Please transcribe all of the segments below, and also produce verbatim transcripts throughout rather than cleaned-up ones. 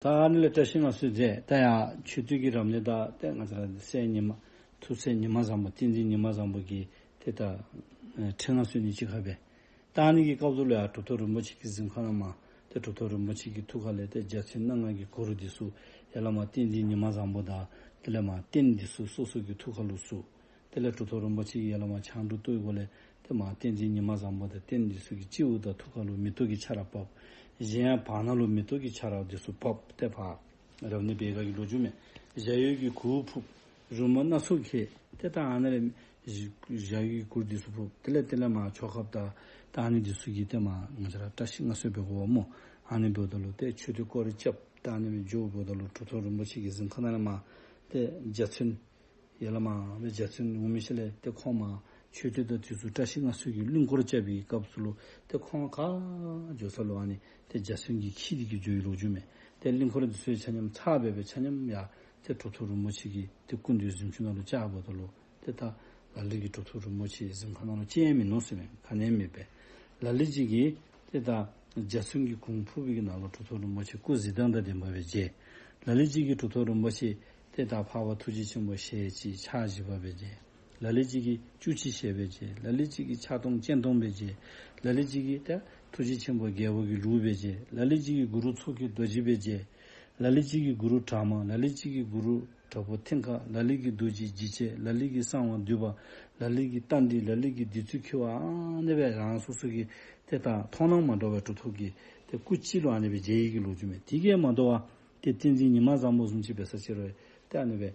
ད་ཨ་ནི་ལས་བཀྲ་ཤིས་མངའ་གསོལ་མཛད། ད་ཡང་མཆོད་རྟེན་གྱི་རབ་གནས་དང་ཏེ་ང་བཅས་ར་སྲས་ཉི་མ་ཐུགས་སྲས་ཉི་མ་བཟང་པོ་བསྟན་འཛིན་ཉི་མ་བཟང་པོ་གི་ཏེ་ད་ཨེ་ཁྲི་མངའ་གསོལ་ནི་གཅིག་ཁར་སྦེ། ད་ཨ་ནི་གི་སྐབས་སུ་ལུ་ཡང་གྲུབ་ཐོབ་རིན་པོ་ཆེ་གི་གཟིམ་ཁང་ནང་མར་ཏེ་གྲུབ་ཐོབ་རིན་པོ་ཆེ་གི་ཐུགས་ཁ་ལས་ཏེ་འཇའ་ཚོན་སྣ་ལྔ་གི་གུར་འདི་ཚུ་ཡར་ལས་མར་བསྟན་འཛིན་ཉི་མ་བཟང་པོ་དང་དེ་ལས་མར་རྟེན་འདི་ཚུ་སོ་སོ་གི་ཐུགས་ཁ་ལུ་བཙུགས། དེ་ལས་གྲུབ་ཐོབ་རིན་པོ་ཆེ་གིས་ཡར་ལས་མར་ཕྱག་དྲུག་བཏོག་པའི་སྒོ་ལས་ཏེ་མར་བསྟན་འཛིན་ཉི་མ་བཟང་པོ་དང་རྟེན་འདི་ཚུ་གི་སྤྱི་བོ་དང་ཐུགས་ཁ་ལུ་མེ་ཏོག་གི་ཆར་ར་ཕབ། གཞན་ཡང་བར་སྣང་ལུ་མེ་ཏོག་གི་ཆར་ར་འདི་ཚུ་ཕབ། ཏེ་ཕར་རབ་གནས་འབད་སྒང་གི་ལོ་རྒྱུས་མས། ཞབས་གཡོན་གྱི་གུར་ཕུབ། རོལ་མོ་སྣ་ཚོགས་ཁྱེར། ཏེ་ད་ཨ་ནི་ལས་ཞབས་གཡོན་གྱི་གུར་འདི་ཚུ་ཕུབ། དེ་ལས་དེ་ལས་མར་ཆོ་གཔ་དང་ད་ཨ་ནི་འདི་ཚུ་གིས་ཏེ་མར་ང་བཅས་ར་བཀྲ་ཤིས་མངའ་གསོལ་འབད་དགོ་པས་སྨོ། ཨ་ནི་འབདཝ་ད་ལུ་ཏེ་མཆོད་རྟེན་སྐོར་ར་རྐྱབ། ད་ཨ་ནི་སྦེ་འགྱོཝ་ད་ལུ་གྲུབ་ཐོབ་རིན་པོ་ཆེ་གི་གཟིམ་ཁང་ནང་ལས་མར་ཏེ་འཇའ་ཚོན་ཡར་ལས་མར་སྦེ་འཇའ་ཚོན་འོང་མི་ཤུལ་ལས་ཏེ་ཁོང་མར་མཆོད་རྟེན་དང་དེ་ཚུ་བཀྲ་ཤིས་མངའ་གསོལ་གྱི་གླིང་སྐོར་རྐྱབ་པའི་སྐབས་སུ་ལུ་ཏེ་ཁོང་ག་འགྱོ་ས་ལུ་ཨ་ནི་ཏེ་འཇའ་ཚོན་གྱིས་འཁྱིལ་ཏེ་གི་འགྱོ་བའི་ལོ་རྒྱུས་མས། ཏེ་གླིང་སྐོར་འདི་ཚུ་ཡང་ཆ་མཉམ་ཚར་སྦེ་སྦེ་ཆ་མཉམ་ཡར་ཏེ་གྲུབ་ཐོབ་རིན་པོ་ཆེ་གི་ཏེ་སྐུ་མདུན་གཟིམ་ཅུང་ནང་ལུ་བཅརཝ་ད་ལུ་ཏེ་ད་ལ་ལུ་གིས་གྲུབ་ཐོབ་རིན་པོ་ཆེ་གཟིམ་ཁང་ནང་ལུ་བཅར་མིན་ནུག་ཟེར་མས། ག་ནི་མེད་པས། ལ་ལུ་ཅིག་གིས་ཏེ་ད་འཇའ་ཚོན་གྱི་གུར་ཕུབ་པའི་གི་ནང་ལུ་གྲུབ་ཐོབ་རིན་པོ་ཆེ་སྐུ་གཟི་མདངས་དང་ལྡན་པ་སྦེ་མཇལ། ལ་ལུ་ཅིག་གིས་གྲུབ་ཐོབ་རིན་པོ་ཆེ་ཏེ་ད་འཕགས་པ་ཐུགས་རྗེ་ཆེན་པོ་ཞལ་གཅིག་ཕྱག་བཞི་པ་སྦེ་མཇལ། ལ་ལུ་ཅིག་གིས་བཅུ་གཅིག་ཞལ་སྦེ་མཇལ། ལ་ལུ་ཅིག་གིས་ཕྱག་སྟོང་སྤྱན་སྟོང་སྦེ་མཇལ། ལ་ལུ་ཅིག་གིས་ཏེ་ཐུགས་རྗེ་ཆེན་པོ་རྒྱལ་པོ་གི་ལུགས་སྦེ་མཇལ། ལ་ལུ་ཅིག་གིས་གུ་རུ་མཚོ་སྐྱེས་རྡོ་རྗེ་སྦེ་མཇལ། ལ་ལུ་ཅིག་གིས་གུ་རུ་བྲག་དམར། ལ་ལུ་ཅིག་གིས་གུ་རུ་དྲག་པོ་མཐིང་ཁ། ལ་ལུ་གིས་རྡོ་རྗེ་འཇིགས་བྱེད། ལ་ལུ་གིས་གསང་བ་འདུས་པ། ལ་ལུ་གིས་རྟ་མགྲིན། ལ་ལུ་གིས་བདུད་རྩི་འཁྱིལ་བ། ཨ་ནི་སྦེ་རང་སོ་སོ་གི་ཏེ་ད་མཐོང་སྣང་མ་འདྲཝ་སྦེ་གྲུབ་ཐོབ་ཀྱི་ཏེ་སྐུ་གཅིག་ལུ་ཨ་ནི་སྦེ་མཇལ་ཡི་གི་ལོ་རྒྱུས་མས། དེ་གིས་མ་དོ་བར་ཏེ་བསྟན་འཛིན་ཉི་མ་བཟང་པོ་བཟུམ་ཅིག་འབད་ས་ཅིག་རུང་ཏེ་ཨ་ནི་སྦེ་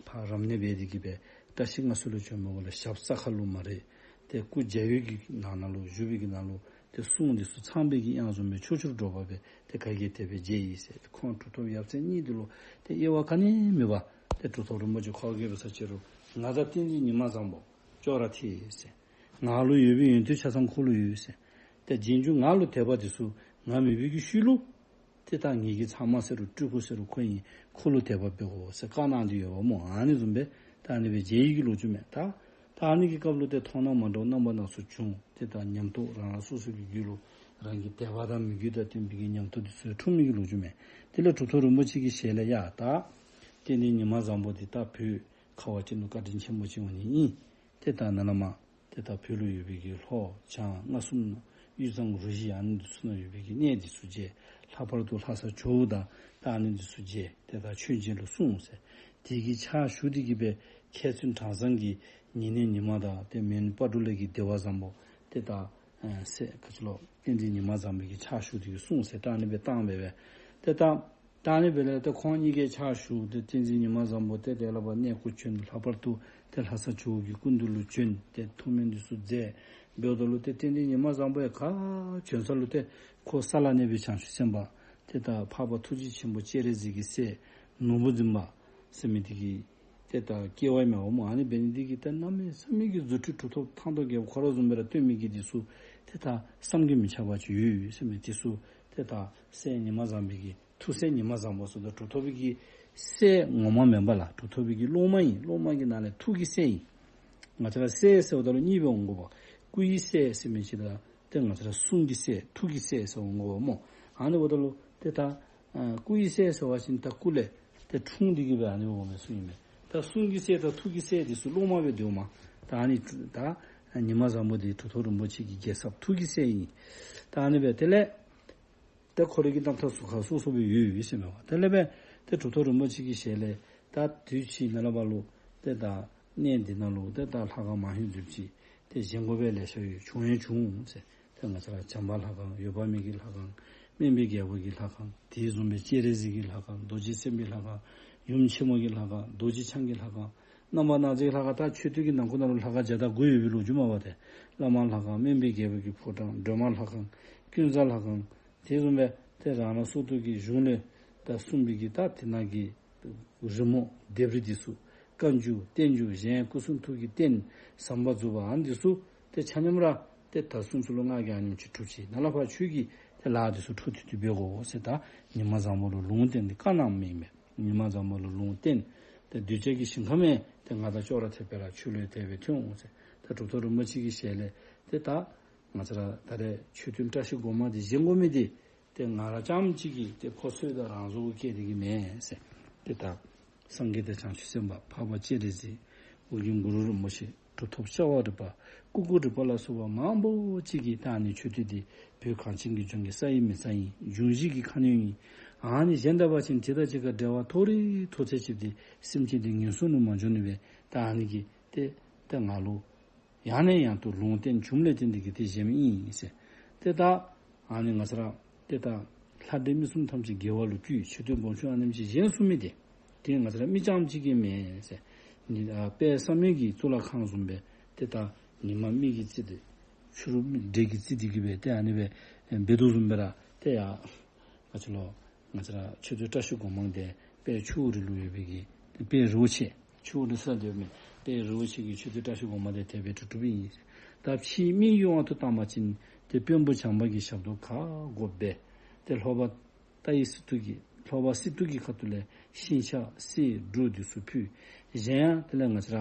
ཕར་རབ་གནས་འབད་དེ་གི་སྦེ་བཀྲ་ཤིས་མངའ་གསོལ་ལུ་བྱོན་མི་གུ་ལུ་ཞབས་ས་ཁར་ལུ་མ་རེག། ཏེ་སྐུ་འཇའ་འོད་ཀྱི་ནང་ན་ལུ་བཞུགས་པའི་གི་ནང་ལུ་ཏེ་གསུང་འདི་ཚུ་ཚངས་པའི་གི་དབྱངས་བཟུམ་སྦེ་ཆོས་ཆོས་སྒྲོག་པ་སྦེ་ཏེ་ག་གིས་དེ་སྦེ་མཇལ་ཡི་ཟེར། ཏེ་ཁོང་གྲུབ་ཐོབ་ཡབ་སྲས་གཉིས་འདི་ལུ་ཏེ་དབྱེ་བ་ག་ནི་མེད་པར་ཏེ་གྲུབ་ཐོབ་རིན་པོ་ཆེ་ཁོ་གིས་འབད་ས་ཅིག་རུང་ང་དང་བསྟན་འཛིན་ཉི་མ་བཟང་པོ་ཅོག་ར་འཐད་ཟེར། ང་ལུ་ཡོད་པའི་ཡོན་ཏན་ཆ་ཚང་ཁོ་ལུ་ཡོད་ཟེར། ཏེ་རྗེས་འཇུག་ང་ལུ་དད་པ་འདི་ཚུ་ང་མེད་པའི་གི་ཤུལ་ལུ་ཏེ་ད་ངེ་གི་ཚབ་མ་ཟེར་རུང་སྤྲུལ་སྐུ་ཟེར་རུང་ཁོ་ཨིན། ཁོ་ལུ་དད་པ་འབད་དགོ་ཟེར་བཀའ་གནང་སྟེ་ཡོདཔ་སྨོ། ཨ་ནི་བཟུམ་སྦེ་ད་ཨ་ནི་སྦེ་མཇལ་ཡི་གི་ལོ་རྒྱུས་མས། ད་ད་ཨ་ནི་གི་སྐབས་ལུ་ཏེ་མཐོང་སྣང་མ་འདྲཝ་རྣམ་པ་སྣ་ཚོགས་བྱུང་། ཏེ་ད་ཉམས་རྟོགས་རང་རང་སོ་སོ་གི་རྒྱུད་ལུ་རང་གི་དད་པ་དང་མོས་གུས་དང་བསྟུན་པའི་གི་ཉམས་རྟོགས་འདི་ཚུ་འཁྲུངས་མི་གི་ལོ་རྒྱུས་མས། དེ་ལས་གྲུབ་ཐོབ་རིན་པོ་ཆེ་གི་ཞལ་ལས་ཡ་ད་བསྟན་འཛིན་ཉི་མ་བཟང་པོ་འདི་ད་བོད་ཁ་བ་ཅན་ལུ་བཀའ་དྲིན་ཆེན་པོ་ཅིག་འོང་ནི་ཨིན། ཏེ་ད་ནཱ་ལས་མར་ཏེ་ད་བོད་ལུ་ཡོད་པའི་གི་ལྷོ་བྱང་མངའ་གསུམ་དབུས་གཙང་རུ་བཞི་ཨ་ནི་འདི་ཚུ་ནང་ཡོད་པའི་གི་གནས་འདི་ཚུ་མཇལ། ལྷག་པར་དུ་ལྷ་ས་ཇོ་བོ་དང་ད་ཨ་ནི་འདི་ཚུ་མཇལ། ཏེ་ད་མཆོད་མཇལ་ལུ་གསུངས་ཟེར། དེ་གི་ཕྱག་ཞུ་སྟེ་གི་སྦེ་མཁས་བཙུན་གྲངས་བཟང་གི་ཉེ་གནས་ཉི་མ་དང་ཏེ་མོན་སྤ་གྲོ་ལས་ཀྱི་བདེ་བ་བཟང་པོ་ཏེ་ད་ཨ་སྲས་ག་ཅི་ལོ་བསྟན་འཛིན་ཉི་མ་བཟང་པོ་གི་ཕྱག་ཞུ་སྟེ་གི་གསུངས་ཟེར། ད་ཨ་ནི་སྦེ་བཏང་སྦེ་སྦེ་ཏེ་ད་ད་ཨ་ནི་སྦེ་ལས་ཏེ་ཁོང་གཉིས་ཀྱིས་ཕྱག་ཞུ་སྟེ་བསྟན་འཛིན་ཉི་མ་བཟང་པོ་ཏེ་དེ་ལས་ཕར་གནས་སྐོར་བྱོན། ལྷག་པར་དུ་ཏེ་ལྷ་ས་ཇོ་བོ་གི་སྐུ་མདུན་ལུ་བྱོན། ཏེ་ཐུགས་སྨོན་འདི་ཚུ་མཛད། འབདཝ་ད་ལུ་ཏེ་བསྟན་འཛིན་ཉི་མ་བཟང་པོ་ཡང་ག་བྱོན་ས་ལུ་ཏེ་ཁོ་ས་ལ་གནས་པའི་བྱང་ཆུབ་སེམས་དཔའ་ཏེ་ད་འཕགས་པ་ཐུགས་རྗེ་ཆེན་པོ་སྤྱན་རས་གཟིགས་ཀྱི་སྲས་ནོར་བུ་འཛིན་པ་ཟེར་མི་འདི་གི་ཏེ་ད་སྐྱེ་བ་ཨིན་མས་སྨོ། ཨ་ནི་འབད་ནི་འདི་གིས་ཏེ་གནམ་མེད་ས་མེད་ཀྱི་རྫུ་འཕྲུལ་གྲུབ་ཐོབ་ཐང་སྟོང་རྒྱལ་པོ་ཁོ་ར་བཟུམ་སྦེ་ར་སྟོན་མི་གི་འདི་ཚུ་ཏེ་ད་བསམ་གྱིས་མི་ཁྱབ་པ་ཅིག་ཡོད་ཡོད་ཟེར་མི་འདི་ཚུ་ཏེ་ད་སྲས་ཉི་མ་བཟང་པོ་གི་ཐུགས་སྲས་ཉི་མ་བཟང་པོ་ཟེརཝ་ད་གྲུབ་ཐོབ་པའི་གི་སྲས་ངོ་མ་མེན་པ་ལགས། གྲུབ་ཐོབ་པའི་གི་སློབ་མ་ཨིན། སློབ་མ་གི་ནང་ལས་ཐུགས་ཀྱི་སྲས་ཨིན། ང་བཅས་ར་སྲས་ཟེརཝ་ད་ལུ་གཉིས་སྦེ་འོང་དགོ་པས། སྐུ་ཡི་སྲས་ཟེར་མི་ཅིག་དང་ཏེ་ང་བཅས་ར་གསུང་གི་སྲས་ཐུགས་ཀྱི་སྲས་ཟེར་འོང་དགོ་པས་སྨོ། ཨ་ནི་འབདཝ་ད་ལུ་ཏེ་ད་ཨ་སྐུ་ཡི་སྲས་ཟེར་བ་ཅིན་ད་སྐུ་ལས་ཏེ་འཁྲུངས་ཏེ་གི་སྦེ་ཨ་ནི་འོང་མི་ཚུ་ཨིན་མས། ད་གསུང་གི་སྲས་དང་ཐུགས་ཀྱི་སྲས་འདི་ཚུ་སློབ་མ་སྦེ་འདུག་མས། ད་ཨ་ནི་ད་ཉི་མ་བཟང་པོ་འདི་གྲུབ་ཐོབ་རིན་པོ་ཆེ་གི་རྒྱལ་ཚབ་ཐུགས་ཀྱི་སྲས་ཨིན། ད་ཨ་ནི་སྦེ་དེ་ལས་ཏེ་ཁོ་རའི་གི་རྣམ་ཐར་ཚུ་ཁ་སོ་སོ་སྦེ་ཡོད་ཡོད་ཟེར་མས་པ། དེ་ལས་སྦེ་ཏེ་གྲུབ་ཐོབ་རིན་པོ་ཆེ་གི་ཞལ་ལས་ད་དུས་ཅི་ནཱ་ལས་ཕར་ལུ་ཏེ་ད་གནས་འདི་ནང་ལུ་ཏེ་ད་ལྷ་ཁང་མང་ཧེང་ཙམ་ཅིག་ཏེ་བཞེངས་དགོ་པའི་ལེ་ཤ་ཡོད། བྱུང་ཡང་བྱུང་ཟེར། ཏེ་ང་བཅས་ར་བྱམས་པ་ལྷ་ཁང་འོད་དཔག་མེད་ཀྱི་ལྷ་ཁང་སྨན་པའི་རྒྱལ་པོ་གི་ལྷ་ཁང་དེ་བཟུམ་སྦེ་སྤྱན་རས་གཟིགས་ཀྱི་ལྷ་ཁང་རྡོ་རྗེ་སེམས་དཔའི་ལྷ་ཁང་ཡུམ་ཆེན་མོ་གི་ལྷ་ཁང་རྡོ་རྗེ་འཆང་གི་ལྷ་ཁང་རྣམ་པ་སྣ་ཚོགས་ཀྱི་ལྷ་ཁང་ད་མཆོད་རྟེན་གྱི་ནང་ཁོངས་ནང་ལུ་ལྷ་ཁང་བརྒྱ་དང་དགུ་ཡོད་པའི་ལོ་རྒྱུས་མས་པ། ཏེ་བླ་མ་ལྷ་ཁང་སྨན་པའི་རྒྱལ་པོ་གི་ཕོ་བྲང་སྒྲོལ་མ་ལྷ་ཁང་ཀུན་བཟང་ལྷ་ཁང་དེ་བཟུམ་སྦེ་ཏེ་རང་རང་སོ་ཐར་གྱི་གཞུང་ལས་ད་གསུངས་པའི་གི་ད་དེ་ནང་གི་རི་མོ་ལྡེབས་རིས་འདི་ཚུ་བཀའ་འགྱུར་བསྟན་འགྱུར་གཞན་སྐུ་གསུང་ཐུགས་ཀྱི་རྟེན་ཟམ་པ་རྫོགས་པ་ཨ་ནི་འདི་ཚུ་ཏེ་ཆ་མཉམ་ར་ཏེ་ད་སུམ་ཅུ་ལུ་ལྔ་བརྒྱ་ཉིནམ་གཅིག་གྲུབ་ཅི། ནཱ་ལས་ཕར་ཁྱོད་ཀྱིས་ཏེ་ལཱ་འདི་ཚུ་འཕྲོ་མཐུད་དེ་འབད་དགོ་ཟེར་ད་ཉི་མ་བཟང་པོ་ལུ་ལུང་བསྟན་ཏེ་བཀའ་གནངམ་ཨིན་མས། ཉི་མ་བཟང་པོ་ལུ་ལུང་བསྟན། ཏེ་གདུལ་བྱ་གི་ཞིང་ཁམས་ཡང་ཏེ་ང་དང་ཅོག་ར་འཐདཔ་སྦེ་ར་ཁྱོད་ལུ་ཡང་དེ་སྦེ་ཐོན་འོང་ཟེར། ད་གྲུབ་ཐོབ་རིན་པོ་ཆེ་གི་ཞལ་ལས་ཏེ་ད་ང་བཅས་ར་ད་རེས་མཆོད་རྟེན་བཀྲ་ཤིས་སྒོ་མང་འདི་བཞེངས་དགོ་མི་འདི་ ཏེ་ང་ར་རྐྱངམ་གཅིག་གིས་ཏེ་ཁོ་ཚོད་དང་རང་བཟོ་བོ་བསྐྱེད་དེ་གི་མེན་ཟེར། ཏེ་ད་སངས་རྒྱས་དང་བྱང་ཆུབ་སེམས་དཔའ་འཕགས་པ་སྤྱན་རས་གཟིགས་ཨོ་རྒྱན་གུ་རུ་རིན་པོ་ཆེ་གྲུབ་ཐོབ་ཤ་བ་རི་པ་ཀུ་ཀུ་རི་པ་ལ་སོགས་པ་མང་པོ་ཅིག་གིས་ད་ཨ་ནི་མཆོད་རྟེན་འདི་བོད་གངས་ཅན་གྱི་ལྗོངས་ཀྱི་ས་ཡི་མེ་བཙའ་ཨིན། འབྱུང་བཞི་གི་ཁ་གནོན་ཨིན། ཨ་ནི་གཞན་དག་པ་ཅིན་དེ་དང་གཅིག་ཁར་འབྲེལ་བ་ཐོགས་རེ་ཐོགས་ཚད་ཅིག་འདི་སེམས་ཅན་འདི་ངན་སོང་ལུ་མ་འགྱོ་ནི་སྦེ་ད་ཨ་ནི་གིས་ཏེ་ད་ང་ལུ་ཡང་ནས་ཡང་དུ་ལུང་བསྟན་བྱུངམ་ལས་བརྟེན་ཏེ་གི་ཏེ་བཞེངསམ་ཨིན་ཟེར། ཏེ་ད་ཨ་ནི་ང་བཅས་ར་ཏེ་ད་ལྷ་འདྲེ་མི་གསུམ་ཐམས་ཅད་དགེ་བ་ལུ་བསྐུལ། མཆོད་རྟེན་སྦོམ་ཆུང་ཨ་ནེམ་ཅིག་བཞེངས་ཚུགས་མི་འདི་ཏེ་ང་བཅས་ར་མི་རྐྱངམ་གཅིག་གིས་མེན་ཟེར། ནི་ཨ་དཔལ་བསམ་ཡས་ཀྱི་གཙུག་ལག་ཁང་བཟུམ་སྦེ་ཏེ་ད་ཉི་མ་མི་གིས་བརྩིགས་ཏེ་ཕྱི་རུ་མི་འདྲེ་གིས་བརྩིགས་ཏེ་གི་སྦེ་ཏེ་ཨ་ནི་སྦེ་འབད་དོ་བཟུམ་སྦེ་ར་ཏེ་ཡ་ང་བཅས་ར་ང་བཅས་ར་མཆོད་རྟེན་བཀྲ་ཤིས་སྒོ་མང་འདི་དཔལ་ཆུ་བོ་རི་ལུ་ཡོད་པའི་གི་དཔལ་རི་བོ་ཆེ་ཆུ་བོ་རི་ས་འདི་མེན། དཔལ་རི་བོ་ཆེ་གི་མཆོད་རྟེན་བཀྲ་ཤིས་སྒོ་མང་འདི་དེ་སྦེ་གྲུབ་གྲུབཔ་ཨིན། ད་ཕྱིའི་མི་གི་དབང་དུ་བཏང་བ་ཅིན་ཏེ་དཔོན་པོ་བྱམས་པ་གི་ཞབས་ཏོག་ག་དགོ་པས། ཏེ་ལྷོ་པ་ཏཱའི་སི་ཏུ་གི་ལྷོ་པ་སི་ཏུ་གི་ཁ་ཐུག་ལས་ཤིང་ཆ་གསེར་འབྲུ་འདི་ཚུ་ཕུལ། གཞན་ཡང་དེ་ལས་ང་བཅས་ར་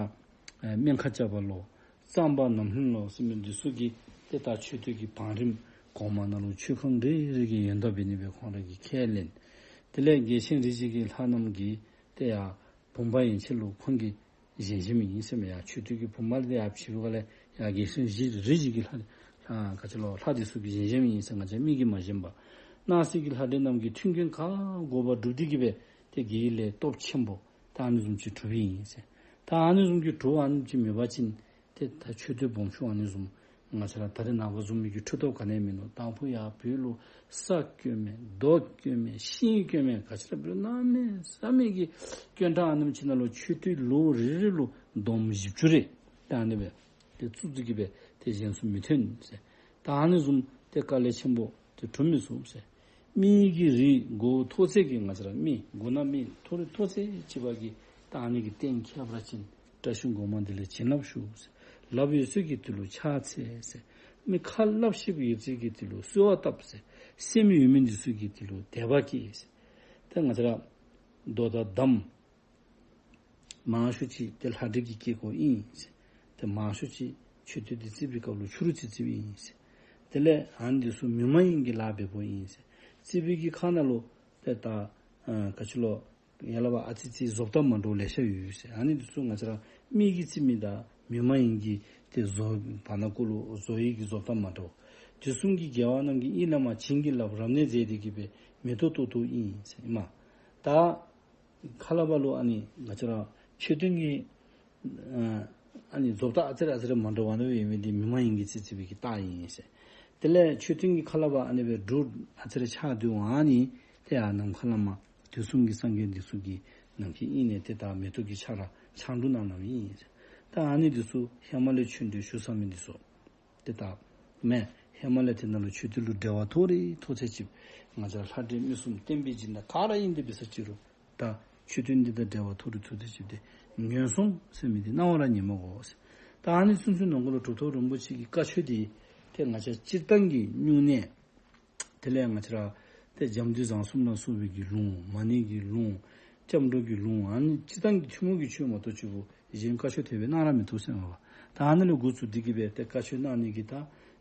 ཨེ་སྨན་ཁང་རྐྱབ་པ་ལོ་གཙང་པ་ནམ་ལྷུན་ལོ་ཟེར་མི་འདི་ཚུ་གིས་ཏེ་ད་མཆོད་རྟེན་གྱི་བང་རིམ་གོང་མ་ནང་ལུ་མཆོད་ཁང་རེ་རེ་གི་ཡོན་བདག་འབད་ནི་སྦེ་ཁོང་ར་གིས་ཁས་ལེན། དེ་ལས་རྒྱལ་ཆེན་རིགས་བཞི་གི་ལྷ་རྣམས་ཀྱིས་ཏེ་ཡ་བུམ་པ་ཡན་ཆད་ལུ་ཁོང་གིས་བཞེངས་བཞེངསམ་ཨིན་ཟེར་མས། ཡ་མཆོད་རྟེན་གྱི་བུམ་པ་འདི་ཡ་ཕྱི་རུ་ག་ལས་ཡ་རྒྱལ་སྲས་རིགས་རིགས་བཞི་གི་ལྷ་ལྷ་ག་ཅི་ལོ་ལྷ་འདི་ཚུ་གིས་བཞེངས་བཞེངསམ་ཨིན་ཟེར། ང་བཅས་མི་གིས་མ་བཞེངས་པས། སྣང་སྲིད་ཀྱི་ལྷ་འདྲེ་རྣམས་ཀྱི་མཐུན་རྐྱེན་ག་དགོ་པ་བསྒྲུབས་ཏེ་གི་སྦེ་ཏེ་དགེ་བའི་ལས་སྟོབས་ཆེན་པོ་ད་ཨ་ནི་བཟུམ་ཅིག་གྲུབ་ཨིན་ཟེར། ད་ཨ་ནི་བཟུམ་གྱི་གྲུབ་ཨ་ནི་ཅིག་མེད་པ་ཅིན་ཏེ་ད་མཆོད་རྟེན་སྦོམ་ཆུང་ཨ་ནི་བཟུམ་ང་བཅས་ར་ད་རེས་ནངས་པ་བཟུམ་མའི་གི་གྲུབ་ཐོབ་ག་ནི་ཡང་མིན་ནུག། དང་ཕུ་ཡ་བོད་ལུ་ས་སྐྱོན་མེད་རྡོ་སྐྱོན་མེད་ཤིང་སྐྱོན་མེད་ག་ཅི་ར་འབད་རུང་གནམ་མེད་ས་མེད་ཀྱི་སྐྱོན་དྲགས་ཨ་ནེམ་ཅིག་ནང་ལུ་མཆོད་རྟེན་ལོ་རེ་རེ་ལུ་འདོམ་བཞི་བཅུ་རེ་ད་ཨ་ནི་སྦེ་ཏེ་བཙུགས་ཏེ་གི་སྦེ་ཏེ་བཞེངས་སུ་མི་ཐོན་ཟེར། ད་ཨ་ནི་བཟུམ་ཏེ་དཀའ་ལས་ཆེན་པོ་ཏེ་གྲུབ་མི་ཚུགས་ཟེར། མི་གི་རིགས་མགོ་མཐོ་ཚད་ཀྱི་ང་བཅས་ར་མི་མགོ་ན་མི་མཐོ་རིས་མཐོ་ཚད་ཅིག་པ་གིས་ད་ཨ་ནི་གི་རྟེན་ཁྱེར་བ་ཅིན་བཀྲ་ཤིས་སྒོ་མང་འདི་ལས་བྱིན་རླབས་ཞུགས་ཟེར། ལགཔ་ཡོད་ཚད་ཀྱིས་དེ་ལུ་ཕྱག་འཚལ་ཟེར། མི་ཁ་སླབ་ཤེསཔ་ཡོད་ཚད་ཀྱིས་དེ་ལུ་གསོལ་བ་བཏབ་ཟེར། སེམས་ཡོད་མི་འདི་ཚུ་གིས་དེ་ལུ་དད་པ་བསྐྱེད་ཟེར། ད་ང་བཅས་ར་རྡོ་དང་འདམ་མང་ཤོས་ཅིག་ཏེ་ལྷ་འདྲེ་གི་སྐྱེ་སྒོ་ཨིན་ཟེར། ཏེ་མང་ཤོས་ཅིག་མཆོད་རྟེན་འདི་བརྩིགས་པའི་སྐབས་ལུ་ཆུ་རུད་བརྩིགས་བརྩིགསཔ་ཨིན་ཟེར། དེ་ལས་ཨ་ནི་འདི་ཚུ་མི་མ་ཡིན་གྱི་ལཱ་འབདཝ་ཨིན་ཟེར། བརྩིགས་པའི་གི་ཁ་ནང་ལུ་ཏེ་ད་ཨ་ག་ཅི་ལོ་ཡ་ལ་བ་ཨ་ཙི་ཙི་བཟོ་ལྟ་མ་འདྲཝ་ལེ་ཤ་ཡོད་ཟེར། ཨ་ནི་འདི་ཚུ་ང་བཅས་ར་མི་གིས་བརྩིགས་མི་དང་མི་མ་ཡིན་གྱི་ཏེ་བཟོ་བར་ན་ཀུ་ལུ་བཟོ་ཡི་གི་བཟོ་ལྟ་མ་འདྲཝ། དུས་གསུམ་གྱི་རྒྱལ་བ་རྣམས་ཀྱིས་ཨིན་ལ་མ་བྱིན་གྱིས་བརླབས་རབ་གནས་མཛད་དེ་གི་སྦེ་མེ་ཏོག་ཏོག་ཏོ་ཨིན་ཟེར་ཨིན་མས། ད་ཁ་སླབ་པ་ལུ་ཨ་ནི་ང་བཅས་ར་མཆོད་རྟེན་གྱི་ཨ་ཨ་ནི་བཟོ་ལྟ་ཨ་ཙི་རེ་ཨ་ཙི་རེ་མ་འདྲཝ་ཨ་ནི་སྦེ་ཡོད་མི་འདི་མི་མ་ཡིན་གྱིས་བརྩིགས་བརྩིགས་པའི་གི་རྟགས་ཨིན་ཟེར། དེ་ལས་མཆོད་རྟེན་གྱི་ཁ་སླབ་པ་ཨ་ནི་སྦེ་འབྲུ་ཨ་ཙི་རེ་ཆགས་དོ་ཨ་ནི་ཏེ་ཡ་ནམ་མཁའ་ལས་མར་དུས་གསུམ་གྱི་སངས་རྒྱས་འདི་ཚུ་གིས་ནམ་མཁའི་དབྱིངས་ནས་ཏེ་ད་མེ་ཏོག་གི་ཆར་ར་ཆང་འབྲུ་གནང་གནངམ་ཨིན་ཟེར། ད་ཨ་ནི་འདི་ཚུ་ཧེ་མ་ལས་ཆོས་འབྲེལ་ཞུ་ཚར་མི་འདི་ཚུ། ཏེ་ད་མེན། ཧེ་མ་ལས་དེ་ནང་ལུ་མཆོད་རྟེན་ལུ་འབྲེལ་བ་ཐོགས་རེ་ཐོགས་ཚད་ཅིག་ང་བཅས་ལྷ་འདྲེ་མི་གསུམ་བསྟན་པའི་སྦྱིན་བདག་ག་ར་ཨིན་ཏེ་འབད་ས་ཅི་རུང་ད་མཆོད་རྟེན་འདི་དང་འབྲེལ་བ་ཐོགས་རེ་ཐོགས་ཚད་ཅིག་འདི་ངན་སོང་ཟེར་མི་འདི་སྣང་བ་ར་ཉིད་མ་གོ་ཟེར། ད་ཨ་ནི་ཚུན་ཚོད་ནང་འཁོད་ལུ་གྲུབ་ཐོབ་རིན་པོ་ཆེ་གི་བཀའ་ཆོས་འདི་ཏེ་ང་བཅས་སྤྱིར་བཏང་གི་སྨྱུང་གནས་དེ་ལས་ང་བཅས་ར་ཏེ་འཇམ་འདི་བཟང་གསུམ་ལ་སོགས་པའི་གི་ལུང་མ་ཎི་གི་ལུང་སྐྱབས་འགྲོ་གི་ལུང་ཨ་ནི་སྤྱིར་བཏང་གི་ཐུན་མོང་གི་ཆོས་མ་གཏོགས་ཅིག་པོ་གཞན་བཀའ་ཆོས་དེ་སྦེ་གནང་ར་མི་བཏུབ་ཟེར་མས་པ། ད་ཨ་ནི་ལས་འགོ་བཙུགས་ཏེ་གི་སྦེ་ཏེ་བཀའ་ཆོས་གནང་ནི་གི་ད་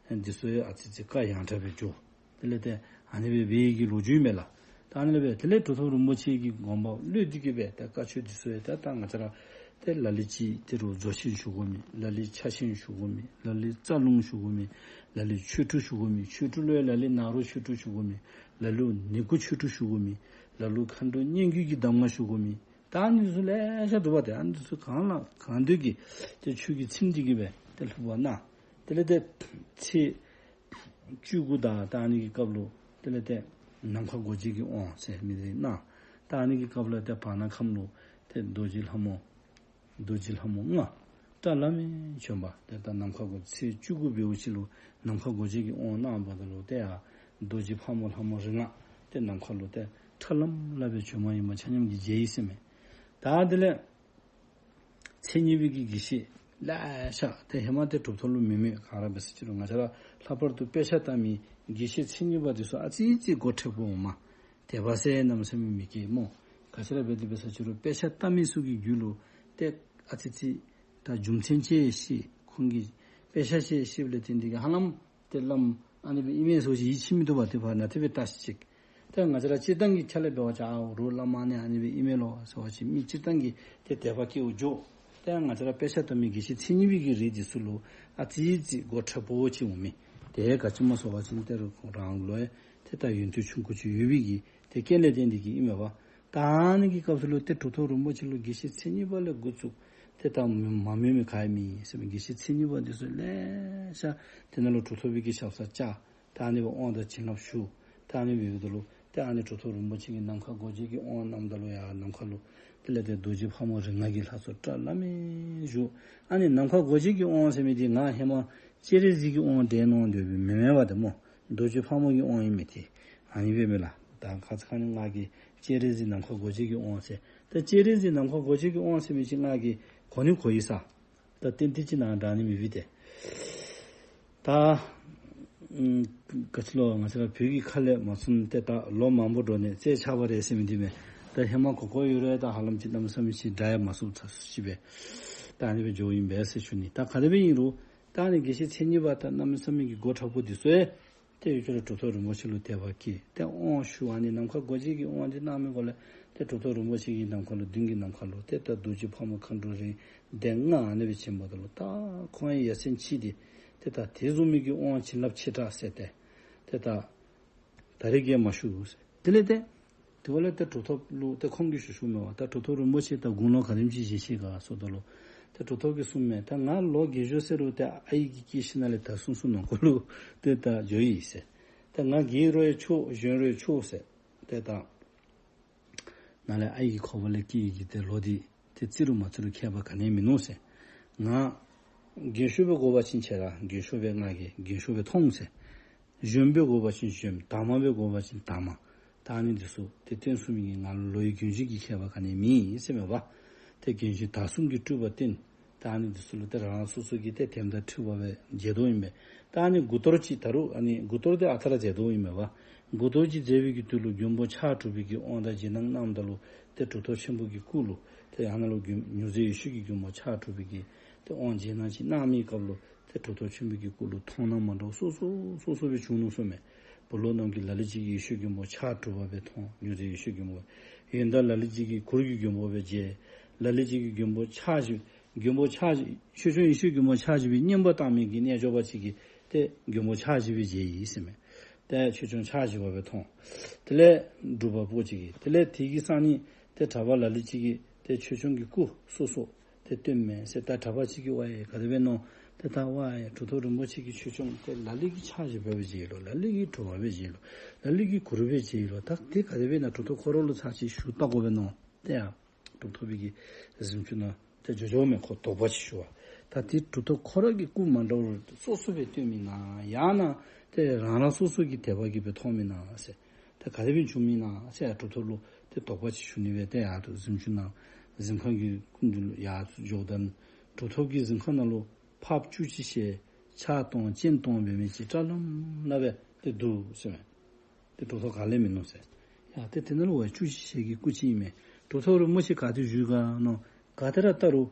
འདི་ཚུ་ཡང་ཨ་ཙི་ཙི་བཀའ་ཡང་དྲག་སྦེ་འགྱོ། དེ་ལས་ཏེ་ཨ་ནི་སྦེ་འབད་ཡི་གི་ལོ་རྒྱུས་མས་ལགས། ད་ཨ་ནི་ལས་སྦེ་དེ་ལས་གྲུབ་ཐོབ་རིན་པོ་ཆེ་གི་དགོངས་པ་བློས་ཏེ་གི་སྦེ་ད་བཀའ་ཆོས་འདི་ཚུ་ཡང་ད་ད་ང་བཅས་ར་ཏེ་ལ་ལུ་ཅིག་ཏེ་རུ་རྫོགས་ཆེན་ཞུ་དགོ་མི་ལ་ལུ་ཕྱག་ཆེན་ཞུ་དགོ་མི་ལ་ལུ་རྩ་རླུང་ཞུ་དགོ་མི་ལ་ལུ་ཆོས་དྲུག་ཞུ་དགོ་མི་ཆོས་དྲུག་ལུ་ཡང་ལ་ལུ་ནཱ་རོ་ཆོས་དྲུག་ཞུ་དགོ་མི་ལ་ལུ་ནི་གུ་ཆོས་དྲུག་ཞུ་དགོ་མི་ལ་ལུ་མཁའ་འགྲོ་སྙན་བརྒྱུད་ཀྱི་གདམས་ངག་ཞུ་དགོ་མི་ད་ཨ་ནི་ཚུ་ལེ་ཤ་འདུག་པ། ཏེ་ཨ་ནི་ཚུ་གང་ལ་གང་འདོད་ཀྱི་ཏེ་ཆོས་ཀྱི་ཚིག་འདི་གི་སྦེ་ཏེ་ལྷུག་པར་གནང་། དེ་ལས་ཏེ་ཚེས་བཅུ་དགུ་དང་ད་ཨ་ནི་གི་སྐབས་ལུ་དེ་ལས་ཏེ་ནམ་མཁའ་སྒོ་འབྱེད་ཀྱི་དབང་ཟེར་མི་འདི་གནང་། ད་ཨ་ནི་གི་སྐབས་ལུ་ཏེ་བར་ན་ཁམས་ལུ་ཏེ་རྡོ་རྗེ་ལྷ་མོ་རྡོ་རྗེ་ལྷ་མོ་ལྔ་ཏེ་བླ་མེད་བྱོན་པ། ཏེ་ད་ནམ་མཁའ་སྒོ་ཚེས་བཅུ་དགུ་འབདཝ་ཅིག་ལུ་ནམ་མཁའ་སྒོ་འབྱེད་ཀྱི་དབང་གནང་བ་ད་ལུ་ཏེ་ཡ་རྡོ་རྗེ་ཕག་མོ་ལྷ་མོ་རིགས་ལྔ་ཏེ་ནམ་མཁའ་ལུ་ཏེ་ཁྲ་ལམ་ལམ་སྦེ་བྱོནམ་ཨིནམ་ཆ་མཉམ་གྱིས་མཇལ་ཡི་ཟེར་མས། ད་དེ་ལས་ཚེས་གཉིས་པའི་གི་དགེ་བཤེས་ལེ་ཤ་ཏེ་ཧེ་མ་ཏེ་གྲུབ་ཐོབ་ལུ་མེད་མི་ག་ར་འབད་ས་ཅི་རུང་ང་བཅས་ར་ལྷག་པར་དུ་དཔེ་ཆ་ལྟ་མི་དགེ་བཤེས་མཚན་ཉིད་པ་འདི་ཚུ་ཨ་ཙི་ཙི་མགོ་མཁྲེགས་པོ་འོང་མས། དད་པ་ཟེར་གནམ་མེད་ས་མེད་མི་སྐྱེ་སྨོ། ག་ཅི་ར་འབད་དེ་འབད་ས་ཅི་རུང་དཔེ་ཆ་ལྟ་མི་ཚུ་གི་རྒྱུད་ལུ་ཏེ་ཨ་ཙི་ཙི་ད་རྒྱུ་མཚན་ཅིག་ཤེས། ཁོང་གིས་དཔེ་ཆ་ཅིག་ཤེསཔ་ལས་བརྟེན་ཏེ་གི་ཧ་ལམ་ཏེ་བླམ་ཨ་ནི་སྦེ་ཨིན་མས་ཟེར་ཅིག་ཡིད་ཆེས་མི་བཏུབ་པ། ཏེ་ཕར་ནཱ་དེ་སྦེ་བལྟ་ཤིག། ཏེ་ང་བཅས་ར་སྤྱིར་བཏང་གི་ཆ་ལས་འབད་བ་ཅིན་ཨའོ་རོགས་བླ་མ་ཨ་ནི་ཨ་ནི་སྦེ་ཨིན་མས་ལོ་ཟེར་བ་ཅིན་མི་སྤྱིར་བཏང་གི་ཏེ་དད་པ་སྐྱེཝ་འགྱོ། ཏེ་ང་བཅས་ར་དཔེ་ཆ་ལྟ་མི་དགེ་བཤེས་མཚན་ཉིད་པའི་གི་རིགས་འདི་ཚུ་ལུ་ཨ་ཙི་ཙི་དགོད་བྲ་པོ་ཅིག་འོང་མས། ཏེ་ག་ཅི་སྨོ་ཟེར་བ་ཅིན་ཏེ་རང་ལུ་ཡང་ཏེ་ད་ཡོན་ཏན་ཆུང་ཀུ་ཅིག་ཡོད་པའི་གི་ཏེ་རྐྱེན་ལས་བརྟེན་ཏེ་གིས་ཨིན་མས་པ། ད་ཨ་ནི་གི་སྐབས་སུ་ལུ་ཏེ་གྲུབ་ཐོབ་རིན་པོ་ཆེ་ལུ་དགེ་བཤེས་མཚན་ཉིད་པ་ལས་འགོ་བཙུགས་ཏེ་ད་མ་མོས་མི་ག་ཡང་མེད་ཟེར་མས། དགེ་བཤེས་མཚན་ཉིད་པ་འདི་ཚུ་ལེ་ཤ་དེ་ནང་ལུ་གྲུབ་ཐོབ་པའི་གི་ཞབས་སར་བཅར། ད་ཨ་ནི་སྦེ་དབང་དང་བྱིན་རླབས་ཞུ། ད་ཨ་ནི་སྦེ་འབདཝ་ད་ལུ་ཏེ་ཨ་ནི་གྲུབ་ཐོབ་རིན་པོ་ཆེ་གིས་ནམ་མཁའ་སྒོ་འབྱེད་ཀྱི་དབང་གནངམ་ད་ལུ་ཡར་ནམ་མཁའ་ལུ་དེ་ལས་ཏེ་རྡོ་རྗེ་ཕག་མོ་རིགས་ལྔ་གི་ལྷ་ཚོགས་བཀྲ་ལམ་མེ་བཞུགས། ཨ་ནི་ནམ་མཁའ་སྒོ་འབྱེད་ཀྱི་དབང་ཟེར་མི་འདི་ང་ཧེ་མ་སྤྱན་རས་གཟིགས་ཀྱི་དབང་འདྲས་མནོ་སྡོད་པའི་མེན་མས་པ་ཏེ་སྨོ། རྡོ་རྗེ་ཕག་མོ་གི་དབང་ཨིན་མས་ཏེ། ཨ་ནི་སྦེ་མས་ལགས། ད་ཁ་ཙ་ཁ་ཉིནམ་ང་གིས་སྤྱན་རས་གཟིགས་ནམ་མཁའ་སྒོ་འབྱེད་ཀྱི་དབང་ཟེར། ད་སྤྱན་རས་གཟིགས་ནམ་མཁའ་སྒོ་འབྱེད་ཀྱི་དབང་ཟེར་མི་ཅིག་ང་གིས་གོ་ནི་གོ་ཡི་ས། ད་ཏན་ཏན་ཅིག་ནཱ་དྲང་ནི་མེད་པས་ཏེ། ད་ཨམ་ག་ཅི་ལོ་ང་བཅས་ར་བོད་ཀྱི་ཁ་ལས་མ་གསུངས་ཏེ་ད་ལོ་མང་པོ་འགྲོ་ནས་རྩད་ཆག་པ་རེད་ཟེར་མི་འདི་མས། ད་ཧེ་མ་གོ་གོ་ཡོད་རུང་ད་ཧ་ལམ་ཅིག་གནམ་མེད་ས་མེད་ཅིག་འདྲ་ཡང་མ་སོང་ཚར་སུ་ཅིག་སྦེ། ད་ཨ་ནི་སྦེ་འགྱོཝ་ཨིན་པས་ཟེར་ཞུ་ནི། ད་ག་དེ་སྦེ་ཨིན་རུང་ད་ཨ་ནི་དགེ་བཤེས་མཚན་ཉིད་པ་དང་གནམ་མེད་ས་མེད་ཀྱི་དགོད་བྲ་པོ་འདི་ཚུ་ཡང་ཏེ་ཡུལ་ཕྱོགས་ལས་གྲུབ་ཐོབ་རིན་པོ་ཆེ་ལུ་དད་པ་སྐྱེས། ཏེ་དབང་ཞུ། ཨ་ནི་ནམ་མཁའ་སྒོ་འབྱེད་ཀྱི་དབང་འདི་གནང་མི་སྒང་ལས་ཏེ་གྲུབ་ཐོབ་རིན་པོ་ཆེ་གི་ནམ་མཁའ་ལུ་མདུན་གྱི་ནམ་མཁའ་ལུ་ཏེ་ད་རྡོ་རྗེ་ཕག་མོ་མཁའ་འགྲོ་རིགས་ལྡན་ལྔ་ཨ་ནི་སྦེ་བྱིན་པ་ད་ལུ་ད་ཁོང་ཡ་མཚན་ཆེ་སྟེ་ཏེ་ད་དེ་བཟུམ་མའི་གི་དབང་བྱིན་རླབས་ཆེ་དྲགས་ཟེར་ཏེ་ཏེ་ད་ད་རེས་ཀྱི་མ་ཞུ་ཟེར། དེ་ལས་ཏེ་དེ་བ་ལས་ཏེ་གྲུབ་ཐོབ་ལུ་ཏེ་ཁོང་གིས་ཞུ་ཞུཝ་མས་པ། ད་གྲུབ་ཐོབ་རིན་པོ་ཆེ་ད་དགུང་ལོ་ག་དེམ་ཅིག་བཞེས་ཅི་ག་ཟེརཝ་ད་ལུ་ཏེ་གྲུབ་ཐོབ་ཀྱིས་གསུངམ་མས། ད་ང་ལོ་རྒས་ཤོས་ཟེར་རུང་ཏེ་ཨའི་གི་སྐྱེས་ཞིནམ་ལས་ད་སུན་སུན་ནང་འཁོད་ལུ་ཏེ་ད་འགྱོ་ཡི་ཟེར། ཏེ་ང་རྒས་རུང་ཡང་ཆོག་གཞོན་རུང་ཡང་ཆོག་ཟེར། ཏེ་ད་ནཱ་ལས་ཨའི་གི་ཁོག་པ་ལས་སྐྱེས་ཡི་གི་ཏེ་ལོ་འདི་ཏེ་བརྩི་རུང་མ་བརྩི་རུང་ཁྱད་པར་ག་ནི་ཡང་མིན་ནུག་ཟེར། ང་རྒས་ཤོས་སྦེ་དགོ་པ་ཅིན་ཁྱེད་ར་རྒས་ཤོས་སྦེ་ང་གིས་རྒས་ཤོས་སྦེ་མཐོང་ཟེར། གཞོན་སྦེ་དགོ་པ་ཅིན་གཞོན། དར་མ་སྦེ་དགོ་པ་ཅིན་དར་མ། ད་ཨ་ནི་འདི་ཚུ་ཏེ་སྟོན་ཚུགས་མི་གི་ང་ལུ་ལོ་ཡི་རྒན་གཞོན་གྱི་ཁྱད་པར་ག་ནི་ཡང་མེད་ཟེར་མས་པ། ཏེ་རྒན་གཞོན་དར་གསུམ་གྱི་སྤྲུལ་པ་སྟོན། ད་ཨ་ནི་འདི་ཚུ་ལུ་ཏེ་རང་རང་སོ་སོ་གི་ཏེ་དེམ་དང་འཁྲིལ་བ་སྦེ་མཛད་དོ་ཨིན་པས། ད་ཨ་ནི་དགུ་གཏོར་ཅིག་ད་རུང་ཨ་ནི་དགུ་གཏོར་འདི་ཨ་རྟག་ར་མཛད་དོ་ཨིན་མས་པ། དགུ་གཏོར་ཅིག་མཛད་པའི་གི་དུས་ལུ་མགོན་པོ་ཕྱག་དྲུག་པའི་གི་དབང་དང་རྗེས་གནང་གནངམ་ད་ལུ་ཏེ་གྲུབ་ཐོབ་ཆེན་པོ་གི་སྐུ་ལུ་ཏེ་ཡང་ན་ལུ་མགོན་མྱུར་མཛད་ཡེ་ཤེས་ཀྱི་མགོན་པོ་ཕྱག་དྲུག་པའི་གི་ཏེ་དབང་རྗེས་གནང་ཅིག་གནང་མི་སྐབས་ལུ་ཏེ་གྲུབ་ཐོབ་ཆེན་པོ་གི་སྐུ་ལུ་མཐོང་སྣང་མ་འདྲཝ་སོ་སོ་སོ་སོ་སྦེ་བྱུང་ནུག་གསུངམ་མས། བུ་སློབ་རྣམས་ཀྱིས་ལ་ལུ་ཅིག་གིས་ཡེ་ཤེས་མགོན་པོ་ཕྱག་དྲུག་པ་སྦེ་མཐོང་། མྱུར་མཛད་ཡེ་ཤེས་མགོན་པོ། ཡོན་བདག་ལ་ལུ་ཅིག་གིས་གུར་གྱི་མགོན་པོ་སྦེ་མཇལ། ལ་ལུ་ཅིག་གིས་མགོན་པོ་ཕྱག་བཞི་མགོན་པོ་ཕྱག་བཞི་ཆོས་སྐྱོང་ཡེ་ཤེས་མགོན་པོ་ཕྱག་བཞི་པའི་བསྙེན་པ་བཏང་མི་གི་རྣལ་འབྱོར་པ་ཅིག་གིས་ཏེ་མགོན་པོ་ཕྱག་བཞི་པའི་རྗེ་ཡི་ཟེར་མས། ཏེ་ཆོས་སྐྱོང་ཕྱག་བཞི་པ་སྦེ་མཐོང་། དེ་ལས་སྒྲུབ་པ་པོ་ཅིག་གིས། དེ་ལས་དེ་གི་སང་ཉིན་ཏེ་གྲྭ་པ་ལ་ལུ་ཅིག་གིས་ཏེ་ཆོས་སྐྱོང་གི་སྐུ་སོ་སོ་ཏེ་སྟོནམ་མས་ཟེར། ད་གྲྭ་པ་ཅིག་གིས་ཝའེ་ག་དེ་སྦེ་མནོ། ཏེ་ད་ཝའེ་གྲུབ་ཐོབ་རིན་པོ་ཆེ་གི་ཆོས་སྐྱོང་ཏེ་ལ་ལུ་གིས་ཕྱག་བཞི་པ་སྦེ་མཇལ་ལོ། ལ་ལུ་གིས་དྲོ་པ་སྦེ་མཇལ་ལོ། ལ་ལུ་གིས་གུར་སྦེ་མཇལ་ལོ། ད་ཏེ་ག་དེ་སྦེ་ན་གྲུབ་ཐོབ་ཁོ་ར་ལུ་ཚར་ཅིག་ཞུ་བལྟ་དགོ་པས་མནོ། ཏེ་ཡ་གྲུབ་ཐོབ་པའི་གི་གཟིམ་ཅུང་ནང་ཏེ་འགྱོ་འགྱོཝ་མས། ཁོ་དོགས་པ་ཅིག་ཞུ་བ། ད་ཏེ་གྲུབ་ཐོབ་ཁོ་ར་གི་སྐུ་མ་འདྲཝ་སོ་སོ་སྦེ་སྟོནམ་ཨིན་ན་ཡང་ན་ཏེ་རང་རང་སོ་སོ་གི་དད་པ་གིས་སྦེ་མཐོངམ་ཨིན་ན་ཟེར། ཏེ་ག་དེ་སྦེ་བྱུངམ་ཨིན་ན་ཟེར་གྲུབ་ཐོབ་ལུ་ཏེ་དོགས་པ་ཅིག་ཞུ་ནི་སྦེ་ཏེ་ཡར་དུ་གཟིམ་ཅུང་ནང་གཟིམ་ཁང་གི་སྐུ་མདུན་ལུ་ཡར་དུ་འགྱོཝ་ད་གྲུབ་ཐོབ་ཀྱི་གཟིམ་ཁང་ནང་ལུ་ཕགཔ་བཅུ་གཅིག་ཞལ་ཕྱག་སྟོང་སྤྱན་སྟོང་འབད་མི་ཅིག་བཀྲ་ལམ་ལམ་སྦེ་ཏེ་འདུག་ཟེར་མས། ཏེ་གྲུབ་ཐོབ་ག་ལས་མིན་ནུག་ཟེར། ཡ་ཏེ་དེ་ནང་ལུ་ཝའེ་བཅུ་གཅིག་ཞལ་གྱི་སྐུ་ཅིག་ཨིན་མས། གྲུབ་ཐོབ་རིན་པོ་ཆེ་ག་ཏེ་བཞུགས་ག་མནོ། ག་ཏེ་ར་བལྟ་རུང་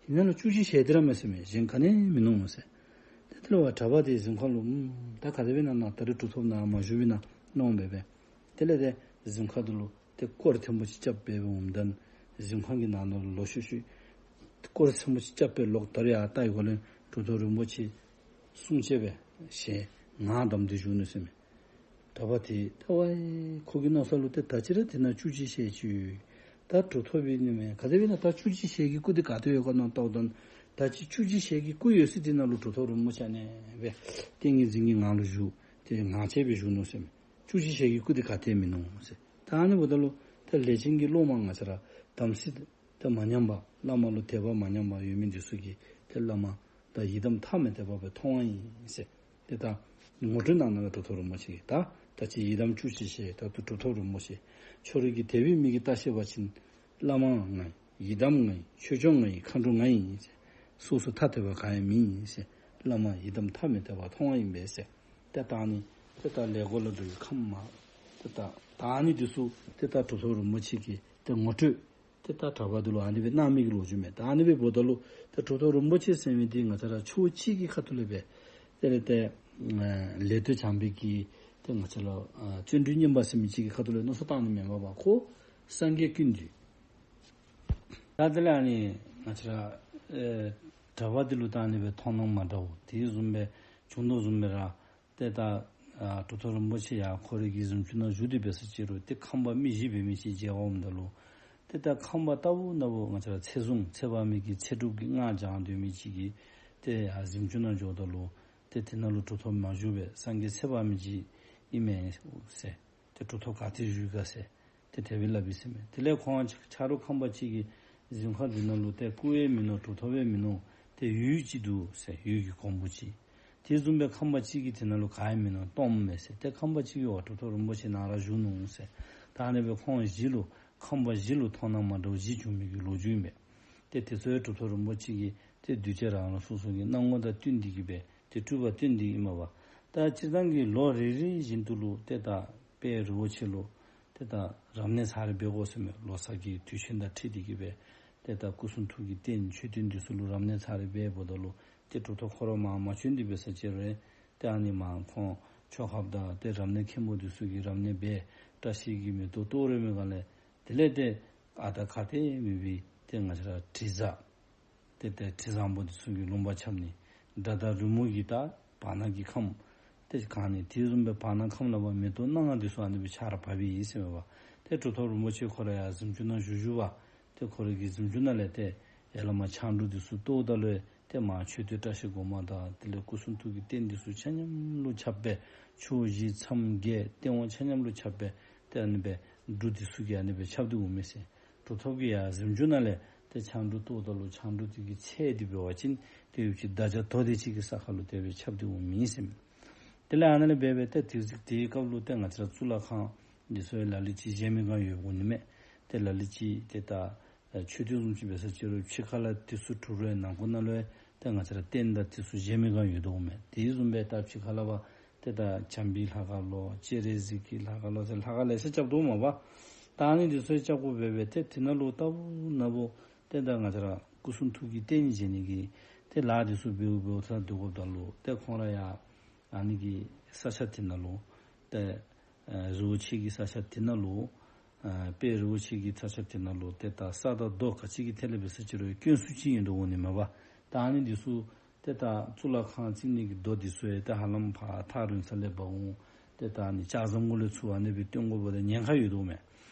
དེ་ནང་ལུ་བཅུ་གཅིག་ཞལ་དེ་ར་མས་ཟེར་མས། གཞན་ག་ནི་ཡང་མིན་ནུག་ཟེར། ཏེ་དེ་ལས་ཝའེ་གྲྭ་པ་དེ་གཟིམ་ཁང་ལུ་ཨུམ་ད་ག་དེ་སྦེ་ན་ན་ད་རེས་གྲུབ་ཐོབ་ནཱ་མ་བཞུགས་པས་ན་མནོ་སྦེ་སྦེ། དེ་ལས་ཏེ་གཟིམ་ཁང་དེ་ལུ་ཏེ་སྐོར་ཐེངས་པོ་ཅིག་རྐྱབ་སྦེ་འོངམ་ད་གཟིམ་ཁང་གི་ནང་ན་ལོག་ཤུལ་ཤུལ་སྐོར་ཐེངས་པོ་ཅིག་རྐྱབ་སྦེ་ལོག་ད་རེས་ཡར་བལྟ་བའི་སྒང་ལས་གྲུབ་ཐོབ་རིན་པོ་ཆེ་གསུང་བཅད་སྦེ་ཞལ་ངར་བསྡམས་ཏེ་བཞུགས་ནུག་ཟེར་མས། གྲྭ་པ་དེ་ད་ཝའེ་ཁོ་གི་མནོ་ས་ལུ་ཏེ་ད་ཅི་ར་དེ་ནང་བཅུ་གཅིག་ཞལ་ཅིག་ཡོད། ད་གྲུབ་ཐོབ་ཨིན་ནི་མས། ག་དེ་སྦེ་ན་ད་བཅུ་གཅིག་ཞལ་གྱི་སྐུ་དེ་ག་ཏེ་ཡོད་ག་མནོ་བལྟཝ་ད་ད་ཅི་བཅུ་གཅིག་ཞལ་གྱི་སྐུ་ཡོད་ས་དེ་ནང་ལུ་གྲུབ་ཐོབ་རིན་པོ་ཆེ་ཨ་ནི་སྦེ་ཏིང་ངེ་འཛིན་གྱི་ངང་ལུ་བཞུགས་ཏེ་ངར་བཅས་སྦེ་བཞུགས་ནུག་ཟེར་མས། བཅུ་གཅིག་ཞལ་གྱི་སྐུ་དེ་ག་ཏེ་མིན་ནུག་ཟེར། ད་ཨ་ནི་འབདཝ་ད་ལུ་ད་ལས་ཅན་གྱི་སློབ་མ་ང་བཅས་ར་དམ་ཚིག་ད་མ་ཉམས་པ་བླ་མ་ལུ་དད་པ་མ་ཉམས་པ་ཡོད་མི་འདི་ཚུ་གིས་ཏེ་བླ་མ་ད་ཡི་དམ་མཐའ་མི་དད་པ་སྦེ་མཐོང་བ་ཨིན་ཟེར། ཏེ་ད་ངོ་སྤྲོད་གནང་གནངམ་གྲུབ་ཐོབ་རིན་པོ་ཆེ་གིས་ད་ད་ཅི་ཡི་དམ་བཅུ་གཅིག་ཞལ་ད་ལྟོ་གྲུབ་ཐོབ་རིན་པོ་ཆེ་ཁྱོད་རའི་གི་དད་པའི་མིག་གིས་བལྟ་ཤེས་པ་ཅིན་བླ་མ་ང་ཡི་དམ་ང་ཡི་ཆོས་སྐྱོང་ང་ཡི་མཁའ་འགྲོ་ང་ཡི་ཟེར། སོ་སོ་ཐ་དད་པ་གང་ཡང་མེད་ཟེར། བླ་མ་ཡི་དམ་མཐའ་མི་དད་པ་མཐོང་བ་ཨིན་པས་ཟེར། ཏེ་ད་ཨ་ནི་ཏེ་ད་ལས་སྒོ་ལ་འགྲོ་བའི་ཁམས་མ་ཏེ་ད་ད་ཨ་ནི་འདི་ཚུ་ཏེ་ད་གྲུབ་ཐོབ་རིན་པོ་ཆེ་གིས་ཏེ་ངོ་སྤྲོད་ཏེ་ད་གྲྭ་པ་འདི་ལུ་ཨ་ནི་སྦེ་གནང་མི་གི་ལོ་རྒྱུས་མས། ད་ཨ་ནི་སྦེ་འབདཝ་ད་ལུ་ཏེ་གྲུབ་ཐོབ་རིན་པོ་ཆེ་ཟེར་མི་འདི་ང་བཅས་ར་ཕྱོགས་གཅིག་གི་ཁ་ཐུག་ལས་སྦེ་དེ་ལས་ཏེ་ལེགས་བསྟོད་བྱམས་པའི་གི་ ཏེ་ང་བཅས་ར་ཨ་བརྩོན་འགྲུས་མཉམ་པ་ཟེར་མི་ཅིག་གི་ཁ་ཐུག་ལས་མནོ་བསམ་བཏང་ནི་མེན་པར་ཁོ་སངས་རྒྱས་ཀུན་འདུས། ད་དེ་ལས་ཨ་ནི་ང་བཅས་ར་ཨེ་གྲྭ་པ་འདི་ལུ་ད་ཨ་ནི་སྦེ་མཐོང་སྣང་མ་འདྲཝ་དེ་བཟུམ་སྦེ་བྱུང་དོ་བཟུམ་སྦེ་ར། ཏེ་ད་ཨ་གྲུབ་ཐོབ་རིན་པོ་ཆེ་ཡར་ཁོ་རའི་གི་གཟིམ་ཅུང་ནང་བཞུགས་ཏེ་འབད་ས་ཅིག་རུང་ཏེ་ཁམས་པ་མི་བཞི་འབད་མི་ཅིག་མཇལ་བར་འོངམ་ད་ལུ་ཏེ་ད་ཁམས་པ་ལྟ་བུ་ན་བུ་ང་བཅས་ར་ཚེ་བཟུང་ཚེ་དཔག་མེད་ཀྱི་ཚེ་སྒྲུབ་ཀྱི་སྔགས་བགྱང་སྡོད་མི་ཅིག་གིས་ཏེ་ཡར་གཟིམ་ཅུང་ནང་འགྱོཝ་ད་ལུ་ཏེ་དེ་ནང་ལུ་གྲུབ་ཐོབ་མ་བཞུགས་པས། སངས་རྒྱས་ཚེ་དཔག་མེད་ཅིག་ཨིན་མས་ཟེར། ཏེ་གྲུབ་ཐོབ་ག་ཏེ་བཞུགས་ག་ཟེར། ཏེ་དེ་སྦེ་སླབ་ཨིན་ཟེར་མས། དེ་ལས་ཁོང་ཆ་ཆ་རོགས་ཁམས་པ་ཅིག་གིས་གཟིམ་ཁང་འདི་ནང་ལུ་ཏེ་སྐུ་ཡང་མིན་ནུག། གྲུབ་ཐོབ་ཡང་མིན་ནུག། ཏེ་འོད་ཅིག་འདུག་ཟེར། འོད་ཀྱི་གོང་བུ་ཅིག། དེ་བཟུམ་སྦེ་ཁམས་པ་ཅིག་གིས་དེ་ནང་ལུ་ག་ཡང་མིན་ནུག། སྟོངམ་མས་ཟེར། ཏེ་ཁམས་པ་ཅིག་གིས་འོ་གྲུབ་ཐོབ་རིན་པོ་ཆེ་ནཱ་ར་བཞུགས་ནུག་ཟེར། ད་ཨ་ནི་སྦེ་ཁོང་བཞི་ལུ་ཁམས་པ་བཞི་ལུ་མཐོང་སྣང་མ་འདྲཝ་བཞི་བྱུང་མི་གི་ལོ་རྒྱུས་ཨིན་པས། ཏེ་དེ་ཚུ་ཡང་གྲུབ་ཐོབ་རིན་པོ་ཆེ་གིས་ཏེ་གདུལ་བྱ་རང་རང་སོ་སོ་གི་སྣང་ངོ་དང་བསྟུན་ཏེ་གིས་སྦེ་ཏེ་སྤྲུལ་པ་སྟོན་ཏེ་ཨིན་མས་པ། ད་སྤྱིར་བཏང་གི་ལོ་རེ་རེ་བཞིན་དུ་ལུ་ཏེ་ད་དཔལ་རི་བོ་ཆེ་ལུ་ཏེ་ད་རབ་གནས་ཚར་རེ་འབད་དགོ་ཟེར་མས། ལོ་གསར་གྱི་དུས་ཆེན་དང་འཁྲིལ་ཏེ་གིས་སྦེ་ཏེ་ད་སྐུ་གསུང་ཐུགས་ཀྱི་རྟེན་མཆོད་རྟེན་འདི་ཚུ་ལུ་རབ་གནས་ཚར་རེ་འབད་འབདཝ་ད་ལུ་ཏེ་གྲུབ་ཐོབ་ཁོ་ར་མར་མ་བྱོན་ཏེ་འབད་ས་ཅིག་རུང་ཏེ་ཨ་ནི་མར་ཁོང་ཆོས་ཁ་པ་དང་ཏེ་རབ་གནས་མཁན་པོ་འདི་ཚུ་གིས་རབ་གནས་འབད་བཀྲ་ཤིས་ཀྱི་མེ་ཏོག་གཏོར་རེ་མི་ག་ལས། དེ་ལས་ཏེ་ཨ་ད་ག་ཏེ་མེད་པའི་ཏེ་ང་བཅས་ར་དྲི་བཟང་ཏེ་ཏེ་དྲི་བཟང་པོ་འདི་ཚུ་གིས་ལུང་པ་ཁྱབ་ནི། དགྲ་དང་རོལ་མོ་གིས་ད་བར་སྣང་གི་ཁམས་ཏེ་གང་ནི། དེ་བཟུམ་སྦེ་བར་སྣང་ཁམས་ལུ་མེ་ཏོག་སྣ་ལྔ་འདི་ཚུ་ཨ་ནི་སྦེ་ཆར་བབས་པའི་ཨིན་ཟེར་མས་པ། ཏེ་གྲུབ་ཐོབ་རིན་པོ་ཆེ་ཁོ་ར་ཡར་གཟིམ་ཅུང་ནང་བཞུགས་བཞུགས་པ། ཏེ་ཁོ་རའི་གི་གཟིམ་ཅུང་ནང་ལས་ཏེ་ཡར་ལས་མར་ཆང་འབྲུ་འདི་ཚུ་གཏོརཝ་ད་ལུ་ཏེ་མར་མཆོད་རྟེན་བཀྲ་ཤིས་སྒོ་མང་དང་དེ་ལས་སྐུ་གསུང་ཐུགས་ཀྱི་རྟེན་འདི་ཚུ་ཆ་མཉམ་ལུ་ཁྱབ་སྦེ་ཕྱོགས་བཞི་མཚམས་བརྒྱད་སྟེང་འོག་ཆ་མཉམ་ལུ་ཁྱབ་སྦེ་ཏེ་ཨ་ནི་སྦེ་འབྲུ་འདི་ཚུ་གིས་ཨ་ནི་སྦེ་ཁྱབ་སྟེ་འོང་མས་ཟེར། གྲུབ་ཐོབ་ཀྱི་ཡར་གཟིམ་ཅུང་ནང་ལས་ཏེ་ཆང་འབྲུ་གཏོརཝ་ད་ལུ་ཆང་འབྲུ་འདི་གི་ཚད་འདི་འབད་བ་ཅིན་ཏེ་ཡོད་ཅིག་དར་ཆ་མདོག་དེ་ཅིག་གི་ས་ཁར་ལུ་དེ་སྦེ་ཁྱབ་སྟེ་འོང་མས་ཟེར་མས། དེ་ལས་ཨ་ནཱ་ལས་འབད་སྦེ་ཏེ་དེ་དེའི་སྐབས་ལུ་ཏེ་ང་བཅས་ར་གཙུག་ལག་ཁང་འདི་ཚུ་ལ་ལུ་ཅིག་གཞལ་མེད་ཁང་ཡོདཔ་འོང་ནི་མས། ཏེ་ལ་ལུ་ཅིག་ཏེ་ད་ཨེ་མཆོད་རྟེན་བཟུམ་ཅིག་འབད་ས་ཅིག་རུང་ཕྱི་ཁ་ལས་འདི་ཚུ་གྲུབ་རུང་ནང་ཁོག་ནང་ལུ་ཏེ་ང་བཅས་ར་རྟེན་དང་འདི་ཚུ་གཞལ་མེད་ཁང་ཡོད་དོ་མས། དེ་བཟུམ་སྦེ་ད་ཕྱི་ཁ་ལས་འབད་ཏེ་ད་བྱམས་པའི་ལྷ་ཁང་ལོ་སྤྱན་རས་གཟིགས་ཀྱི་ལྷ་ཁང་ལོ་ཟེར་ལྷ་ཁང་ལེ་ཤ་རྐྱབ་དོ་མས་པ། ད་ཨ་ནི་འདི་ཚུ་རྐྱབ་དགོཔ་འབད་སྦེ་ཏེ་དེ་ནང་ལུ་ལྟ་བུ་ན་བུ་ཏེ་ད་ང་བཅས་ར་སྐུ་གསུང་ཐུགས་ཀྱི་རྟེན་བཞེངས་ནི་གི་ཏེ་ལཱ་འདི་ཚུ་འབདཝ་འབདཝ་ད་སྡོད་དགོཔ་ད་ལུ་ཏེ་ཁོང་ར་ཡང་ཨ་ནི་གི་ས་ཆ་དེ་ནང་ལུ་ཏེ་ཨེ་རི་བོ་ཆེ་གི་ས་ཆ་དེ་ནང་ལུ་ཨེ་དཔལ་རི་བོ་ཆེ་གི་ས་ཆ་དེ་ནང་ལུ་ཏེ་ད་ས་དང་རྡོ་ག་ཅི་གི་ཐད་ལས་འབད་ས་ཅིག་རུང་དཀོན་སུ་ཅིག་ཨིན་དོ་འོང་ནི་མས་པ། ད་ཨ་ནི་འདི་ཚུ་ཏེ་ད་གཙུག་ལག་ཁང་བརྩིག་ནི་གི་རྡོ་འདི་ཚུ་ཡང་ཏེ་ཧ་ལམ་ཕར་ཐག་རིང་ས་ལས་འབག་འོང་། ཏེ་ད་ཨ་ནི་ལྕགས་ཟམ་གུ་ལས་ཚུར་ཨ་ནི་སྦེ་བཏོན་དགོཔ་ད་ཉེན་ཁ་ཡོད་དོ་མས།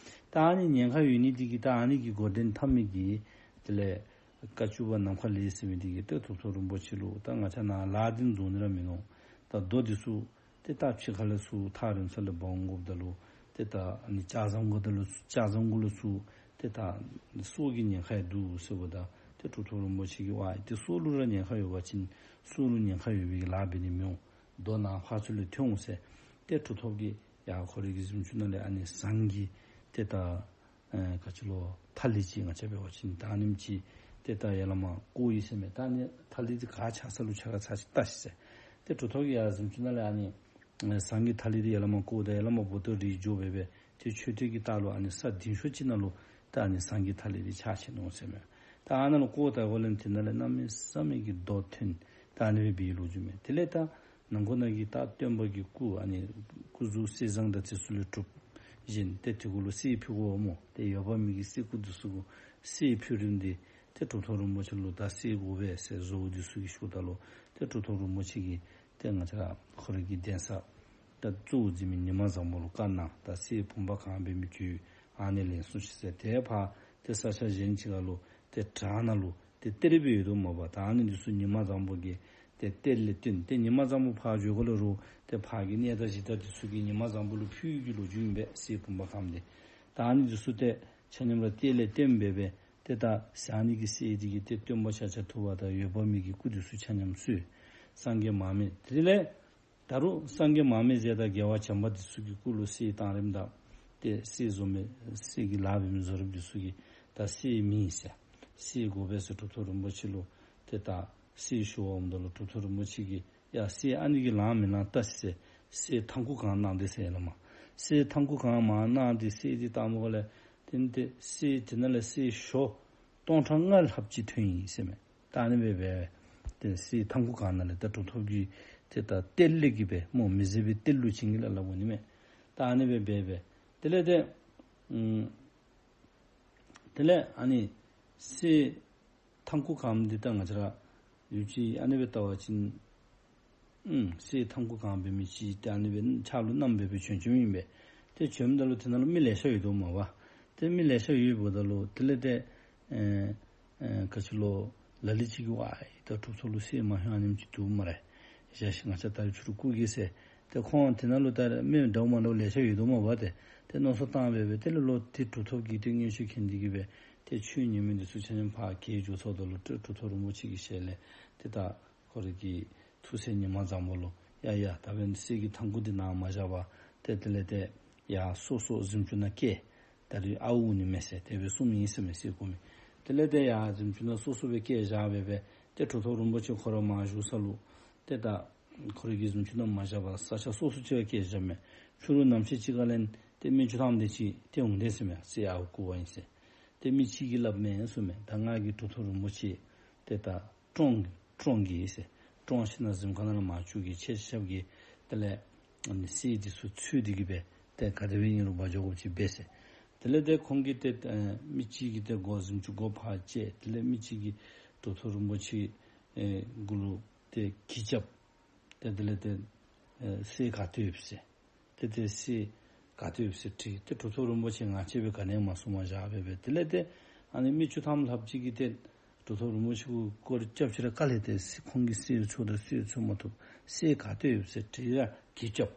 ད་ཨ་ནི་ཉེན་ཁ་ཡོད་ནི་འདི་གིས་ད་ཨ་ནི་གི་འགོ་འདྲེན་འཐབ་མི་གི་དེ་ལས་བཀའ་བཅུ་པ་ནམ་མཁའ་ལས་ཟེར་མི་འདི་གིས་ཏེ་གྲུབ་ཐོབ་རིན་པོ་ཆེ་ལུ་ད་ང་བཅས་ནཱ་ལཱ་འདི་རྫོགས་ནི་ར་མིན་ནུག། ད་རྡོ་འདི་ཚུ་ཏེ་ད་ཕྱི་ཁ་ལས་ཚུར་ཐག་རིང་ས་ལས་འབག་འོང་དགོཔ་ད་ལུ་ཏེ་ད་ཨ་ནི་ལྕགས་ཟམ་གུ་ད་ལུ་ལྕགས་ཟམ་གུ་ལུ་ཚུར་ཏེ་ད་སྲོག་གི་ཉེན་ཁ་ཡང་འདུག་ཟེརཝ་ད་ཏེ་གྲུབ་ཐོབ་རིན་པོ་ཆེ་གིས་ཝའི་ཏེ་སྲོག་ལུ་ར་ཉེན་ཁ་ཡོད་པ་ཅིན་སྲོག་ལུ་ཉེན་ཁ་ཡོད་པའི་གི་ལཱ་འབད་ནི་མི་འོང་། རྡོ་ནཱ་ཕར་ཚུར་ལས་ཐོན་འོང་ཟེར། ཏེ་གྲུབ་ཐོབ་ཀྱིས་ཡར་ཁོ་རའི་གི་གཟིམ་ཅུང་ནང་ལས་ཨ་ནི་ཟངས་ཀྱི་ཏེ་ད་ཨེ་ག་ཅི་ལོ་ཐ་ལི་ཅིག་ང་བཅས་འབད་བ་ཅིན་ད་ཨ་ནེམ་ཅིག་ཏེ་ད་ཡར་ལས་མར་བཀོ་ཡི་ཟེར་མས། ད་ཨ་ནི་ཐ་ལི་འདི་ག་ཆགས་ས་ལུ་ཆགས་ག་ཚར་ཅིག་བལྟ་ཤིག་ཟེར། ཏེ་གྲུབ་ཐོབ་ཀྱིས་ཡར་གཟིམ་ཅུང་ནང་ལས་ཨ་ནི་ཨེ་ཟངས་ཀྱི་ཐ་ལི་འདི་ཡར་ལས་མར་བཀོཝ་ད་ཡར་ལས་མར་འབོ་ཏོ་རིལ་འགྱོ་སྦེ་སྦེ་ཏེ་མཆོད་རྟེན་གྱི་ལྟག་ལུ་ཨ་ནི་ས་འདི་ཤོ་ཅིག་ནང་ལུ་ད་ཨ་ནི་ཟངས་ཀྱི་ཐ་ལི་འདི་ཆགས་ཆི་ནུག་ཟེར་མས། ད་ཨ་ནཱ་ལུ་བཀོཝ་ད་གོ་ལེམ་དེ་ནང་ལས་གནམ་མེད་ས་མེད་ཀྱི་རྡོ་ཐོན། ད་ཨ་ནི་སྦེ་འབད་བའི་ལོ་རྒྱུས་མས། དེ་ལས་ད་ནང་ཁོག་ནང་གི་ད་སྟོན་པ་གི་སྐུ་ཨ་ནི་སྐུ་གཟུགས་གསེར་ཟངས་དང་དེ་ཚུ་ལས་གྲུབ་བཞེངས་ཏེ་དེ་གུ་ལུ་གསེར་ཕུལ་དགོ་སྨོ། ཏེ་འོད་དཔག་མེད་ཀྱི་གསེར་སྐུ་འདི་ཚུ་གུ་གསེར་ཕུལ་རིམ་འདི་ཏེ་གྲུབ་ཐོབ་རིན་པོ་ཆེ་ལུ་ད་གསེར་དགོ་པས་ཟེར་བཟོ་བོ་འདི་ཚུ་གིས་ཞུཝ་ད་ལུ་ཏེ་གྲུབ་ཐོབ་རིན་པོ་ཆེ་གིས་ཏེ་ང་བཅས་ར་ཁོ་རའི་གི་གདན་ས་ད་གཙོ་བོ་འཛིན་མི་ཉི་མ་བཟང་པོ་ལུ་བཀའ་གནང་། ད་གསེར་བུམ་པ་གང་འབད་མི་ཅིག་ཨ་ནི་ལེན་སོང་ཤིག་ཟེར། ཏེ་ཕར་ཏེ་ས་ཆ་གཞན་ཅིག་ཁར་ལུ་ཏེ་བྲག་ནང་ལུ་ཏེ་གཏེར་སྦེ་ཡོད་དོ་མས་པ། ད་ཨ་ནི་འདི་ཚུ་ཉི་མ་བཟང་པོ་གིས་ཏེ་གཏེར་ལས་བཏོན། ཏེ་ཉི་མ་བཟང་པོ་ཕར་འགྱོ་དགོ་ལས་རུང་ཏེ་ཕར་གྱི་གནས་བདག་གཞི་བདག་འདི་ཚུ་གིས་ཉི་མ་བཟང་པོ་ལུ་ཕུལ་བའི་གི་ལོ་རྒྱུས་ཨིན་པས། གསེར་བུམ་པ་གང་འདི་ད་ཨ་ནི་འདི་ཚུ་ཏེ་ཆ་མཉམ་ར་གཏེར་ལས་བཏོན་སྦེ་སྦེ་ཏེ་ད་ཟངས་ཀྱི་གསེར་འདི་གིས་ཏེ་སྟོན་པ་ཤཱཀྱ་ཐུབ་པ་དང་འོད་དཔག་མེད་ཀྱི་སྐུ་འདི་ཚུ་ཆ་མཉམ་གསོལ། སངས་རྒྱས་མར་མེ་དེ་ལས་ད་རུང་སངས་རྒྱས་མར་མེ་མཛད་དང་རྒྱལ་བ་བྱམས་པ་འདི་ཚུ་གི་སྐུ་ལུ་གསེར་བཏང་རིམ་དང་ཏེ་གསེར་བཟོ་མི་གསེར་གྱི་ལཱ་འབད་མི་བཟོ་རིམ་འདི་ཚུ་གིས་ད་གསེར་མེད་ཟེར། གསེར་དགོ་པས་ཟེར་གྲུབ་ཐོབ་རིན་པོ་ཆེ་ལུ་ཏེ་ད་གསེར་ཞུ་བར་འོངམ་ད་ལུ་གྲུབ་ཐོབ་རིན་པོ་ཆེ་གིས་ཡ་གསེར་ཨ་ནི་གིས་ལང་མི་ལང་བལྟ་ཤིག་ཟེར། གསེར་ཐང་ཀུ་གང་གནང་སྟེ་ཟེར་ལགས་མས། གསེར་ཐང་ཀུ་གང་མར་གནང་སྟེ་གསེར་འདི་བཏངམ་ལས་ཏེ་ཏེ་གསེར་དེ་ནང་ལས་གསེར་ཞོ་སྟོང་ཕྲག་ལྔ་ལྷགཔ་ཅིག་ཐོན་ཡི་ཟེར་མས། ད་ཨ་ནི་སྦེ་སྦེ་ཏེ་གསེར་ཐང་ཀུ་གང་ནང་ལས་ད་གྲུབ་ཐོབ་ཀྱིས་ ཏེ་ད་གཏེར་ལས་ཀྱི་སྦེ་སྨོ། མི་བཟད་པའི་གཏེར་ལུ་བྱིན་གྱིས་བརླབས་བརླབས་འོང་ནི་མས། ད་ཨ་ནི་སྦེ་འབད་སྦེ་དེ་ལས་ཏེ་ཨམ་དེ་ལས་ཨ་ནི་གསེར་ཐང་ཀོ་གང་འདི་ད་ང་བཅས་ར་ཡུལ་གྱི་ཨ་ནི་སྦེ་བལྟ་བ་ཅིན་ཨུམ་གསེར་ཐང་ཀོ་གང་འབད་མི་ཅིག་ཏེ་ཨ་ནི་སྦེ་ཕྱག་ལུ་བསྣམས་སྦེ་སྦེ་བྱོན་བྱོནམ་ཨིན་པས། ཏེ་བྱོནམ་ད་ལུ་དེ་ནང་ལུ་མི་ལེ་ཤ་ཡོད་དོ་མས་པ། ཏེ་མི་ལེ་ཤ་ཡོདཔ་ད་ལུ་དེ་ལས་ཏེ་ཨེ་ཨེ་ག་ཅི་ལོ་ལ་ལུ་ཅིག་གིས་ཝའི་ད་གྲུབ་ཐོབ་ལུ་གསེར་མ་ཧོན་ཨ་ནེམ་ཅིག་འདུག་སྨ་རེ། ཡ་ཤི་ང་བཅས་ད་རིས་ཕྱི་རུ་བསྐུར་གེ་ཟེར། ཏེ་ཁོང་དེ་ནང་ལུ་ད་མི་འདྲཝ་མ་འདྲཝ་ལེ་ཤ་ཡོད་དོ་མས་པ། ཏེ་ཏེ་མནོ་བསམ་བཏང་སྦེ་སྦེ་དེ་ལས་ལོག་ཏེ་གྲུབ་ཐོབ་ཀྱིས་ཏེ་མངོན་ཤེས་མཁྱེན་ཏེ་གིས་སྦེ་ཏེ་ཆོས་ཉན་མི་འདི་ཚུ་ཆ་མཉམ་ཕར་བསྐྱལ་འགྱོ་ཚརཝ་ད་ལུ་ཏེ་གྲུབ་ཐོབ་རིན་པོ་ཆེ་གི་ཞལ་ལས་ཏེ་ད་ཁོ་རའི་གི་ཐུགས་སྲས་ཉི་མ་བཟང་པོ་ལུ་ཡ་ཡ་ད་འབདན་གསེར་གྱི་ཐང་ཀོ་འདི་ནཱ་མ་བཞག་པར་ཏེ་དེ་ལས་ཏེ་ཡར་སོ་སོ་གཟིམ་ཅུང་ནང་བསྐྱལ། ད་རིས་ཨརཝ་འོང་ནི་མས་ཟེར་དེ་སྦེ་གསུངམ་ཨིན་ཟེར་མས་གསེར་ཀོ་མི། དེ་ལས་ཏེ་ཡར་གཟིམ་ཅུང་ནང་སོ་སོ་སྦེ་བསྐྱལ་བཞག་སྦེ་སྦེ་ཏེ་གྲུབ་ཐོབ་རིན་པོ་ཆེ་ཁོ་ར་མར་བཞུགས་ས་ལུ་ཏེ་ད་ཁོ་རའི་གི་གཟིམ་ཅུང་ནང་མ་བཞག་པར་ས་ཆ་སོ་སོ་ཅིག་ཁར་བསྐྱལ་བཞགཔ་མས། ཕྱི་རུ་ནམ་ཕྱེད་ཅིག་ཁ་ལས་ཏེ་མི་བཅུ་ཐམ་དེ་ཅིག་ཏེ་འོང་དེས་ཟེར་མས། གསེར་ཨརཝ་བརྐུ་བར་ཨིན་ཟེར། ཏེ་མི་གཅིག་གིས་སླབ་མས་ཟེར་མས། ད་ང་གིས་གྲུབ་ཐོབ་རིན་པོ་ཆེ་ཏེ་ད་བཀྲོངས་བཀྲོངས་གེ་ཟེར། བཀྲོངས་ཞིནམ་གཟིམ་ཁང་ནང་ལུ་མར་བཅུག་གེ། ཁྱེད་ཆ་ཁྱབ་ཀྱིས་དེ་ལས་ཨ་ནི་གསེར་འདི་ཚུ་འཚོལ་ཏེ་གིས་སྦེ་ཏེ་ག་དེ་སྦེ་ཨིན་རུང་འབག་འགྱོ་དགོཔ་ཅིག་འབད་ཟེར། དེ་ལས་ཏེ་ཁོང་གིས་ཏེ་ཨེ་མི་གཅིག་གིས་ཏེ་སྒོ་གཟིམ་ཅུང་སྒོ་ཕར་བཅད། དེ་ལས་མི་གཅིག་གིས་གྲུབ་ཐོབ་རིན་པོ་ཆེ་ཨེ་གུ་ལུ་ཏེ་གྱི་རྐྱབ། ཏེ་དེ་ལས་ཏེ་ཨེ་གསེར་ག་ཏེ་ཡོདཔ་ཟེར། ཏེ་ཏེ་གསེར་ག་ཏེ་ཡོདཔ་ཟེར་དྲིས། ཏེ་གྲུབ་ཐོབ་རིན་པོ་ཆེ་ང་བཅས་སྦེ་ག་ནི་ཡང་མ་གསུངས་པར་བཞག་སྦེ་སྦེ་དེ་ལས་ཏེ་ཨ་ནི་མི་བཅུ་ཐམ་ལྷགཔ་ཅིག་གིས་ཏེ་གྲུབ་ཐོབ་རིན་པོ་ཆེ་གུ་སྐོར་རྐྱབ་ཅི་ར་དཀའ་ལས་ཏེ་ཁོང་གིས་གསེར་འཚོལ་ར་གསེར་འཚོལ་མ་ཐོབ། གསེར་ག་ཏེ་ཡོདཔ་ཟེར་དྲིས་ར་གྱི་རྐྱབ།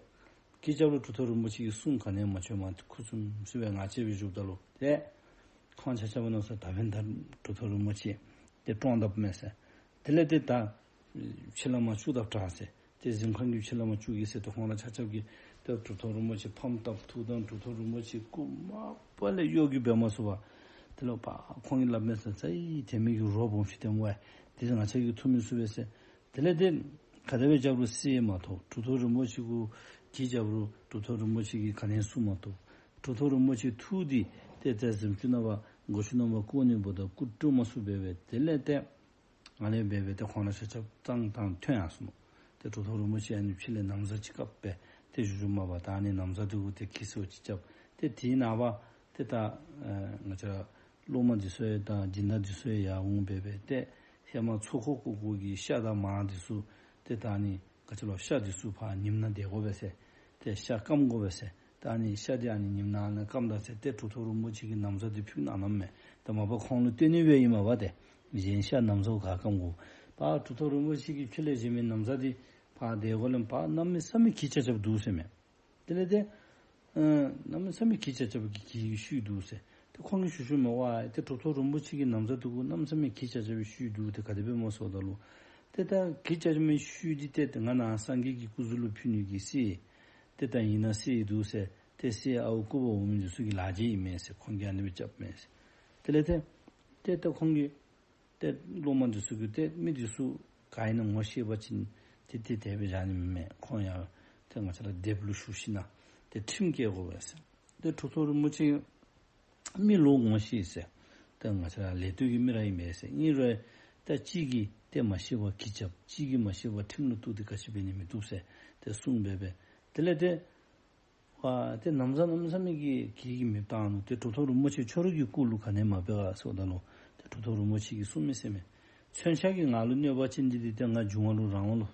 གྱི་རྐྱབ་རུང་གྲུབ་ཐོབ་རིན་པོ་ཆེ་གིས་གསུང་ག་ནི་ཡང་མ་བྱོན། མར་ཁུ་སིམ་སིམ་སྦེ་ང་བཅས་སྦེ་བཞུགསཔ་ད་ལུ་ཏེ་ཁོང་ཆ་ཁྱབ་མནོ་ས་ད་འབདན་ད་གྲུབ་ཐོབ་རིན་པོ་ཆེ་ཏེ་བཀྲོངས་དཔ་མས་ཟེར། དེ་ལས་ཏེ་ད་ཕྱི་ལུ་མར་བཅུག་དཔ་དྲག་ཟེར། ཏེ་གཟིམ་ཁང་གི་ཕྱི་ལུ་མར་བཅུག་གེ་ཟེར། ཏེ་ཁོང་ར་ཆ་ཁྱབ་ཀྱིས་ཏེ་གྲུབ་ཐོབ་རིན་པོ་ཆེ་ཕམ་བཏབ། ཐུགས་དང་གྲུབ་ཐོབ་རིན་པོ་ཆེ་སྐུ་མ་པ་ལས་གཡོ་སྒྱུ་འབད་མ་ཚུགས་པར་དེ་ལས་ཕར་ཁོང་གིས་སླབ་མས་ཟེར། ས་ཡི་དེ་མི་གི་རོ་སྦོམ་ཤོས་དེ་སྨོ་ཝའི། དེ་ང་བཅས་ཀྱིས་འཚོལ་མི་ཚུགས་པས་ཟེར། དེ་ལས་ཏེ་ག་དེ་སྦེ་རྐྱབ་རུང་གསེར་མ་ཐོབ། གྲུབ་ཐོབ་རིན་པོ་ཆེ་གུ་གྱི་རྐྱབ་རུང་གྲུབ་ཐོབ་རིན་པོ་ཆེ་གིས་ག་ནི་ཡང་གསུང་མ་ཐོབ། གྲུབ་ཐོབ་རིན་པོ་ཆེ་ཐུགས་འདི་ཏེ་ཏེ་གཟིམ་ཅུང་ནང་ཕར་སྒོ་ཅུང་ནང་ཕར་བཀོ་ནི་འབདཝ་ད་སྐུ་སྤྲོད་མ་ཚུགས་པས་སྦེ། དེ་ལས་ཏེ་ཨ་ནི་སྦེ་སྦེ་ཏེ་ཁོང་ར་ཆ་ཁྱབ་གཙང་དང་ཐོན་ཡར་སོ་ནུག། ཏེ་གྲུབ་ཐོབ་རིན་པོ་ཆེ་ཨ་ནི་ཕྱི་ལས་ན་བཟའ་ཅིག་བཀབ་སྦེ་ཏེ་བཞུགས་བཞུགསཔ་མས་པ། ད་ཨ་ནི་ན་བཟའ་འདི་གུ་ཏེ་གྱི་སོ་ཅིག་རྐྱབ། ཏེ་དེའི་ནངས་པ་ཏེ་ད་ཨེ་ང་བཅས་ར་སློབ་མ་འདི་ཚུ་ཡང་དང་སྦྱིན་བདག་འདི་ཚུ་ཡང་ཡར་འོང་སྦེ་སྦེ་ཏེ་ཧེ་མ་ཚོགས་འཁོར་བསྐོར་བསྐོར་གྱི་ཤ་དང་མར་འདི་ཚུ་ཏེ་ད་ཨ་ནི་ག་ཅི་ལོ་ཤ་འདི་ཚུ་ཕར་ཉིམ་ནང་སྡོད་དགོ་པས་ཟེར། ཏེ་ཤ་སྐམ་དགོ་པས་ཟེར། ད་ཨ་ནི་ཤ་འདི་ཨ་ནི་ཉིམ་ནང་ནང་སྐམ་ད་ཟེར་ཏེ་གྲུབ་ཐོབ་རིན་པོ་ཆེ་གིས་ན་བཟའ་འདི་ཕུལ་གནང་གནངམ་མས། ད་མ་པ་ཁོང་ལུ་སྟོན་ནི་སྦེ་ཨིན་མས་པ། ཏེ་གཞན་ཤ་ན་བཟའ་ག་སྐམ་དགོ། པ་གྲུབ་ཐོབ་རིན་པོ་ཆེ་གིས་ཕུལ་ལས་བཞེས་མི་ན་བཟའ་འདི་ཕར་དེ་གུ་ལས་ཕར་གནམ་མེད་ས་མེད་གྱི་རྐྱབ་རྐྱབ་འདུག་ཟེར་མས། དེ་ལས་ཏེ་ཨ་གནམ་མེད་ས་མེད་གྱི་རྐྱབ་རྐྱབ་ཀྱི་གྱི་གི་ཤུལ་འདུག་ཟེར། ཏེ་ཁོང་གིས་ཞུ་ཞུཝ་མས་པ། ཏེ་གྲུབ་ཐོབ་རིན་པོ་ཆེ་གི་ན་བཟའ་འདི་གུ་གནམ་མེད་ས་མེད་གྱི་རྐྱབ་རྐྱབ་པའི་ཤུལ་འདུག། ཏེ་ག་དེ་སྦེ་སྨོ་ཟེརཝ་ད་ལུ་ཏེ་ད་གྱི་རྐྱབ་རྐྱབ་མི་ཤུལ་འདི་ཏེ་ང་ནཱ་སངས་རྒྱས་ཀྱི་སྐུ་གཟུགས་ལུ་ཕུལ་ནི་གི་གསེར་ཏེ་ད་ཨིན་ན་གསེར་འདུག་ཟེར། ཏེ་གསེར་ཨརཝ་བརྐུ་བར་འོང་མི་འདི་ཚུ་གི་ལག་འཁྱེར་ཨིན་མས་ཟེར། ཁོང་གིས་ཨ་ནི་སྦེ་རྐྱབ་མས་ཟེར། དེ་ལས་ཏེ་ཏེ་ད་ཁོང་གིས་ཏེ་སློབ་མ་འདི་ཚུ་གིས་ཏེ་མི་འདི་ཚུ་ག་ཨིན་ན་ངོ་ཤེས་པ་ཅིན་ཏེ་ཏེ་དེ་སྦེ་བཞག་ནི་མེན། ཁོང་ཡང་ཏེ་ང་བཅས་ར་སྡེཔ་ལུ་ཞུ་ཞིནམ་ཏེ་ཁྲིམས་བཀལ་དགོ་པས་ཟེར། ཏེ་གྲུབ་ཐོབ་རིན་པོ་ཆེ་མི་ལོག་ངོ་ཤེས་ཟེར། ཏེ་ང་བཅས་ར་ལས་སྟོད་ཀྱི་མི་ར་ཨིན་པས་ཟེར། ཨིན་རུང་ཏེ་གཅིག་གིས་ཏེ་མ་ཤེས་པར་གྱི་རྐྱབ། གཅིག་གིས་མ་ཤེས་པར་ཁྲིམས་ལུ་གཏུགས་ཏེ་ག་ཅི་འབད་ནི་མི་བཏུབ་ཟེར་ཏེ་གསུངས་སྦེ་སྦེ། དེ་ལས་ཏེ་ཨ་ཏེ་ན་བཟའ་གནམ་མེད་ས་མེད་ཀྱི་གྱི་གིས་མེདཔ་བཏང་ནུག། ཏེ་གྲུབ་ཐོབ་རིན་པོ་ཆེ་ཁྱོད་རའི་གི་སྐུ་ལུ་ག་ནི་ཡང་མ་འབད་ག་ཟེརཝ་ད་ལུ་ཏེ་གྲུབ་ཐོབ་རིན་པོ་ཆེ་གིས་གསུངས་མི་ཟེར་མས། མཚོན་ཆ་གིས་ང་ལུ་གནོད་པ་བྱིན་ཏེ་འདི་ཏེ་ང་འབྱུང་བ་ལུ་རང་དབང་ལུ་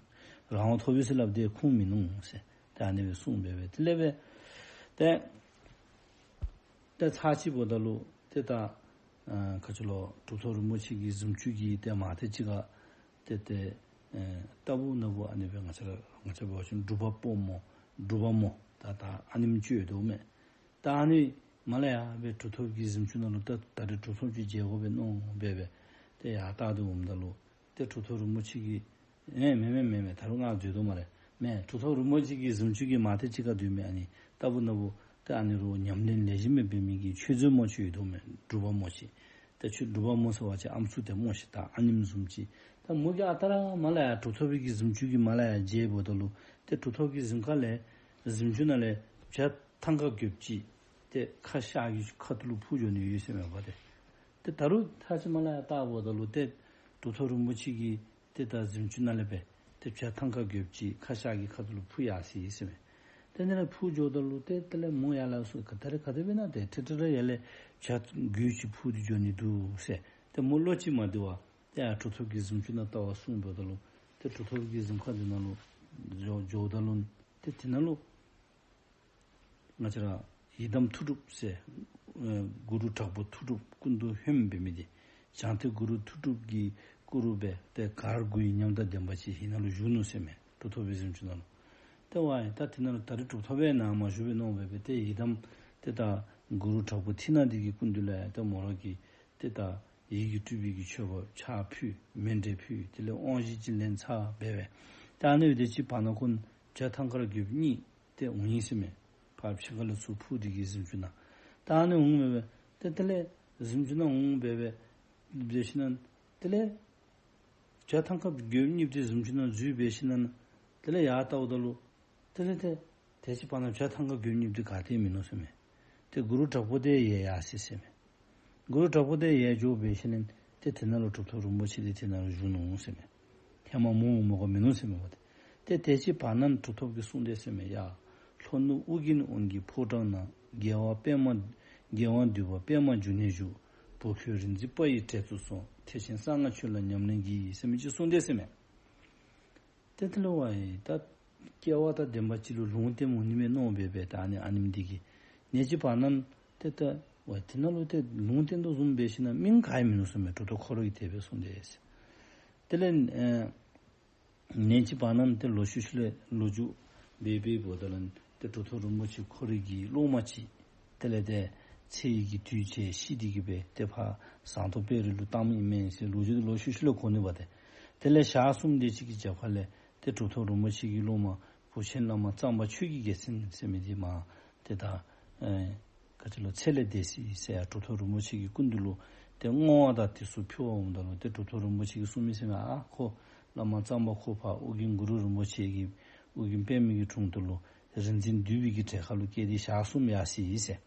རང་དབང་ཐོབ་ཡི་ཟེར་སླབ་སྟེ་ཁུངས་མིན་ནུག་ཟེར། ཏེ་ཨ་ནི་སྦེ་གསུངས་སྦེ་སྦེ། དེ་ལས་སྦེ་ཏེ་ཏེ་ཚར་ཅིག་འབདཝ་ད་ལུ་ཏེ་ད་ཨ་ག་ཅི་ལོ་གྲུབ་ཐོབ་རིན་པོ་ཆེ་གི་གཟིམ་ཅུང་གི་ཏེ་མར་ཐད་ཅིག་ཁར་ཏེ་ཏེ་ཨེ་ལྟ་བུ་ན་བུ་ཨ་ནི་སྦེ་ང་བཅས་ར་ང་བཅས་འབད་བ་ཅིན་སྒྲུབ་པ་པོ་སྨོ། སྒྲུབ་པ་མོ་ད་ད་ཨ་ནེམ་ཅིག་ཡོད་དོ་མས། ད་ཨ་ནི་མར་ལས་ཡར་སྦེ་གྲུབ་ཐོབ་ཀྱི་གཟིམ་ཅུང་ནང་ལུ་ད་ད་རེས་གྲུབ་ཐོབ་ཅིག་མཇལ་དགོ་པས་མནོ་སྦེ་སྦེ་ཏེ་ཡར་བལྟ་སྟེ་འོངམ་ད་ལུ་ཏེ་གྲུབ་ཐོབ་རིན་པོ་ཆེ་གིས་ཨེ་མེན་མེན་མེན་མེན། ད་རུང་ང་འཛོལ་དོ་སྨ་རེ། མེན། གྲུབ་ཐོབ་རིན་པོ་ཆེ་གི་གཟིམ་ཅུང་གི་མར་ཐད་ཅིག་ཁར་སྡོད་མི་ཨ་ནི་ལྟ་བུ་ན་བུ་ཏེ་ཨ་ནི་རུང་ཉམས་ལེན་ལེགས་ཤོམ་སྦེ་འབད་མི་གི་ཆོས་མཛོད་མོ་ཅིག་ཡོད་དོ་མས། སྒྲུབ་པ་མོ་ཅིག། ཏེ་ཆོས་སྒྲུབ་པ་མོ་ཟེར་བ་ཅིན་ཨམ་སྲུ་དེ་མོ་ཅིག་ད་ཨ་ནེམ་བཟུམ་ཅིག། ད་མོ་གིས་ཨ་རྟག་ར་མར་ལས་ཡར་གྲུབ་ཐོབ་པའི་གི་གཟིམ་ཅུང་གི་མར་ལས་ཡར་མཇལཝ་ད་ལུ་ཏེ་གྲུབ་ཐོབ་ཀྱི་གཟིམ་ཁང་ལས་གཟིམ་ཅུང་ནང་ལས་བྱ་ཐང་ཀ་རྒོདཔ་ཅིག་ཏེ་ཁ་ཤར་གྱི་ཁ་ཐུག་ལུ་འཕུར་འགྱོ་ནི་ཡོད་ཟེར་མས་པ་ཏེ། ཏེ་ད་རུང་ཐག་ཅིག་མར་ལས་ཡར་བལྟཝ་ད་ལུ་ཏེ་གྲུབ་ཐོབ་རིན་པོ་ཆེ་གིས་ཏེ་ད་གཟིམ་ཅུང་ནང་ལས་སྦེ་ ཏེ་བྱ་ཐང་ཁ་རྒོདཔ་ཅིག་ཁ་ཤ་གི་ཁ་ཐུག་ལུ་འཕུར་ཡར་སོ་ཡི་ཟེར་མས། ཏེ་ཨ་ནི་ལས་འཕུར་འགྱོཝ་ད་ལུ་ཏེ་དེ་ལས་མོ་ཡར་ལས་སོ་ག་ཏེ་ར་ག་ཏེ་འབད་ན་ཏེ་ཁྲི་ཁྲི་ར་ཡར་ལས་བྱ་རྒོད་ཅིག་འཕུར་ཏེ་འགྱོ་ནི་འདུག་ཟེར། ཏེ་མོ་བློ་ཅིག་མ་བདེ་བར་ཏེ་ཡར་གྲུབ་ཐོབ་ཀྱི་གཟིམ་ཅུང་ནང་བལྟ་བར་སོང་འབདཝ་ད་ལུ་ཏེ་གྲུབ་ཐོབ་ཀྱི་གཟིམ་ཁང་འདི་ནང་ལུ་འགྱོ་འགྱོཝ་ད་ལུ་ཏེ་དེ་ནང་ལུ་ང་བཅས་ར་ཡི་དམ་མཐུ་སྟོབས་ཟེར་ཨེ་གུ་རུ་དྲག་པོ་མཐུ་སྟོབས་སྐུ་མདོག་ཧོནམ་འབད་མི་འདི་བྱང་མཐའི་གུ་རུ་མཐུ་སྟོབས་ཀྱི་སྐུ་རུ་སྦེ་ཏེ་གར་དགུའི་ཉམས་དང་ལྡན་པ་ཅིག་ཨ་ནཱ་ལུ་བཞུགས་ནུག་ཟེར་མས། གྲུབ་ཐོབ་པའི་གཟིམ་ཅུང་ནང་ལུ། ཏེ་ཝའི་ད་དེ་ནང་ལུ་ད་རེས་གྲུབ་ཐོབ་པའི་ནང་མ་བཞུགས་པས་མནོ་སྦེ་སྦེ་ཏེ་ཡི་དམ་ཏེ་ད་གུ་རུ་དྲག་པོ་མཐིང་ནག་འདི་གི་སྐུ་མདོག་ལུ་ཡང་ཏེ་མོ་ར་གིས་ཏེ་ད་ཡིད་ཀྱིས་སྤྲུལ་པའི་གི་མཆོད་པ་ཕྱག་ཕུལ་མཎྜལ་ཕུལ། དེ་ལས་དབང་བཞི་ཅིག་ལེན་ཚར་འབད་སྦེ་ཏེ་ཨ་ནི་སྦེ་དེ་ཅིག་བར་ན་ཁོང་བྱ་ཐང་ཁ་ར་རྒོདཔ་གཉིས་ཏེ་འོང་ཡི་ཟེར་མས། ཕར་ཕྱི་ཁ་ལས་ཚུར་འཕུར་ཏེ་གིས་གཟིམ་ཅུང་ནང་ད་ཨ་ནི་འོང་འབད་སྦེ་ཏེ་དེ་ལས་གཟིམ་ཅུང་ནང་འོང་འབད་སྦེ་སྡོད་ཞིནམ་དེ་ལས་བྱ་ཐང་ཁ་རྒོདཔ་གཉིས་ཏེ་གཟིམ་ཅུང་ནང་འཛུལ་འབད་ཞིནམ་དེ་ལས་ཡར་བལྟཝ་ད་ལུ་དེ་ལས་ཏེ་དེ་ཅིག་བར་ན་བྱ་ཐང་ཁ་རྒོདཔ་གཉིས་ཏེ་ག་ཏེ་མིན་ནུག་ཟེར་མས། ཏེ་གུ་རུ་དྲག་པོ་དེ་ཡར་ཡར་སོ་ཡི་ཟེར་མས། གུ་རུ་དྲག་པོ་དེ་ཡར་འགྱོ་འབད་ཞིནམ་ཏེ་དེ་ནང་ལུ་གྲུབ་ཐོབ་རིན་པོ་ཆེ་འདི་དེ་ནང་ལུ་བཞུགས་ནུག་ཟེར་མས། ཧེ་མ་མོ་མོ་ག་མིན་ནུག་ཟེར་མས་པ་ཏེ། ཏེ་དེ་ཅིག་བར་ན་གྲུབ་ཐོབ་ཀྱིས་གསུངས་དེས་ཟེར་མས། ཡ་ལྷོ་ནུབ་ཨོ་རྒྱན་དབང་གི་ཕོ་བྲང་ན། རྒྱལ་བ་པདྨ་རྒྱལ་དབང་འདུས་པ་པདྨ་འབྱུང་གནས་བཞུགས། བོད་ཁྱོད་རིག་འཛིན་དཔའ་ཡི་གྲལ་དུ་སོང་། ཐེག་ཆེན་གསང་སྔགས་ཆོས་ལ་ཉམས་ལེན་གྱིས། ཟེར་མི་ཅིག་གསུངས་དེས་ཟེར་མས། ཏེ་དེ་ལུ་ཝའི་ད་སྐལ་བ་དང་ལྡན་པ་ཅིག་ལུ་ལུང་བསྟན་འོང་ནི་མས་མནོ་སྦེ་སྦེ་ད་ཨ་ནི་ཨ་ནེམོ་འདི་གིས་གནས་ཅིག་བར་ན་ཏེ་ད་ཝའི་དེ་ནང་ལུ་ཏེ་ལུང་བསྟན་དོ་བཟུམ་འབད་ཞིནམ་མིང་ག་ཡང་མིན་ནུག་ཟེར་མས། གྲུབ་ཐོབ་ཁོ་ར་གིས་དེ་སྦེ་གསུངས་དེས་ཟེར། དེ་ལས་ཨེ་གནས་ཅིག་བར་ན་ཏེ་ལོག་ཤུལ་ཤུལ་ལས་ལོ་རྒྱུས་འབད་འབདཝ་ད་ལུ་ཏེ་གྲུབ་ཐོབ་རིན་པོ་ཆེ་ཁོ་རའི་གི་སློབ་མ་ཅིག་དེ་ལས་ཏེ་ཚེ་ཡི་གི་དུས་བྱས་ཤི་སྟེ་གིས་སྦེ་ཏེ་ཕར་ཟངས་མདོག་དཔལ་རི་ལུ་བཏངམ་ཨིན་མས་ཟེར་ལོ་རྒྱུས་འདི་ལོག་ཤུལ་ཤུལ་ལས་གོ་ནི་པ་ཏེ། དེ་ལས་ཞག་གསུམ་དེ་ཅིག་གི་རྒྱབ་ཁ་ལས་ཏེ་གྲུབ་ཐོབ་རིན་པོ་ཆེ་གི་སློབ་མ་བུ་ཆེན་བླ་མ་གཙང་པ་ཆོས་ཀྱི་རྒྱལ་མཚན་ཟེར་མི་འདི་མར་ཏེ་ད་ཨེ་ག་ཅི་ལོ་ཚེ་ལས་འདས་སོ་ཡི་ཟེར་ཡར་གྲུབ་ཐོབ་རིན་པོ་ཆེ་གི་སྐུ་མདུན་ལུ་ཏེ་བསྔོ་བ་དང་དེ་ཚུ་ཕུལ་བར་འོངམ་ད་ལུ་ཏེ་གྲུབ་ཐོབ་རིན་པོ་ཆེ་གིས་གསུངས་མི་ཟེར་མས། ཨ་ཁོ་བླ་མ་གཙང་པ་ཁོ་ཕར་ཨོ་རྒྱན་གུ་རུ་རིན་པོ་ཆེ་གི་ཨོ་རྒྱན་པདྨ་གི་དྲུང་དུ་ལུ་རིག་འཛིན་འདུས་པའི་གི་གྲལ་ཁ་ལུ་བསྐྱལ་ཏེ་ཞག་གསུམ་ཡར་སོ་ཡི་ཟེར།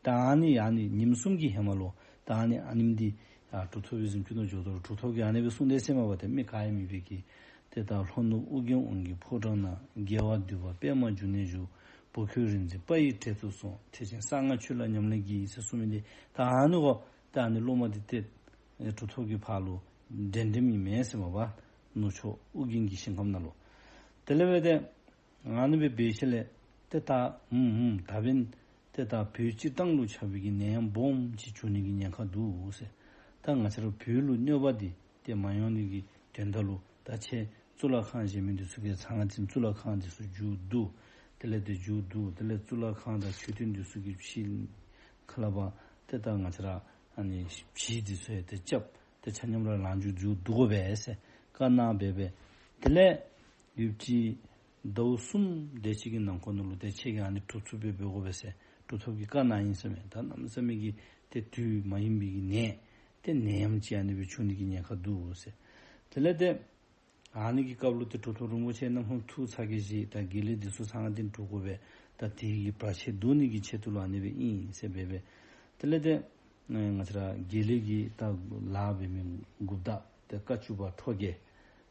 ད་ཨ་ནི་ཨ་ནི་ཉིནམ་གསུམ་གྱི་ཧེ་མ་ལུ་ད་ཨ་ནི་ཨ་ནེམོ་འདི་ཡར་གྲུབ་ཐོབ་པའི་གཟིམ་ཅུང་ནང་འགྱོཝ་ད་ལུ་གྲུབ་ཐོབ་ཀྱིས་ཨ་ནི་སྦེ་གསུངས་དེས་ཟེར་མས་པ་ཏེ། མི་ག་ཡང་མེད་པའི་གི་ཏེ་ད་ལྷོ་ནུབ་ཨོ་རྒྱན་དབང་གི་ཕོ་བྲང་ན། རྒྱལ་བ་འདུས་པ་པདྨ་འབྱུང་གནས་བཞུགས། བོད་ཁྱོད་རིག་འཛིན་དཔའ་ཡི་གྲལ་དུ་སོང་། ཐེག་ཆེན་གསང་སྔགས་ཆོས་ལ་ཉམས་ལེན་གྱིས། ཟེར་གསུངས་མི་འདི་ད་ཨ་ནི་གོ་ད་ཨ་ནི་སློབ་མ་འདི་ཏེ་གྲུབ་ཐོབ་ཀྱི་ཕར་ལུ་འདྲེན་འདྲེནམ་ཨིན་མས་ཟེར་མས་པ། ནུབ་ཕྱོགས་ཨོ་རྒྱན་གྱི་ཞིང་ཁམས་ནང་ལུ། དེ་ལས་སྦེ་ཏེ་ཨ་ནི་སྦེ་འབད་ཞིནམ་ལས་ཏེ་ད་ཧུམ་ཧུམ་ད་འབདན་ཏེ་ད་བོད་སྤྱིར་བཏང་ལུ་ཁྱབ་པའི་གི་ནད་ཡམས་སྦོམ་ཅིག་འབྱུང་ནི་གི་ཉེན་ཁ་འདུག་ཟེར། ད་ང་བཅས་ར་བོད་ལུ་གནོད་པ་འདི་ཏེ་མ་ཡོང་ནི་གི་དོན་དག་ལུ་ད་ཁྱེད་གཙུག་ལག་ཁང་བཞེངས་མི་འདི་ཚུ་གིས་ཚང་ང་འཛིན་གཙུག་ལག་ཁང་འདི་ཚུ་མཇུག་བསྡུ། དེ་ལས་ཏེ་མཇུག་བསྡུ། དེ་ལས་གཙུག་ལག་ཁང་དང་མཆོད་རྟེན་འདི་ཚུ་གི་ཕྱི་ཁ་ལས་ཕར་ཏེ་ད་ང་བཅས་ར་ཨ་ནི་བྱི་འདི་ཚུ་ཡང་ཏེ་རྐྱབ། ཏེ་ཆ་མཉམ་ར་ལངས་འཇུག་འཇུག་བསྡུ་དགོ་པས་ཟེར་བཀའ་གནང་སྦེ་སྦེ། དེ་ལས་ཡུདཔ་ཅིག་ཟླཝ་གསུམ་དེ་ཅིག་གི་ནང་འཁོད་ནང་ལུ་ཏེ་ཁྱེད་ཀྱིས་ཨ་ནི་གྲུབ་ཚུགསཔ་སྦེ་འབད་དགོ་པས་ཟེར་གྲུབ་ཐོབ་ཀྱིས་བཀའ་གནང་ཡི་ཟེར་མས། ད་གནམ་མེད་ས་མེད་ཀྱི་ཏེ་དུས་མ་ཡིན་པའི་གི་ནད་ཏེ་ནད་ཡམས་ཅིག་ཨ་ནི་སྦེ་འབྱུང་ནི་གི་ཉེན་ཁ་འདུག་ཟེར། དེ་ལས་ཏེ་ཨ་ནི་གི་སྐབས་ལུ་ཏེ་གྲུབ་ཐོབ་རིན་པོ་ཆེ་རྣམ་ཐར་ཐུགས་ཚ་གྱང་བཞེས། ད་དགེ་ལས་འདི་ཚུ་ཚང་ང་འདི་འགྲུབ་དགོ་པས། ད་དེ་གི་བར་ཆད་བཟློག་ནི་གི་ཆེད་དུ་ལུ་ཨ་ནི་སྦེ་ཨིན་ཟེར་སྦེ་སྦེ། དེ་ལས་ཏེ་ང་བཅས་ར་དགེ་ལེགས་ཀྱི་ད་ལཱ་འབད་མི་འགོ་བདག་ཏེ་བཀའ་བཅུ་པ་ཁྲོ་རྒྱལ།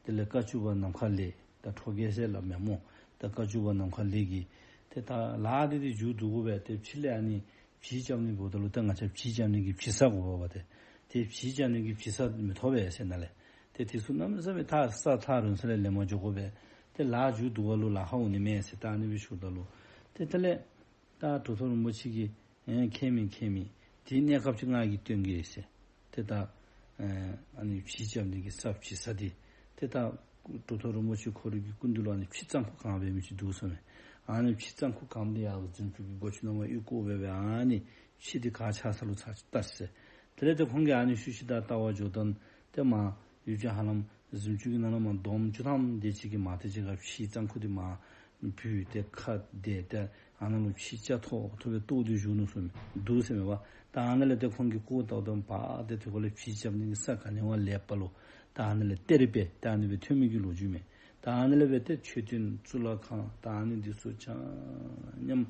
དེ་ལས་བཀའ་བཅུ་པ་ནམ་མཁའ་ལེགས། ད་ཁྲོ་རྒྱལ་ཟེར་སླབ་མས་སྨོ། ད་བཀའ་བཅུ་པ་ནམ་མཁའ་ལེགས་ཀྱིས་ཏེ་ད་ལཱ་འདི་ཏེ་མཇུག་བསྡུ་དགོ་པས། ཏེ་ཕྱི་ལས་ཨ་ནི་བྱི་རྐྱབ་ནི་འབདཝ་ད་ལུ་ད་ང་བཅས་བྱི་རྐྱབ་ནི་གི་བྱི་ས་དགོ་པས་པ་ཏེ། ཏེ་བྱི་རྐྱབ་ནི་གི་བྱི་ས་མི་ཐོབ་པས་ཟེར་ནཱ་ལས། ཏེ་དེ་ཚུ་གནམ་མེད་ས་མེད་ཐག་ས་ཐག་རིང་ས་ལས་ལེན་པར་འགྱོ་དགོ་པས། ཏེ་ལཱ་མཇུག་བསྡུ་བ་ལུ་ལཱ་ཁག་འོང་ནི་མས་ཟེར་ད་ཨ་ནི་སྦེ་ཞུཝ་ད་ལུ། ཏེ་དེ་ལས་ད་གྲུབ་ཐོབ་རིན་པོ་ཆེ་གིས་ཨེ་ཁྱད་མེད་ཁྱད་མེད་དེའི་གནས་སྐབས་ཅིག་ང་གིས་སྟོན་གེ་ཟེར། ཏེ་ད་ཨེ་ཨ་ནི་བྱི་རྐྱབ་ནི་གི་ས་བྱི་ས་འདི་ཏེ་ད་གྲུབ་ཐོབ་རིན་པོ་ཆེ་ཁོ་རའི་གི་སྐུ་མདུན་ལུ་ཨ་ནི་བྱི་གཙང་ཁུག་གང་སྦེ་མི་ཅིག་འདུག་ཟེར་མས། ཨ་ནི་བྱི་གཙང་ཁུག་གང་འདི་ཡར་གཟིམ་ཅུང་གི་སྒོ་ཅིག་ནང་མར་གཡུག་བཀོག་སྦེ་སྦེ་ཨ་ནི་བྱི་འདི་ག་ཆགས་ས་ལུ་ཚར་ཅིག་བལྟ་ཟེར། དེ་ལས་ཏེ་ཁོང་གིས་ཨ་ནི་ཤུལ་ཤུལ་ད་བལྟ་བར་འགྱོཝ་ད་ཏེ་མར་ཡུདཔ་ཅིག་ཧ་ལམ་གཟིམ་ཅུང་གི་ནང་ལུ་མར་འདོམ་བཅུ་ཐམ་དེ་ཅིག་གིས་མར་ཏེ་ཅིག་ཁར་བྱི་གཙང་ཁུག་འདི་མར་བུད་དེ་ཁ་བདས་ཏེ་ཨ་ནཱ་ལུ་བྱི་རྐྱབ་ཐོག་ཐོག་སྦེ་བཏོག་སྟེ་བཞུགས་ནུག་ཟེར་མས། འདུག་ཟེར་མས་པ། ད་ཨ་ནཱ་ལས་ཏེ་ཁོང་གིས་བཀོག་བལྟཝ་ད་ཕར་ཏེ་དེ་ཁ་ལས་བྱི་རྐྱབ་ནི་གི་ས་ག་ནི་བ་ལེགས་པ་ལུ་ད་ཨ་ནཱ་ལས་གཏེར་སྦེ་ད་ཨ་ནི་སྦེ་ཐོན་མི་གི་ལོ་རྒྱུས་མས། ད་ཨ་ནི་ལས་སྦེ་ཏེ་མཆོད་རྟེན་གཙུག་ལག་ཁང་ད་ཨ་ནི་འདི་ཚུ་ཆ་མཉམ་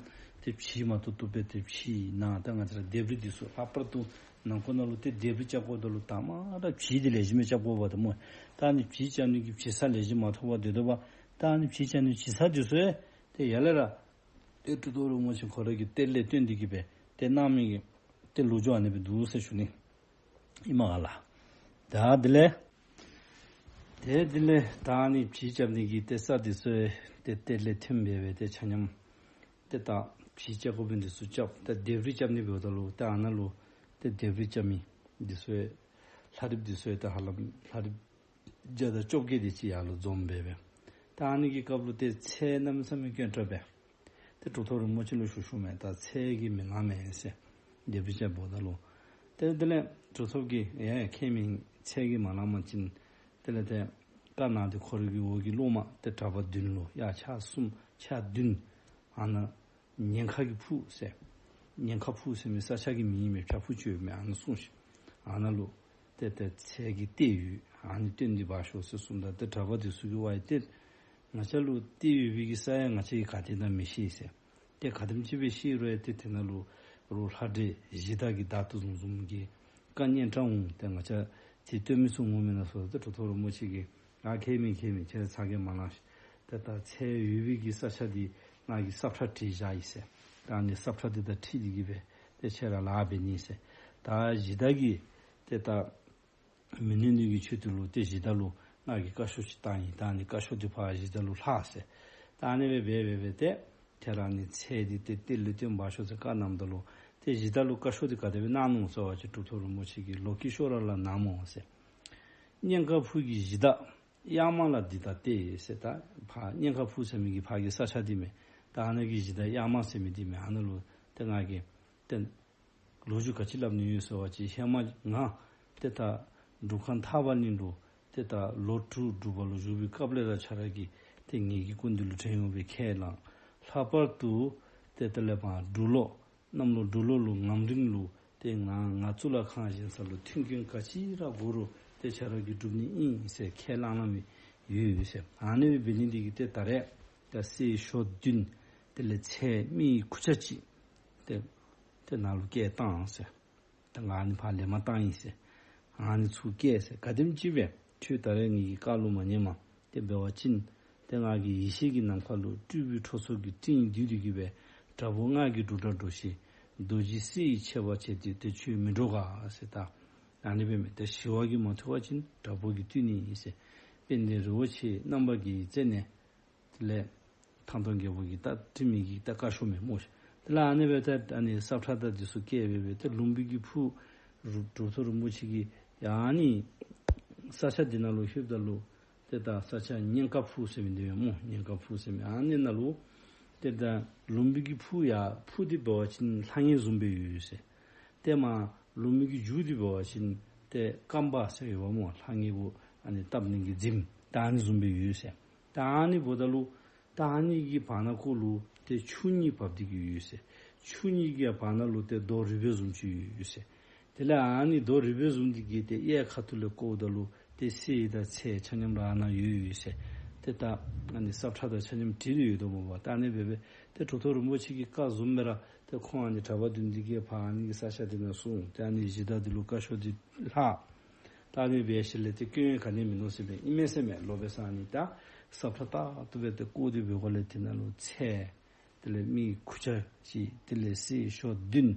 ཏེ་བྱི་མ་གཏོགས་གཏོགས་པའི་ཏེ་བྱི་ནང་ད་ང་བཅས་ར་ལྡེབས་རིས་འདི་ཚུ་ལྷག་པར་དུ་ ནང་འཁོད་ནང་ལུ་ཏེ་སྡེབ་རི་རྐྱབ་དགོཔ་ད་ལུ་དང་པ་ར་བྱི་འདི་ལེགས་ཤོམ་སྦེ་རྐྱབ་དགོཔ་འདི་སྨོ། ད་ཨ་ནི་བྱི་རྐྱབ་ནི་གི་བྱི་ས་ལེགས་ཤོམ་མ་ཐོབ་པར་སྡོད་དོ་བ། ད་ཨ་ནི་བྱི་རྐྱབ་ནི་བྱི་ས་འདི་ཚུ་ཡང་ཏེ་ཡར་ལས་ར་ཏེ་གྲུབ་ཐོབ་རིན་པོ་ཆེ་ཁོ་ར་གིས་གཏེར་ལས་བཏོན་ཏེ་གི་སྦེ་ཏེ་གནང་མི་གི་ཏེ་ལོ་རྒྱུས་ཨ་ནི་སྦེ་འདུག་ཟེར་ཞུ་ནི་ཨིན་མས་ལགས། ད་དེ་ལས་ཏེ་དེ་ལས་ད་ཨ་ནི་བྱི་རྐྱབ་ནི་གི་ཏེ་ས་འདི་ཚུ་ཡང་ཏེ་གཏེར་ལས་ཐོན་སྦེ་སྦེ་ཏེ་ཆ་མཉམ་ཏེ་ད་བྱི་རྐྱབ་དགོ་པའི་འདི་ཚུ་རྐྱབ། ཏེ་སྡེབ་རི་རྐྱབ་ནི་འབདཝ་ད་ལུ་ཏེ་ཨ་ནཱ་ལུ་ཏེ་སྡེབ་རི་རྐྱབ་མི་འདི་ཚུ་ཡང་ལྷ་རིཔ་འདི་ཚུ་ཡང་ཏེ་ཧ་ལམ་ལྷ་རིཔ་བརྒྱ་དང་བཅོ་བརྒྱད་དེ་ཅིག་ཡར་ལུ་འཛོམས་སྦེ་སྦེ། ད་ཨ་ནི་གི་སྐབས་ལུ་ཏེ་ཚལ་གནམ་མེད་ས་མེད་དཀོན་དྲགས་སྦེ། ཏེ་གྲུབ་ཐོབ་རིན་པོ་ཆེ་ལུ་ཞུ་ཞུཝ་མས། ད་ཚལ་གྱིས་མི་ལང་མས་ཟེར། སྡེབ་རི་རྐྱབ་འབདཝ་ད་ལུ། ཏེ་དེ་ལས་གྲུབ་ཐོབ་ཀྱིས་ཡ་ཡ་ཁྱད་མེད། ཚལ་གྱིས་མ་ལངམ་ཅིན་དེ་ལས་ཏེ་བཀའ་གནང་སྟེ་ཁོ་ར་གི་འོག་གི་སློབ་མ་ཏེ་གྲྭ་པ་བདུན་ལུ་ཡར་ཕྱག་གསུམ་ཕྱག་བདུན་ཨ་ནཱ་ཉེན་ཁ་གི་ཕུག་ཟེར། ཉེན་ཁ་ཕུག་ཟེར་མི་ས་ཆ་གི་མིང་ཨིན་མས། བྱག་ཕུག་ཅིག་ཡོད་མས། ཨ་ནཱ་སོང་ཞིག། ཨ་ནཱ་ལུ་ཏེ་ཏེ་ཚལ་གྱི་གཏེར་ཡོད། ཨ་ནི་བཏོན་ཏེ་འབག་ཤོག་ཟེར་གསུངམ་ད་ཏེ་གྲྭ་པ་འདི་ཚུ་གིས་ཝའི་ཏེ་ང་བཅས་ལུ་གཏེར་ཡོད་པའི་གི་ས་ཡང་ང་བཅས་ཀྱིས་ག་ཏེ་ད་མི་ཤེས་ཟེར། ཏེ་ག་དེམ་ཅིག་སྦེ་ཤེས་རུང་ཡང་ཏེ་དེ་ནང་ལུ་རོགས་ལྷ་འདྲེ་གཞི་བདག་གི་བདག་ཏུ་བཟུང་བཟུངམ་གི་བཀའ་སྙན་གྲགས་འོང་། ཏེ་ང་བཅས་ཏེ་སྟོན་མི་ཚུ་ངོ་མེད་ན་སོ་ཏེ་གྲུབ་ཐོབ་རིན་པོ་ཆེ་གིས་ཨ་ཁྱད་མེད་ཁྱད་མེད། ཁྱེད་ར་ཚ་གྱང་མ་ལང་ཞིག། ཏེ་ད་ཚལ་ཡོད་པའི་གི་ས་ཆ་འདི་ང་གིས་ས་ཁྲ་བྲིས་བཞག་ཡི་ཟེར། ད་ཨ་ནི་ས་ཁྲ་འདི་དང་འཁྲིལ་ཏེ་གི་སྦེ་ཏེ་ཁྱེད་ར་ལཱ་འབད་ནི་ཟེར། ད་གཞི་བདག་གིས་ཏེ་ད་མི་ནུས་ནི་གི་ཆེད་དུ་ལུ་ཏེ་གཞི་བདག་ལུ་ང་གིས་བཀའ་ཤོག་ཅིག་བཏང་ཡི། ད་ཨ་ནི་བཀའ་ཤོག་འདི་ཕར་གཞི་བདག་ལུ་ལྷག་ཟེར། ད་ཨ་ནི་སྦེ་འབད་འབད་འབད་ཏེ་ཁྱེད་ར་ཨ་ནི་ཚལ་འདི་ཏེ་གཏེར་ལས་བཏོན་འབག་ཤོག་ཟེར་བཀའ་གནངམ་ད་ལུ་ཏེ་གཞི་བདག་ལུ་བཀའ་ཤོག་འདི་ག་དེ་སྦེ་གནང་ནུག་ཟེར་བ་ཅིན་གྲུབ་ཐོབ་རིན་པོ་ཆེ་གིས་ལོག་སྐྱེལ་ཤོག་ར་ལགས་གནངམ་འོང་ཟེར། གཉན་ཁ་ཕུག་གི་གཞི་བདག་གཡང་མ་ལ་འདི་ལྟ་སྟེ་ཟེར། ད་ཕར་གཉན་ཁ་ཕུག་ཟེར་མི་གི་ཕར་གྱི་ས་ཆ་འདི་མས། ད་ཨ་ནཱ་གི་གཞི་བདག་གཡང་མ་ཟེར་མི་འདི་མས། ཨ་ནཱ་ལུ་ཏེ་ང་གིས་ཏེ་ལོ་རྒྱུས་ག་ཅི་སླབ་ནི་ཡོད་ཟེར་བ་ཅིན་ཧེ་མ་ང་ཏེ་ད་སྒྲུབ་ཁང་ཐར་པ་གླིང་ལུ་ཏེ་ད་ལོ་དྲུག་སྒྲུབ་པ་ལུ་བཞུགས་པའི་སྐབས་ལས་ར་ཁྱེད་ར་གིས་ཏེ་ངེ་གི་སྐུ་མདུན་ལུ་བྲན་གཡོག་སྦེ་ཁས་བླངས། ལྷག་པར་དུ་ཏེ་དེ་ལས་མར་འབྲུག་ལོ་གནམ་ལོ་འབྲུག་ལོ་ལུ་ངམ་རིང་ལུ་ཏེ་ང་ང་གཙུག་ལག་ཁང་བཞེངས་ས་ལུ་མཐུན་རྐྱེན་ག་ཅི་ར་དགོ་རུང་ཏེ་ཁྱེད་ར་གིས་སྒྲུབ་ནི་ཨིན་ཟེར་ཁས་བླངས་གནང་མི་ཡོད་ཟེར། ཨ་ནི་སྦེ་འབད་ནི་འདི་གིས་ཏེ་ད་རེས་ད་གསེར་ཞོ་བདུན་དེ་ལས་ཚལ་མི་ཁུར་ཆ་གཅིག་ཏེ་ཏེ་ནཱ་ལུ་བསྐྱལ་བཏང་ཟེར། ད་ང་ཨ་ནི་ཕར་ལེན་པར་བཏང་ཡི་ཟེར། ཨ་ནི་ཚུར་བསྐྱལ་ཟེར། ག་དེམ་ཅིག་སྦེ་ཁྱོད་ད་རེས་ངེ་གི་བཀའ་ལུ་མ་ཉན་པར་ཏེ་འབད་བ་ཅིན་ཏེ་ང་གིས་ཡེ་ཤེས་ཀྱི་ནམ་མཁའ་ལུ་སྤྲུལ་པའི་ཁྲོ་ཚོགས་ཀྱི་སྤྲིན་བསྡུས་ཏེ་གི་སྦེ་དྲག་པོ་ལྔ་གིས་འགྲོ་དྲག་འགྲོ་ཞིང་རྡོ་རྗེ་གསེར་གྱིས་ཕྱེ་བར་བྱས་ཏེ་ཏེ་ཁྱོད་མི་འདྲོག་ག་ཟེར། ད་ཨ་ནི་སྦེ་མས། ཏེ་ཞི་བ་གིས་མ་ཐུབ་པ་ཅིན་དྲག་པོ་གིས་བཏུལ་ནི་ཨིན་ཟེར། དཔལ་ལྡན་རི་བོ་ཆེ་རྣམ་པར་རྒྱལ་བའི་རྩེ་ནས་དེ་ལས་ཐང་སྟོང་རྒྱལ་པོ་གིས་ད་བྲིས་མི་གི་ད་བཀའ་ཤོག་མས་སྨོ་ཤིག། དེ་ལས་ཨ་ནི་སྦེ་ད་ཨ་ནི་ས་ཁྲ་དང་འདི་ཚུ་བསྐྱལ་སྦེ་སྦེ་ཏེ་ལུམ་བི་གི་ཕུག་རུ་གྲུབ་ཐོབ་རིན་པོ་ཆེ་གིས་ཡ་ཨ་ནི་ས་ཆ་འདི་ནང་ལུ་ལྷོདཔ་ད་ལུ་ཏེ་ད་ས་ཆ་གཉན་ཁ་ཕུག་ཟེར་མི་འདི་མས་སྨོ། གཉན་ཁ་ཕུག་ཟེར་མི་ཨ་ནི་ནང་ལུ་ཏེ་ད་ལུམ་བི་གི་ཕུག་ཡ་ཕུག་འདི་འབད་བ་ཅིན་ལྷང་ངེ་བཟུམ་སྦེ་ཡོད་ཟེར། ཏེ་མར་ལུམ་བི་གི་མཇུག་འདི་འབད་བ་ཅིན་ཏེ་རྐང་པ་ཟེར་ཡོདཔ་སྨོ། ལྷང་ངེ་གུ་ཨ་ནི་བཏབ་ནི་གི་རྫིང་ད་ཨ་ནི་བཟུམ་སྦེ་ཡོད་ཟེར། ད་ཨ་ནི་འབདཝ་ད་ལུ་ད་ཨ་ནི་གི་བར་ན་ཁོ་ལུ་ཏེ་ཆུ་གཉིས་བབས་ཏེ་གི་ཡོད་ཟེར། ཆུ་གཉིས་ཀྱི་བར་ན་ལུ་ཏེ་རྡོ་རི་བོ་བཟུམ་ཅིག་ཡོད་ཟེར། དེ་ལས་ཨ་ནི་རྡོ་རི་བོ་བཟུམ་འདི་གི་ཏེ་གཡས་ཁ་ཐུག་ལས་བསྐོརཝ་ད་ལུ་ཏེ་གསེར་དང་ཚལ་ཆ་མཉམ་ར་ཨ་ནཱ་ཡོད་ཡོད་ཟེར། ཏེ་ད་ཨ་ནི་ས་ཁྲ་དང་ཆ་མཉམ་བྲིས་ཏེ་ཡོདཔ་སྨོ་པ། ད་ཨ་ནི་སྦེ་སྦེ་ཏེ་གྲུབ་ཐོབ་རིན་པོ་ཆེ་གི་བཀའ་བཟུམ་སྦེ་ར་ཏེ་ཁོང་ཨ་ནི་གྲྭ་པ་བདུན་འདི་གིས་ཕར་ཨ་ནི་གི་ས་ཆ་འདི་ནང་སོང་། ཏེ་ཨ་ནི་གཞི་བདག་འདི་ལུ་བཀའ་ཤོག་འདི་ལྷག། ད་ཨ་ནི་སྦེ་ཞིནམ་ལས་ཏེ་སྐྱོན་ག་ནི་མིན་ནུག་ཟེར་སྦེ་ཨིན་མས་ཟེར་མས། ལོག་འབད་ས་ཨ་ནི་ད་ས་ཁྲ་ཏག་ཏག་སྦེ་ཏེ་བརྐོ་སྟེ་འབད་དགོཔ་ལས་དེ་ནང་ལུ་ཚལ་དེ་ལས་མི་ཁུར་ཆ་གཅིག་དེ་ལས་གསེར་ཞོ་བདུན་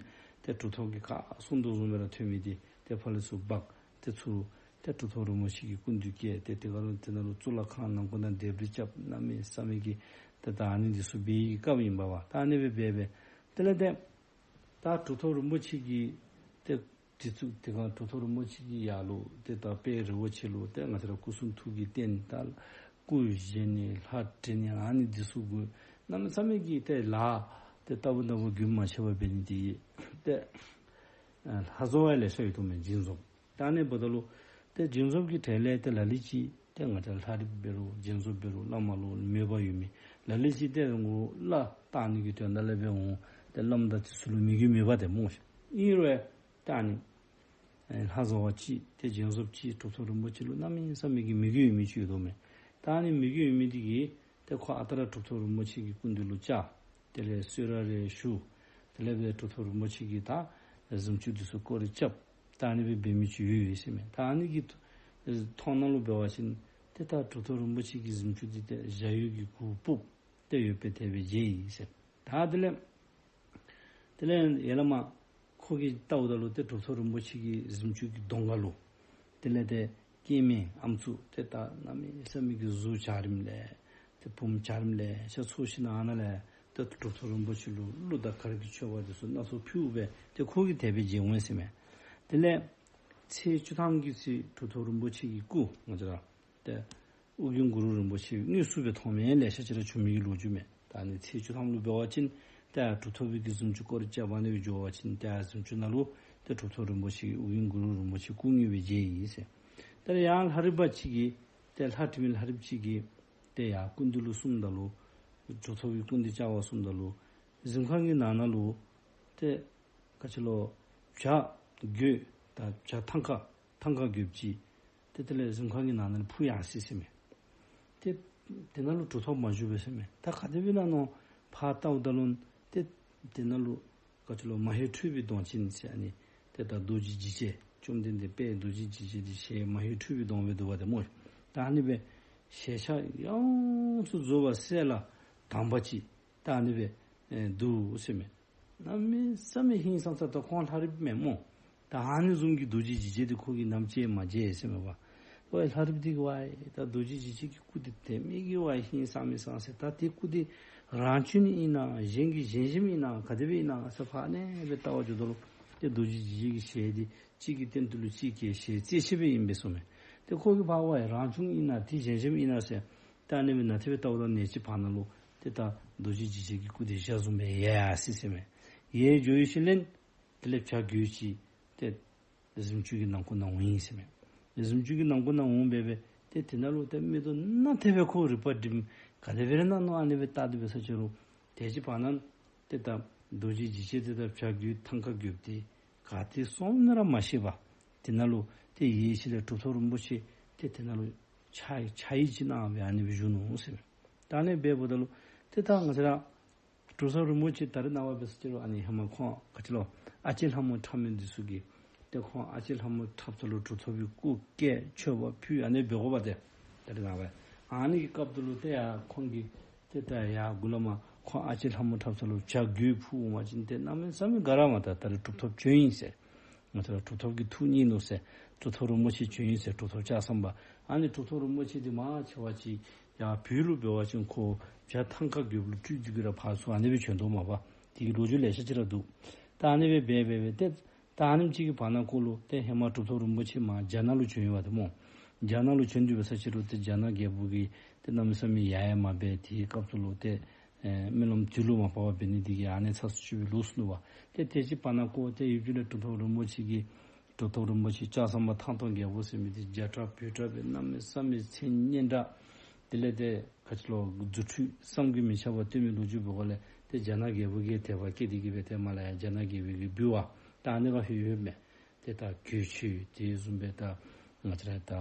ཏེ་གྲུབ་ཐོབ་ཀྱིས་བཀའ་གསུང་དོ་བཟུམ་སྦེ་ར་ཐོན་མི་འདི་ཏེ་ཕར་ལས་ཚུར་འབག་སྟེ་ཚུར་ཏེ་གྲུབ་ཐོབ་རིན་པོ་ཆེ་གི་སྐུ་མདུན་བསྐྱལ་ཏེ་དེ་ཁར་ལུ་དེ་ནང་ལུ་གཙུག་ལག་ཁང་ནང་ཁོ་ན་ལྡེབས་རིས་རྐྱབ་གནམ་མེད་ས་མེད་ཀྱི་ཏེ་ད་ཨ་ནི་འདི་ཚུ་འབད་བའི་སྐབས་ཨིན་པས་པ། ད་ཨ་ནི་སྦེ་འབད་སྦེ་དེ་ལས་ཏེ་ད་གྲུབ་ཐོབ་རིན་པོ་ཆེ་གིས་ཏེ་དེ་ཚུ་དེ་ཁར་གྲུབ་ཐོབ་རིན་པོ་ཆེ་གིས་ཡར་ལུ་ཏེ་ད་དཔལ་རི་བོ་ཆེ་ལུ་ཏེ་ང་བཅས་ར་སྐུ་གསུང་ཐུགས་ཀྱི་རྟེན་ད་སྐུ་བཞེངས་ནི་ལྷ་བྲིས་ནི་ཨ་ནི་འདི་ཚུ་དགོ་གནམ་མེད་ས་མེད་ཀྱི་ཏེ་ལཱ་ཏེ་རྟག་བུ་ནམ་བུ་རྒྱུན་མ་ཆད་པར་འབད་ནི་འདི་གིས་ཏེ་ལྷ་བཟོ་བ་ལེ་ཤ་ཡོད་དོ་མས། སྦྱིན་བཟོ། ད་ཨ་ནི་འབདཝ་ད་ལུ་ཏེ་སྦྱིན་བཟོ་གི་གྲས་ལས་ཏེ་ལ་ལུ་ཅིག་ཏེ་ང་བཅས་ལྷ་རིཔ་འབད་རུང་སྦྱིན་བཟོ་འབད་རུང་བླ་མ་ལུ་མོས་པ་ཡོད་མི་ལ་ལུ་ཅིག་ཏེ་རང་གུ་བླ་བཏགས་ནི་གི་དོན་དག་ལས་འབད་འོང་། ཏེ་བླམ་དང་དེ་ཚུ་ལུ་མོས་གུས་མེད་པ་ཏེ་སྨོ་ཤིག། ཨིན་རུང་ཡང་ད་ཨ་ནི་ཨེ་ལྷ་བཟོ་བ་ཅིག་ཏེ་སྦྱིན་བཟོཔ་ཅིག་གྲུབ་ཐོབ་རིན་པོ་ཆེ་ལུ་གནམ་མེད་ས་མེད་ཀྱི་མོས་གུས་ཡོད་མི་ཅིག་ཡོད་དོ་མས། ད་ཨ་ནི་མོས་གུས་ཡོད་མི་འདི་གིས་ཏེ་ཁོ་ཨ་རྟག་ར་གྲུབ་ཐོབ་རིན་པོ་ཆེ་གི་སྐུ་མདུན་ལུ་བཅར། དེ་ལས་གསོལ་རས་རེ་ཞུ། དེ་ལས་སྦེ་གྲུབ་ཐོབ་རིན་པོ་ཆེ་གིས་ད་གཟིམ་ཆུང་འདི་ཚུ་སྐོར་ར་རྐྱབ། ད་ཨ་ནི་སྦེ་འབད་མི་ཅིག་ཡོད་ཡོད་ཟེར་མས། ད་ཨ་ནི་གི་ཐོག་ནང་ལུ་འབད་བ་ཅིན་ཏེ་ད་གྲུབ་ཐོབ་རིན་པོ་ཆེ་གི་གཟིམ་ཅུང་འདི་ཏེ་བཞག་ཡུལ་གྱི་གུར་ཕུབ་སྟེ་ཡོདཔ་སྦེ་དེ་སྦེ་མཇལ་ཡི་ཟེར། ད་དེ་ལས་དེ་ལས་ཡར་ལས་མར་ཁོ་གིས་བལྟཝ་ད་ལུ་ཏེ་གྲུབ་ཐོབ་རིན་པོ་ཆེ་གི་གཟིམ་ཅུང་གི་གདོང་ཁ་ལུ་དེ་ལས་ཏེ་སྐྱེས་དམན་ཨམ་སྲུ་ཏེ་ད་གནམ་མེད་ས་མེད་ཀྱི་གཟུགས་འཇའ་རིསམོ་ལེ་ཏེ་བུམོ་འཇའ་རིསམོ་ལེ་ཤ་ཚུ་ཞིནམ་ལས་ཏེ་གྲུབ་ཐོབ་རིན་པོ་ཆེ་ལུ་གླུ་དང་གར་གྱི་མཆོད་པ་འདི་ཚུ་སྣ་ཚོགས་ཕུལཝ་སྦེ་ཏེ་ཁོ་གིས་དེ་སྦེ་མཇལ་འོང་ཟེར་མས། དེ་ལས་ཚེས་བཅུ་ཐམ་གྱི་ཚེ་གྲུབ་ཐོབ་རིན་པོ་ཆེ་གི་སྐུ་ང་བཅས་ར་ཏེ་ཨོ་རྒྱན་གུ་རུ་རིན་པོ་ཆེ་དངོས་སུ་སྦེ་མཐོང་མི་ལེ་ཤ་ཅིག་ར་བྱུང་མི་གི་ལོ་རྒྱུས་མས། ད་ཨ་ནི་ཚེས་བཅུ་ཐམ་ལུ་འབད་བ་ཅིན་ཏེ་གྲུབ་ཐོབ་པའི་གི་གཟིམ་ཅུང་སྐོར་ར་རྐྱབ་ཨ་ནི་སྦེ་འགྱོ་བ་ཅིན་ཏེ་གཟིམ་ཅུང་ནང་ལུ་ཏེ་གྲུབ་ཐོབ་རིན་པོ་ཆེ་ཨོ་རྒྱན་གུ་རུ་རིན་པོ་ཆེ་སྐུ་དངོས་སྦེ་མཇལ་ཡི་ཟེར། ད་ཡང་ལྷ་རིཔ་པ་ཅིག་གིས་ཏེ་ལྷ་འདྲེ་མི་ལྷ་རིཔ་ཅིག་གིས་ཏེ་ཡར་སྐུ་མདུན་ལུ་གསུངམ་ད་ལུ་གྲུབ་ཐོབ་ཀྱི་སྐུ་མདུན་བཅར་བར་གསུངམ་ད་ལུ་གཟིམ་ཁང་གི་ནང་ན་ལུ་ཏེ་ག་ཅི་ལོ་བྱ་རྒོད་དང་བྱ་ཐང་ཀ་ཐང་ཀ་རྒོདཔོ་ཅིག་ཏེ་དེ་ལས་གཟིམ་ཁང་གི་ནང་ན་ལུ་འཕུར་ཡར་སོ་ཡི་ཟེར་མས། ཏེ་དེ་ནང་ལུ་གྲུབ་ཐོབ་མ་བཞུགས་པས་ཟེར་མས། ད་ག་དེ་སྦེ་ཨིན་ན་མནོ་ཕར་བལྟཝ་ད་ལུ་ཏེ་དེ་ནང་ལུ་ག་ཅི་ལོ་མ་ཧེ་ཁྲོས་པའི་གདོང་ཅན་ཟེར་ཨ་ནི་ཏེ་ད་རྡོ་རྗེ་འཇིགས་བྱེད་བཅོམ་ལྡན་འདས་དཔལ་རྡོ་རྗེ་འཇིགས་བྱེད་འདི་ཞལ་མ་ཧེ་ཁྲོས་པའི་གདོང་སྦེ་འདུག་པ་ཏེ་སྨོ། ད་ཨ་ནི་སྦེ་ཞལ་ཆགས་ཡོངས་སུ་རྫོགས་པ་གསལ་ལ་དྭངས་པ་ཅིག་ད་ཨ་ནི་སྦེ་ཨེ་འདུག་ཟེར་མས། གནམ་མེད་ས་མེད་ཧིང་སངས་ས། ད་ཁོང་ལྷ་རིཔ་མས་སྨོ། ད་ཨ་ནི་བཟུམ་གྱི་རྡོ་རྗེ་འཇིགས་བྱེད་འདི་ཁོ་གིས་ནམ་ཅིག་མ་མཇལ་ཟེར་མས་པ། ཝའི་ལྷ་རིཔ་འདི་གིས་ཝའི་ད་རྡོ་རྗེ་འཇིགས་བྱེད་ཀྱི་སྐུ་འདི་དེ་མི་གི་ཝའི་ཧིང་སངས་མི་སངས་ཟེར། ད་དེ་སྐུ་འདི་རང་བྱུང་ཨིན་ན་གཞན་གྱིས་བཞེངས་བཞེངསམ་ཨིན་ན་ག་དེ་སྦེ་ཨིན་ན་ཟེར་ཕར་ཨ་ནི་སྦེ་བལྟ་བར་འགྱོཝ་ད་ལུ་ཏེ་རྡོ་རྗེ་འཇིགས་བྱེད་ཀྱི་ཞལ་འདི་གཅིག་གི་སྟེང་དུ་ལུ་གཅིག་གི་ཞལ་རྩེག་ཤིང་སྦེ་ཨིན་པས་གསུངས་མས། ཏེ་ཁོ་གིས་ཕར་ཝའི་རང་བྱུང་ཨིན་ན་དེ་བཞེངས་བཞེངསམ་ཨིན་ན་ཟེར། ད་ཨ་ནི་སྦེ་ནཱ་དེ་སྦེ་བལྟཝ་ད་ནེ་ཅིག་བར་ན་ལུ་ཏེ་ད་རྡོ་རྗེ་འཇིགས་བྱེད་ཀྱི་སྐུ་འདི་ཞལ་བཟུམ་སྦེ་ཡལ་ཡར་སོ་ཡི་ཟེར་མས། ཡལ་འགྱོ་ཡི་ཤུལ་ལས་དེ་ལས་བྱ་རྒོད་ཅིག་ཏེ་གཟིམ་ཅུང་གི་ནང་ཁོག་ནང་འོང་ཡི་ཟེར་མས། གཟིམ་ཅུང་གི་ནང་ཁོག་ནང་འོང་སྦེ་སྦེ་ཏེ་དེ་ནང་ལུ་ཏེ་མིག་ཏོ་ནང་དེ་སྦེ་ཁོ་རིག་པ་སྒྲིམ་ག་དེ་སྦེ་ར་ཨིན་ན་མནོ་ཨ་ནི་སྦེ་བལྟ་སྟེ་འབད་ས་ཅིག་རུང་དེ་ཅིག་བར་ན་ཏེ་ད་རྡོ་རྗེ་འཇིགས་བྱེད་དེ་དང་བྱ་རྒོད་ཐང་ཀ་རྒོདཔོ་དེ་ག་ཏེ་སོང་ན་ར་མ་ཤེས་པར་དེ་ནང་ལུ་ཏེ་ཡལ་ཞིནམ་ལས་གྲུབ་ཐོབ་རིན་པོ་ཆེ་ཏེ་དེ་ནང་ལུ་ཆ་ཆ་ཡི་ཅིག་གནང་སྦེ་ཨ་ནི་སྦེ་བཞུགས་ནུག་ཟེར་མས། ད་ཨ་ནི་སྦེ་འབདཝ་ད་ལུ་ཏེ་ད་ང་བཅས་ར་གྲུབ་ཐོབ་རིན་པོ་ཆེ་ད་རེས་ནངས་པ་འབད་ས་ཅིག་རུང་ཨ་ནི་ཧེ་མ་ཁོང་ག་ཅི་ལོ་ཨ་ལྕེ་ལྷ་མོ་འཁྲབ་མི་འདི་ཚུ་གིས་ཏེ་ཁོང་ཨ་ལྕེ་ལྷ་མོ་འཁྲབ་ས་ལུ་གྲུབ་ཐོབ་ཀྱི་སྐུ་བཀལ་མཆོད་པ་ཕུལ་ཨ་ནི་སྦེ་འབད་དགོ་པ་ཏེ། ད་རེས་ནངས་པ་ཨ་ནི་གི་སྐབས་དེ་ལུ་ཏེ་ཡར་ཁོང་གིས་ཏེ་ད་ཡར་མགུ་ལས་མར་ཁོང་ཨ་ལྕེ་ལྷ་མོ་འཁྲབ་ས་ལུ་བྱ་རྒོད་འཕུར་འོང་བ་ཅིན་ཏེ་གནམ་མེད་ས་མེད་དགའ་ར་མས། ད་ད་རེས་གྲུབ་ཐོབ་བྱོན་ཡི་ཟེར། ང་བཅས་ར་གྲུབ་ཐོབ་ཀྱི་ཐུགས་མཉེས་ནུག་ཟེར། གྲུབ་ཐོབ་རིན་པོ་ཆེ་བྱོན་ཡི་ཟེར། གྲུབ་ཐོབ་ལྕགས་ཟམ་པ། ཨ་ནི་གྲུབ་ཐོབ་རིན་པོ་ཆེ་འདི་མང་ཆེ་བ་ཅིག་ཡར་བོད་ལུ་འབད་བ་ཅིན་ཁོ་བྱ་ཐང་ཀ་རྒོདཔོ་ལུ་སྤྲུལ་ཏེ་གི་ར་ཕར་ཚུར་ཨ་ནི་སྦེ་བྱོན་དོ་མས་པ། དེ་གི་ལོ་རྒྱུས་ལེ་ཤ་ཅིག་ར་འདུག། ད་ཨ་ནི་སྦེ་འབད་འབད་འབད་ཏེ་ད་ཨ་ནེམ་ཅིག་གི་བར་ན་ཁོ་ལུ་ཏེ་ཧེ་མ་གྲུབ་ཐོབ་རིན་པོ་ཆེ་མར་རྒྱ་ནག་ལུ་བྱོན་ཡོད་པ་ཏེ་སྨོ། རྒྱ་ནག་ལུ་བྱོན་ཏེ་འབད་ས་ཅིག་རུང་ཏེ་རྒྱ་ནག་རྒྱལ་པོ་གིས་ཏེ་གནམ་མེད་ས་མེད་ཡ་ཡ་མ་འབད། དེའི་སྐབས་སུ་ལུ་ཏེ་ཨེ་སྨོན་ལམ་དུས་ལུ་མ་བབས་པར་འབད་ནི་དེ་གིས་ཨ་ནི་ཚ་སུ་ཅིག་སྦེ་ལུས་སོ་ནུག་པ། ཏེ་དེ་ཅིག་བར་ན་ཁོ་ཏེ་ཡུལ་གྱི་ལས་གྲུབ་ཐོབ་རིན་པོ་ཆེ་གི་གྲུབ་ཐོབ་རིན་པོ་ཆེ་ལྕགས་ཟམ་པ་ཐང་སྟོང་རྒྱལ་པོ་ཟེར་མི་དེ་རྒྱ་གྲགས་བོད་གྲགས་སྦེ་གནམ་མེད་ས་མེད་མཚན་སྙན་གྲགས། དེ་ལས་ཏེ་ག་ཅི་ལོ་རྫུ་འཕྲུལ་བསམ་གྱིས་མི་ཁྱབ་པ་སྟོན་མི་ལོ་རྒྱུས་འབད་སྒང་ལས་ཏེ་རྒྱ་ནག་རྒྱལ་པོ་གིས་དད་པ་སྐྱེས་ཏེ་གི་སྦེ་ཏེ་མར་ལས་ཡར་རྒྱ་ནག་རྒྱལ་པོ་གིས་འབུལ་བ་ད་ཨ་ནི་ག་ཕུལ་ཡོདཔ་མས། ཏེ་ད་གོས་ཆེན་དེ་བཟུམ་སྦེ་ད་ང་བཅས་ར་ད་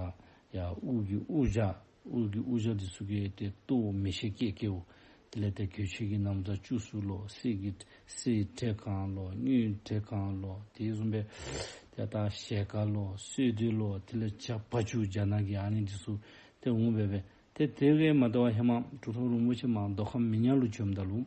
ཡར་དབུ་གི་དབུ་ཞྭ་དབུ་གི་དབུ་ཞྭ་འདི་ཚུ་གིས་ཏེ་ལྟོ་མེ་ཤེལ་ཀེ་ཀེ་བོ། དེ་ལས་ཏེ་གོས་ཆེན་གྱི་ན་བཟའ་བཅུ་གསུམ་ལོ། གསེར་གྱི་གསེར་བྲེ་གང་ལོ། དངུལ་བྲེ་གང་ལོ། དེ་བཟུམ་སྦེ་ཏེ་ད་ཞལ་དཀར་ལོ། གསོལ་འདེབས་ལོ། དེ་ལས་བྱ་བ་ཕྱུགས་རྒྱ་ནག་གི་ཨ་ནི་འདི་ཚུ་ཏེ་འོང་སྦེ་སྦེ་ཏེ་དེ་གིས་མ་དོ་བར་ཧེ་མ་གྲུབ་ཐོབ་རིན་པོ་ཆེ་མར་མདོ་ཁམས་མི་ཉག་ལུ་བྱོནམ་ད་ལུ་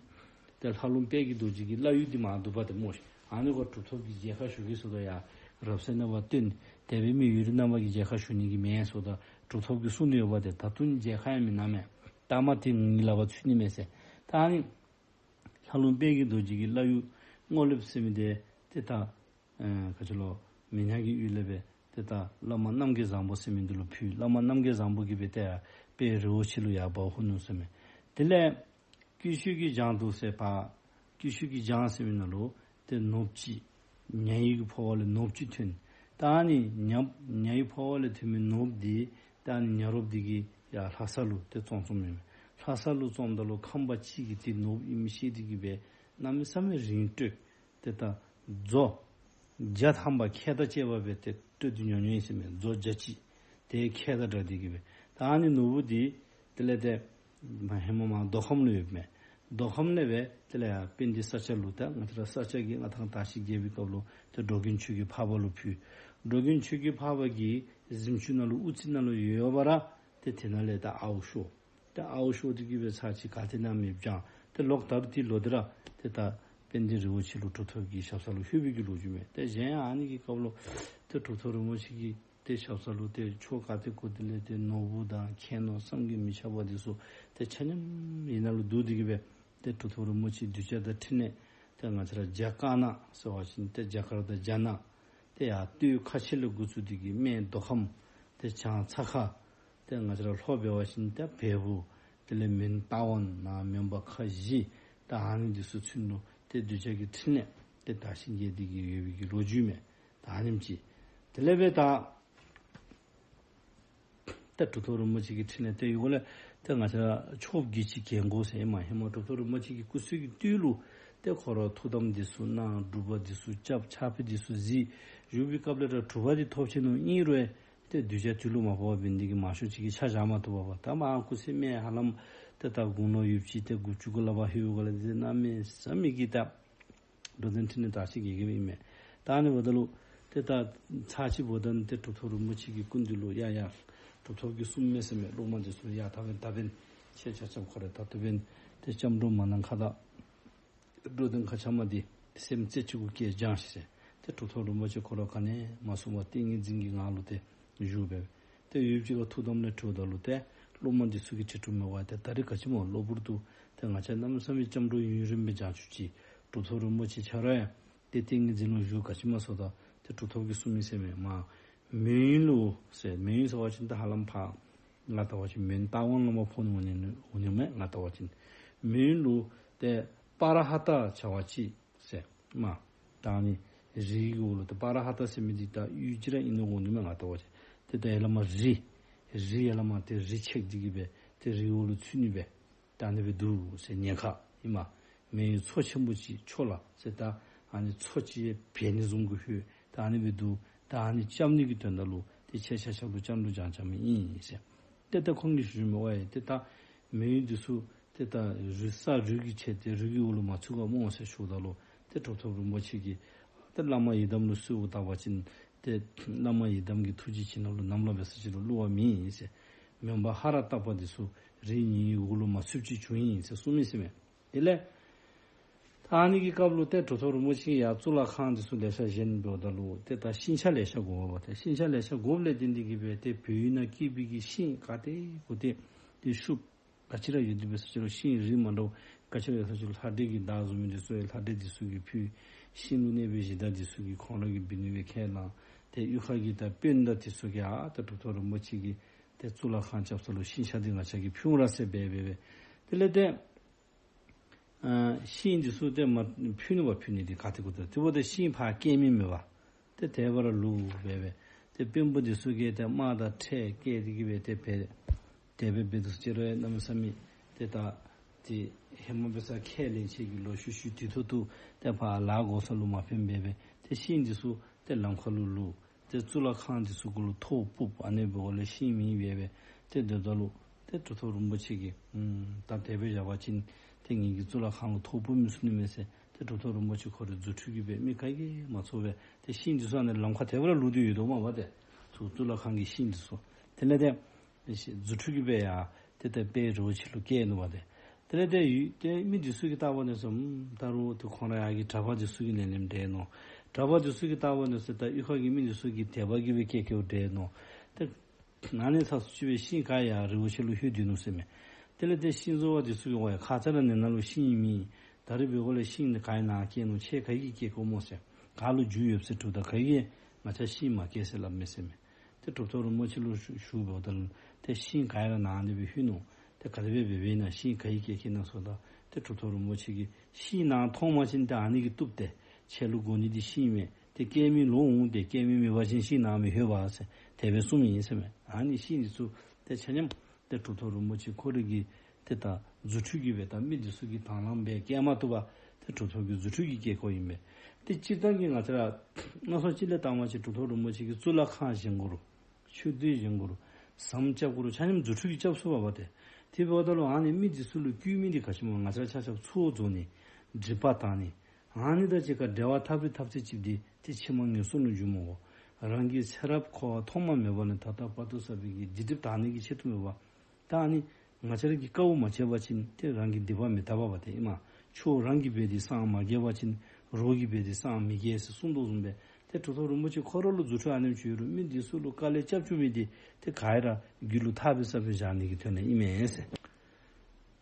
ཏེ་ལྷ་ལུང་དཔལ་གྱི་རྡོ་རྗེ་གི་བླ་གཡུ་འདི་མར་འདུག་པ་ཏེ་སྨོ་ཤིག། ཨ་ནི་ཁོ་གྲུབ་ཐོབ་ཀྱིས་མཇལ་ཁ་ཞུ་གེ་ཟེརཝ་ད་ཡར་རབ་གསལ་རྣམ་པར་སྟོན། དེ་སྦེ་མི་ཡུལ་རིས་རྣམ་པ་གིས་མཇལ་ཁ་ཞུ་ནི་གི་མེན་ཟེརཝ་ད་གྲུབ་ཐོབ་ཀྱིས་གསུངས་ནི་ཡོདཔ་ཏེ་ད་ལྟོ་ནི་མཇལ་ཁ་ཡང་མི་གནང་མས། ལྟ་མ་དེ་ངེའི་ལག་པར་ཚུད་ནི་མས་ཟེར། ད་ཨ་ནི་ལྷ་ལུང་དཔལ་གྱི་རྡོ་རྗེ་གི་བླ་གཡུ་སྔོ་ལེབ་ཟེར་མི་དེ་ཏེ་ད་ཨེ་ག་ཅི་ལོ་མི་ཉག་གི་ཡུལ་ལས་སྦེ་ཏེ་ད་བླ་མ་རྣམ་རྒྱལ་བཟང་པོ་ཟེར་མི་འདི་ལུ་ཕུལ། བླ་མ་རྣམ་རྒྱལ་བཟང་པོ་གིས་སྦེ་ཏེ་ཡར་དཔལ་རི་བོ་ཆེ་ལུ་ཡར་འབག་འོང་ནུག་ཟེར་མས། དེ་ལས་ཀུ་ཤུ་གི་གྱང་འདུག་ཟེར་བ། ཀུ་ཤུ་གི་གྱང་ཟེར་མི་ནང་ལུ་ཏེ་ནོར་བུ་ཅིག་ཉ་ཡི་གི་ཕོཝ་ལས་ནོར་བུ་ཅིག་ཐོན། ད་ཨ་ནི་ཉ་ཉ་ཡི་ཕོཝ་ལས་ཐོན་མི་ནོར་བུ་འདི་ད་ཨ་ནི་ཉ་རོགསཔ་འདི་གིས་ཡར་ལྷ་ས་ལུ་ཏེ་བཙོང་བཙོངམ་མས། ལྷ་ས་ལུ་བཙོངམ་ད་ལུ་ཁམས་པ་ཅིག་གིས་ཏེ་ནོར་བུ་ཨིནམ་ཤེས་ཏེ་གི་སྦེ་གནམ་མེད་ས་མེད་རིན་སྤྲོད། ཏེ་ད་མཛོ་བརྒྱ་ཐམ་པ་ཁལ་དང་བཅས་པ་སྦེ་ཏེ་སྤྲོད་དེ་ཉོ་ཉོཝ་ཨིན་ཟེར་མས། མཛོ་བརྒྱ་ཅིག་ཏེ་ཁལ་དང་སྦྲགས་ཏེ་གི་སྦེ། ད་ཨ་ནི་ནོར་བུ་འདི་དེ་ལས་ཏེ་མར་ཧེ་མ་མར་མདོ་ཁམས་ལུ་ཡོདཔ་མས། མདོ་ཁམས་ལས་སྦེ་དེ་ལས་ཡར་དཔལ་ལྡན་ས་སྐྱ་ལུ་ད་ང་བཅས་ར་ས་སྐྱ་གི་མངའ་ཐང་དར་ཞིང་རྒྱས་པའི་སྐབས་ལུ་ཏེ་འགྲོ་མགོན་ཆོས་ཀྱི་འཕགས་པ་ལུ་ཕུལ། འགྲོ་མགོན་ཆོས་རྒྱལ་འཕགས་པ་གི་གཟིམ་ཆུང་ནང་ལུ་དབུ་རྩེ་ནང་ལུ་ཡོད་པ་ར། ཏེ་དེ་ནང་ལས་ད་ཨརཝ་ཤོར། ཏེ་ཨརཝ་ཤོར་ཏེ་གི་སྦེ་ཚར་ཅིག་ག་ཏེ་ནང་མེདཔ་བྱང་། ཏེ་ལོག་ད་རུང་དེ་ལོག་སྟེ་ར་ཏེ་ད་དཔལ་ལྡན་རི་བོ་ཆེ་ལུ་གྲུབ་ཐོབ་ཀྱི་ཞབས་ས་ལུ་ལྷོད་པའི་གི་ལོ་རྒྱུས་མས། ཏེ་གཞན་ཨ་ནི་གི་སྐབས་ལུ་ཏེ་གྲུབ་ཐོབ་རིན་པོ་ཆེ་གི་ཏེ་ཞབས་ས་ལུ་ཏེ་ཆོས་ག་ཏེ་གོ་དེ་ལས་ཏེ་ནོར་བུ་དང་ཁྱད་ནོར་བསམ་གྱིས་མི་ཁྱབ་པ་དེ་ཚུ་ཏེ་ཆ་མཉམ་ཡི་ནང་ལུ་བསྡུ་སྟེ་གི་སྦེ་ཏེ་གྲུབ་ཐོབ་རིན་པོ་ཆེ་གདུལ་བྱ་དང་འཕྲིན་ལས་ཏེ་ང་བཅས་ར་རྒྱ་དཀར་ནག་ཟེར་བ་ཅིན་ཏེ་རྒྱ་གར་དང་རྒྱ་ནག། ཏེ་ཡར་སྟོད་ཁ་ཆེ་ལས་འགོ་བཙུགས་ཏེ་གི་སྨད་མདོ་ཁམས། ཏེ་བྱང་ཚ་ཁ། ཏེ་ང་བཅས་ར་ལྷོ་འབད་བ་ཅིན་ཏེ་བལ་པོ། དེ་ལས་མོན་རྟ་དབང་ནང་མོན་པ་ཁ་བཞི། ད་ཨ་ནི་འདི་ཚུ་ཚུན་ལུ་ཏེ་གདུལ་བྱ་གི་འཕྲིན་ལས་ཏེ་དར་ཞིང་རྒྱས་ཏེ་གི་ཡོད་པའི་གི་ལོ་རྒྱུས་མས། ད་ཨ་ནེམ་ཅིག། དེ་ལས་འབད་ད་ད་གྲུབ་ཐོབ་རིན་པོ་ཆེ་གི་འཕྲིན་ལས་ཏེ་ཡོད་གོ་ལས། ཏེ་ང་བཅས་ར་ཆོསཔ་གིས་ཅིག་གྱོན་དགོ་ཟེར་ཨིན་མས། ཧེ་མ་གྲུབ་ཐོབ་རིན་པོ་ཆེ་གི་སྐུ་ཚེ་གི་དུས་ལུ་ཏེ་ཁོ་ར་ཐུགས་དམ་འདི་ཚུ་གནང་། སྒྲུབ་པ་འདི་ཚུ་རྐྱབ། ཕྱག་དཔེ་འདི་ཚུ་གཟིགས། བཞུགས་པའི་སྐབས་ལས་ར་གྲུབ་པ་འདི་ཐོབ་ཆི་ནུག། ཨིན་རུང་ཏེ་གདུལ་བྱ་དུས་ལུ་མ་བབ་པ་འབད་ནི་འདི་གིས་མང་ཤོས་ཅིག་གིས་ཆ་བཞག་མ་བཏུབ་པས། ད་མར་སྐུ་ཚེ་སྨད་ཧ་ལམ་ཏེ་ད་དགུང་ལོ་ཡུདཔ་ཅིག་ཏེ་དགུ་བཅུ་གོ་ལྔ་བར་ལྷོད་པའི་སྒང་ལས་ཏེ་གནམ་མེད་ས་མེད་ཀྱི་ད་འགྲོ་དོན་འཕྲིན་ལས་དར་ཞིང་རྒྱས་རྒྱསཔ་ཨིན་མས། ད་ཨ་ནི་འབདཝ་ད་ལུ་ཏེ་ད་ཚར་ཅིག་འབདཝ་ད་ནི་ཏེ་གྲུབ་ཐོབ་རིན་པོ་ཆེ་གི་སྐུ་མདུན་ལུ་ཡ་ཡ་གྲུབ་ཐོབ་ཀྱིས་གསུངམ་མས་ཟེར་མས། སློབ་མ་འདི་ཚུ་ཡ་ད་འབདན་ད་འབདན་ཁྱེད་ཆ་ཁྱབ་ཁོ་ར་ད་ལྟོ་འབདན་ཏེ་སྐྱབས་འགྲོ་མ་གནང་ཁ་ད་འགྲོ་དོན་ག་ཅི་མ་འདི་སེམས་རྩེ་གཅིག་གུ་བསྐྱེད་བྱུང་ཤིག་ཟེར། ཏེ་གྲུབ་ཐོབ་རིན་པོ་ཆེ་ཁོ་ར་ག་ནི་མ་གསུངས་པར་ཏིང་ངེ་འཛིན་གྱི་ངང་ལུ་ཏེ་བཞུགས་པས། ཏེ་ཡུདཔ་ཅིག་ཁར་ཐུགས་དམ་ལས་གྲོལཝ་ད་ལུ་ཏེ་སློབ་མ་འདི་ཚུ་གིས་དྲི་དྲིཝ་མས་པ། ཏེ་ད་རིས་ག་ཅི་སྨོ་གློ་བུར་དུ་ཏེ་ང་བཅས་གནམ་མེད་ས་མེད་སྐྱབས་འགྲོ་ཡུན་རིངམོ་སྦེ་བྱུང་བཅུག་ཅི། གྲུབ་ཐོབ་རིན་པོ་ཆེ་ཁྱོད་ར་ཡང་ཏེ་ཏིང་ངེ་འཛིན་ལུ་བཞུགས་ག་ཅི་སྨོ་ཟེརཝ་ད་ཏེ་གྲུབ་ཐོབ་ཀྱིས་གསུངས་མི་ཟེར་མས། མ་མོན་ཡུལ་ལུ་ཟེར། མོན་ཡུལ་ཟེར་བ་ཅིན་ད་ཧ་ལམ་ཕར་ང་བལྟ་བ་ཅིན་མོན་རྟ་དབང་ལུ་མར་ཕོག་ནི་འོང་ནི་འོང་ནི་མས། ང་བལྟ་བ་ཅིན་མོན་ཡུལ་ལུ་ཏེ་པ་ར་ཧ་ཏ་བྱ་བ་ཅིག་ཟེར་མ། ད་ཨ་ནི་རི་གི་འོག་ལུ་ཏེ་པ་ར་ཧ་ཏ་ཟེར་མི་འདི་ད་ཡུལ་ཅིག་ར་ཨིན་ནི་འོང་ནི་མས། ང་བལྟ་བ་ཅིན་ཏེ་ད་ཡར་ལས་མར་རི་རི་ཡར་ལས་མར་ཏེ་རི་ཆད་དེ་གི་སྦེ་ཏེ་རི་འོག་ལུ་ཚུད་ནི་སྦེ་ད་ཨ་ནི་སྦེ་འདུག་ཟེར། ཉེན་ཁ་ཨིན་མས། མོན་ཡུལ་མཚོ་ཆེན་པོ་ཅིག་ཕྱོགས་ལ་ཟེར། ད་ཨ་ནི་མཚོ་ཅིག་འབད་ནི་བཟུམ་གྱི་ཧོད་ད་ཨ་ནི་སྦེ་འདུག། ད་ཨ་ནི་རྐྱབ་ནི་གི་དོན་དག་ལུ་ཏེ་ཁྱེད་ཆ་ཁྱབ་ལུ་སྐྱབས་འགྲོ་བྱང་བྱང་མི་ཨིན་ཟེར། ཏེ་ད་ཁོང་གིས་ཞུ་མི་འོ་ཡ་ཏེ་ད་མོན་ཡུལ་འདི་ཚུ་ཏེ་ད་རི་ས་རུད་ཀྱིས་ཆད་དེ་རི་གི་འོག་ལུ་མ་ཚུད་ག་སྨོ་ཟེར་ཞུཝ་ད་ལུ་ཏེ་གྲུབ་ཐོབ་རིན་པོ་ཆེ་གིས་ཏེ་བླ་མ་ཡི་དམ་ལུ་གསོལཝ་བཏབ་པ་ཅིན་ཏེ་བླ་མ་ཡི་དམ་གྱི་ཐུགས་རྗེ་ཅིག་ནང་ལུ་ནམ་ལ་འབད་ས་ཅིག་ལུ་བསླུ་བ་མེད་ཟེར། མོན་པ་ཧ་ར་ཏ་པ་འདི་ཚུ་རི་གཉིས་འོག་ལུ་མ་ཚུདཔ་ཅིག་བྱུང་ཡི་ཟེར་གསུངས་མི་ཟེར་མས། དེ་ལས་ད་ཨ་ནི་གི་སྐབས་ལུ་ཏེ་གྲུབ་ཐོབ་རིན་པོ་ཆེ་ཡར་གཙུག་ལག་ཁང་འདི་ཚུ་ལེ་ཤ་བཞེངས་འབདཝ་ད་ལུ་ཏེ་ད་ཤིང་ཆ་ལེ་ཤ་དགོ་པས། ཏེ་ཤིང་ཆ་ལེ་ཤ་དགོཔ་ལས་བརྟེན་ཏེ་གི་སྦེ་ཏེ་བོད་ཡུལ་ནང་སྐྱེས་པའི་གི་ཤིང་ག་ཏེ་གུ་ཏེ་ཏེ་ཤུབས་ག་ཅི་ར་ཡོད་དེ་འབད་ས་ཅིག་ལུ་ཤིང་རིགས་མ་འདྲཝ་ག་ཅི་ར་ཡོད་ས་ཅིག་ལུ་ལྷ་འདྲེ་གི་བདག་བཟུམ་མི་འདི་ཚུ་ཡང་ལྷ་འདྲེ་འདི་ཚུ་གིས་ཕུལ། ཤིང་ལུ་གནས་པའི་གཞི་བདག་འདི་ཚུ་གིས་ཁོང་ར་གིས་འབད་ནི་སྦེ་ཁས་བླངས། ཏེ་གཡུས་ཁ་གི་ད་དཔོན་དང་འདི་ཚུ་གིས་ཨ་ད་གྲུབ་ཐོབ་རིན་པོ་ཆེ་གི་ཏེ་གཙུག་ལག་ཁང་རྐྱབ་ས་ལུ་ཤིང་ཆ་འདི་ང་བཅས་ཀྱིས་ཕུལ་འོང་ར་ཟེར་འབད་འབད་འབད། དེ་ལས་ཏེ་ཨ་ཤིང་འདི་ཚུ་ཏེ་མ་ཕུལ་ནི་བ་ཕུལ་ནི་འདི་ག་ཏེ་གུ་ཏེ་དེ་འབདཝ་ད་ཤིང་ཕར་བཀལ་མི་མེད་པས། ཏེ་དེ་སྦེ་ར་ལུས་འབད་འབད། ཏེ་དཔོན་པོ་འདི་ཚུ་གིས་ཏེ་དམག་དང་ཁྲལ་བཀལ་ཏེ་གི་སྦེ་ཏེ་འབད་དེ་སྦེ་འབད་དོ་ཟེར་རུང་གནམ་མེད་ས་མེད་ཏེ་ད་ཏེ་ཧེ་མ་འབད་ས་ཁས་ལེན་ཆེ་གི་ལོག་ཤུལ་ཤུལ་དུས་ཐོག་ཏུ་ཏེ་ཕར་ལཱ་འགོ་ས་ལུ་མ་ཕན་འབད་འབད། ཏེ་ཤིང་འདི་ཚུ་ཏེ་ལམ་ཁ་ལུ་ལུས། ཏེ་གཙུག་ལག་ཁང་འདི་ཚུ་གུ་ལུ་ཐོག་ཕུབ། ཨ་ནི་འབདཝ་ལས་ཤིང་མེད་འབད་འབད། ཏེ་དེ་ད་ལུ་ཏེ་གྲུབ་ཐོབ་རིན་པོ་ཆེ་གིས་ཨུམ་ད་དེ་སྦེ་བཞག་པ་ཅིན་ཏེ་ངེ་གི་གཙུག་ལག་ཁང་ལུ་ཐོག་ཕུབ་མི་ཚུགས་ནི་མས་ཟེར། ཏེ་གྲུབ་ཐོབ་རིན་པོ་ཆེ་ཁོ་རའི་རྫུ་འཕྲུལ་གྱིས་སྦེ་མི་ག་གིས་མ་ཚོར་བས། ཏེ་ཤིང་འདི་ཚུ་ཨ་ནི་ལམ་ཁ་དེ་སྦེ་ར་ལུས་ཏེ་ཡོད་དོ་མས་པ། ཏེ་ཚུར་གཙུག་ལག་ཁང་གི་ཤིང་འདི་ཚུ་དེ་ལས་ཏེ་རྫུ་འཕྲུལ་གྱིས་སྦེ་ཡར་ཏེ་ད་དཔལ་རི་བོ་ཆེ་ལུ་བསྐྱལ་ནུག་པ། ཏེ་དེ་ལས་ཏེ་ཡུལ་ཏེ་མི་འདི་ཚུ་གིས་བལྟ་བ་ནི་སོ་ཨུམ་ད་རུང་ཏེ་ཁོང་ར་ཡར་གྱི་གྲྭ་པ་འདི་ཚུ་གིས་ལེན་ལེནམ་འདྲས་མནོ། གྲྭ་པ་འདི་ཚུ་གིས་བལྟ་བ་ནི་སོ་ད་གཡུས་ཁ་གི་མི་འདི་ཚུ་གིས་དད་པ་གིས་སྦེ་བསྐྱལ་བསྐྱལཝ་འདྲས་མནོ། ཏེ་ཨ་ནི་ཚ་སུ་ཅིག་སྦེ་ཤིང་ག་ཡར་རི་བོ་ཆེ་ལུ་ལྷོད་སྡོད་ནུག་ཟེར་མས། དེ་ལས་ཏེ་ཤིང་བཟོ་བ་འདི་ཚུ་གིས་འོ་ཡ་ཁ་ཙ་ར་ནི་ནང་ལུ་ཤིང་མེད། ད་རིས་འབད་དགོ་ལས་ཤིང་འདི་ག་གི་ནང་བསྐྱལ་ནུག། ཁྱེད་ག་གིས་བསྐྱལ་དགོ་སྨོ་ཟེར། ག་ལུ་རྒྱུས་ཡོད་ཟེར་དྲིཝ་ད་ག་གིས་ང་བཅས་ཤིང་མ་བསྐྱལ་ཟེར་སླབ་མས་ཟེར་མས། ཏེ་གྲུབ་ཐོབ་རིན་པོ་ཆེ་ལུ་ཞུ་ཞུ་འབདཝ་ད་ལུ་ཏེ་ཤིང་ག་ཡ་ར་ནང་འདི་སྦེ་ལྷོད་ནུག། ཏེ་ག་དེ་སྦེ་འབད་འབདཝ་ཨིན་ན་ཤིང་ག་གིས་བསྐྱལ་བསྐྱལ་ནུག་ཟེརཝ་ད་ཏེ་གྲུབ་ཐོབ་རིན་པོ་ཆེ་གིས་ཤིང་ནང་མཐོང་པ་ཅིན་ཏེ་ཨ་ནི་གིས་བཏུབ། ཏེ་ཁྱེད་ལུ་དགོ་ནི་འདི་ཤིང་མས། ཏེ་བསྐྱལ་མི་ལོག་འོང་། ཏེ་བསྐྱལ་མི་མེད་པ་ཅིན་ཤིང་ནང་མི་ལྷོད་པས་ཟེར་དེ་སྦེ་གསུངམ་ཨིན་ཟེར་མས། ཨ་ནི་ཤིང་འདི་ཚུ་ཏེ་ཆ་མཉམ་ཏེ་གྲུབ་ཐོབ་རིན་པོ་ཆེ་ཁོ་རའི་གི་ཏེ་ད་རྫུ་འཕྲུལ་གྱིས་སྦེ་ད་མི་འདི་ཚུ་གིས་དང་བླངས་འབད་བསྐྱལ་མ་བཏུབ་པར་ཏེ་གྲུབ་ཐོབ་ཀྱི་རྫུ་འཕྲུལ་གྱིས་བསྐྱལ་དགོཔ་ཨིན་པས། ཏེ་སྤྱིར་བཏང་གི་ང་བཅས་ར་སྣ་ཚོགས་ཅིག་ལས་བལྟ་བ་ཅིན་གྲུབ་ཐོབ་རིན་པོ་ཆེ་གིས་གཙུག་ལག་ཁང་བཞེངས་དགོ་རུང་ཆོས་སྡེ་བཞེངས་དགོ་རུང་ཟམ་རྐྱབ་དགོ་རུང་ཆ་མཉམ་རྫུ་འཕྲུལ་གྱིས་རྐྱབ་ཚུགས་པས་པ། ཏེ་དེ་འབདཝ་ད་ལུ་ཨ་ནི་མི་འདི་ཚུ་ལུ་བསྐུལ་མི་འདི་ག་ཅི་སྨོ། ང་བཅས་ར་ཆ་ཁྱབ་ཚོགས་རྫོགས་ནི་སྒྲིབ་པ་དག་ནི་ཨ་ནི་དང་གཅིག་ཁར་འབྲེལ་བ་འཐབ་རི་འཐབ་ཚད་ཅིག་འདི་ཏེ་ཕྱི་མ་ངན་སོང་ལུ་འགྱུར་མི་དགོ། རང་གི་ཚེ་རབས་འཁོར་བ་ཐོག་མ་མེད་པ་ནས་ད་ལྟ་བར་དུ་བསགས་པའི་གི་སྡིག་སྒྲིབ་དག་ནི་གི་ཆེད་དུ་མེད་པ། ད་ཨ་ནི་ང་བཅས་ར་གིས་དཀའཝ་མ་སྤྱད་པ་ཅིན་ཏེ་རང་གི་སྡིག་པ་མི་དག་པ་བ་ཏེ་ཨིན་མས། ཆོས་རང་གིས་འབད་དེ་སངས་མ་རྒྱས་པ་ཅིན་རོགས་ཀྱིས་འབད་དེ་སངས་མི་རྒྱས་ཟེར་གསུངས་དོ་བཟུམ་སྦེ་ཏེ་གྲུབ་ཐོབ་རིན་པོ་ཆེ་ཁོ་ར་ལུ་རྫུ་འཕྲུལ་ཨ་ནེམ་ཅིག་ཡོད་རུང་མི་འདི་ཚུ་ལུ་དཀའ་ལས་རྐྱབ་བཅུག་མི་འདི་ཏེ་ག་ར་རྒྱུད་ལུ་ཐག་པ་ཟ་སྦེ་བཞག་ནི་གི་དོན་ལས་ཨིན་མས་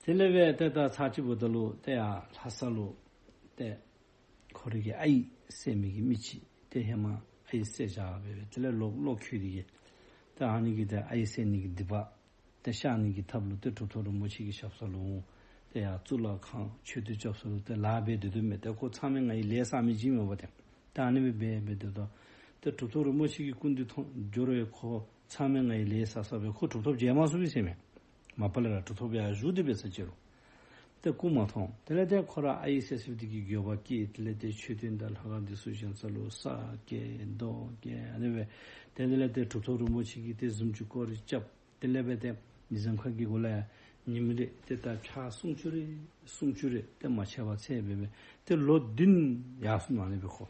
ཟེར། དེ་ལས་འབད་ཏེ་ད་ཚར་གཅིག་འབདཝ་ད་ལུ་ཏེ་ཡར་ལྷ་ས་ལུ་ཏེ་ཁོ་རའི་གི་ཨའི་ཟེར་མི་གི་མི་ཅིག་ཏེ་ཧེ་མ་ཨའི་བསད་བཞག་སྦེ་སྦེ་དེ་ལས་ལོག་ལོག་འཁྱུད་དེ་གིས་ཏེ་ཨ་ནི་གི་ཏེ་ཨའི་བསད་ནི་གི་སྡིག་པ་ཏེ་བཤགས་ནི་གི་ཐབས་ལུ་ཏེ་གྲུབ་ཐོབ་རིན་པོ་ཆེ་གི་ཞབས་ས་ལུ་འོང་། ཏེ་ཡར་གཙུག་ལག་ཁང་མཆོད་རྟེན་རྐྱབ་ས་ལུ་ཏེ་ལཱ་འབད་སྡོད་དོ་མས། ཏེ་ཁོ་མཚམས་མེད་ལྔ་ཡི་ལས་བསགས་མི་ཅིག་མས་པ་ཏེ། ཏེ་ཨ་ནི་སྦེ་འབད་འབད་སྡོདཔ་ད་ཏེ་གྲུབ་ཐོབ་རིན་པོ་ཆེ་གི་སྐུ་མདུན་ཐོན་འགྱོ་རུང་ཁོ་མཚམས་མེད་ལྔ་ཡི་ལས་བསགས་བསགས་སྦེ་ཁོ་གྲུབ་ཐོབ་མཇལ་མ་ཚུགས་པས་ཟེར་མས། མ་པ་ལས་ར་གྲུབ་ཐོབ་ཡར་བཞུགས་ཏེ་འབད་ས་ཅིག་རུང་ཏེ་སྐུ་མ་མཐོང་། དེ་ལས་ཏེ་ཁོ་ར་ཨའི་བསད་བསདཔ་འདི་གིས་འགྱོད་པ་སྐྱེས། དེ་ལས་ཏེ་མཆོད་རྟེན་དང་ལྷ་ཁང་འདི་ཚུ་བཞེངས་ས་ལུ་ས་བཀལ་རྡོ་བཀལ་ཨ་ནི་སྦེ་ཏེ་དེ་ལས་ཏེ་གྲུབ་ཐོབ་རིན་པོ་ཆེ་གི་ཏེ་གཟིམ་ཆུང་སྐོར་ར་རྐྱབ། དེ་ལས་འབད་ཏེ་མི་གཟིམ་ཁང་གི་སྒོ་ལས་ཉིནམ་རེ་ཏེ་ད་ཕྱག་སུམ་ཅུ་རེ་སུམ་ཅུ་རེ་ཏེ་མ་ཆད་པར་འཚལ་སྦེ་སྦེ་ཏེ་ལོ་བདུན་ཡར་སོང་ནུག། ཨ་ནི་སྦེ་ཁོ་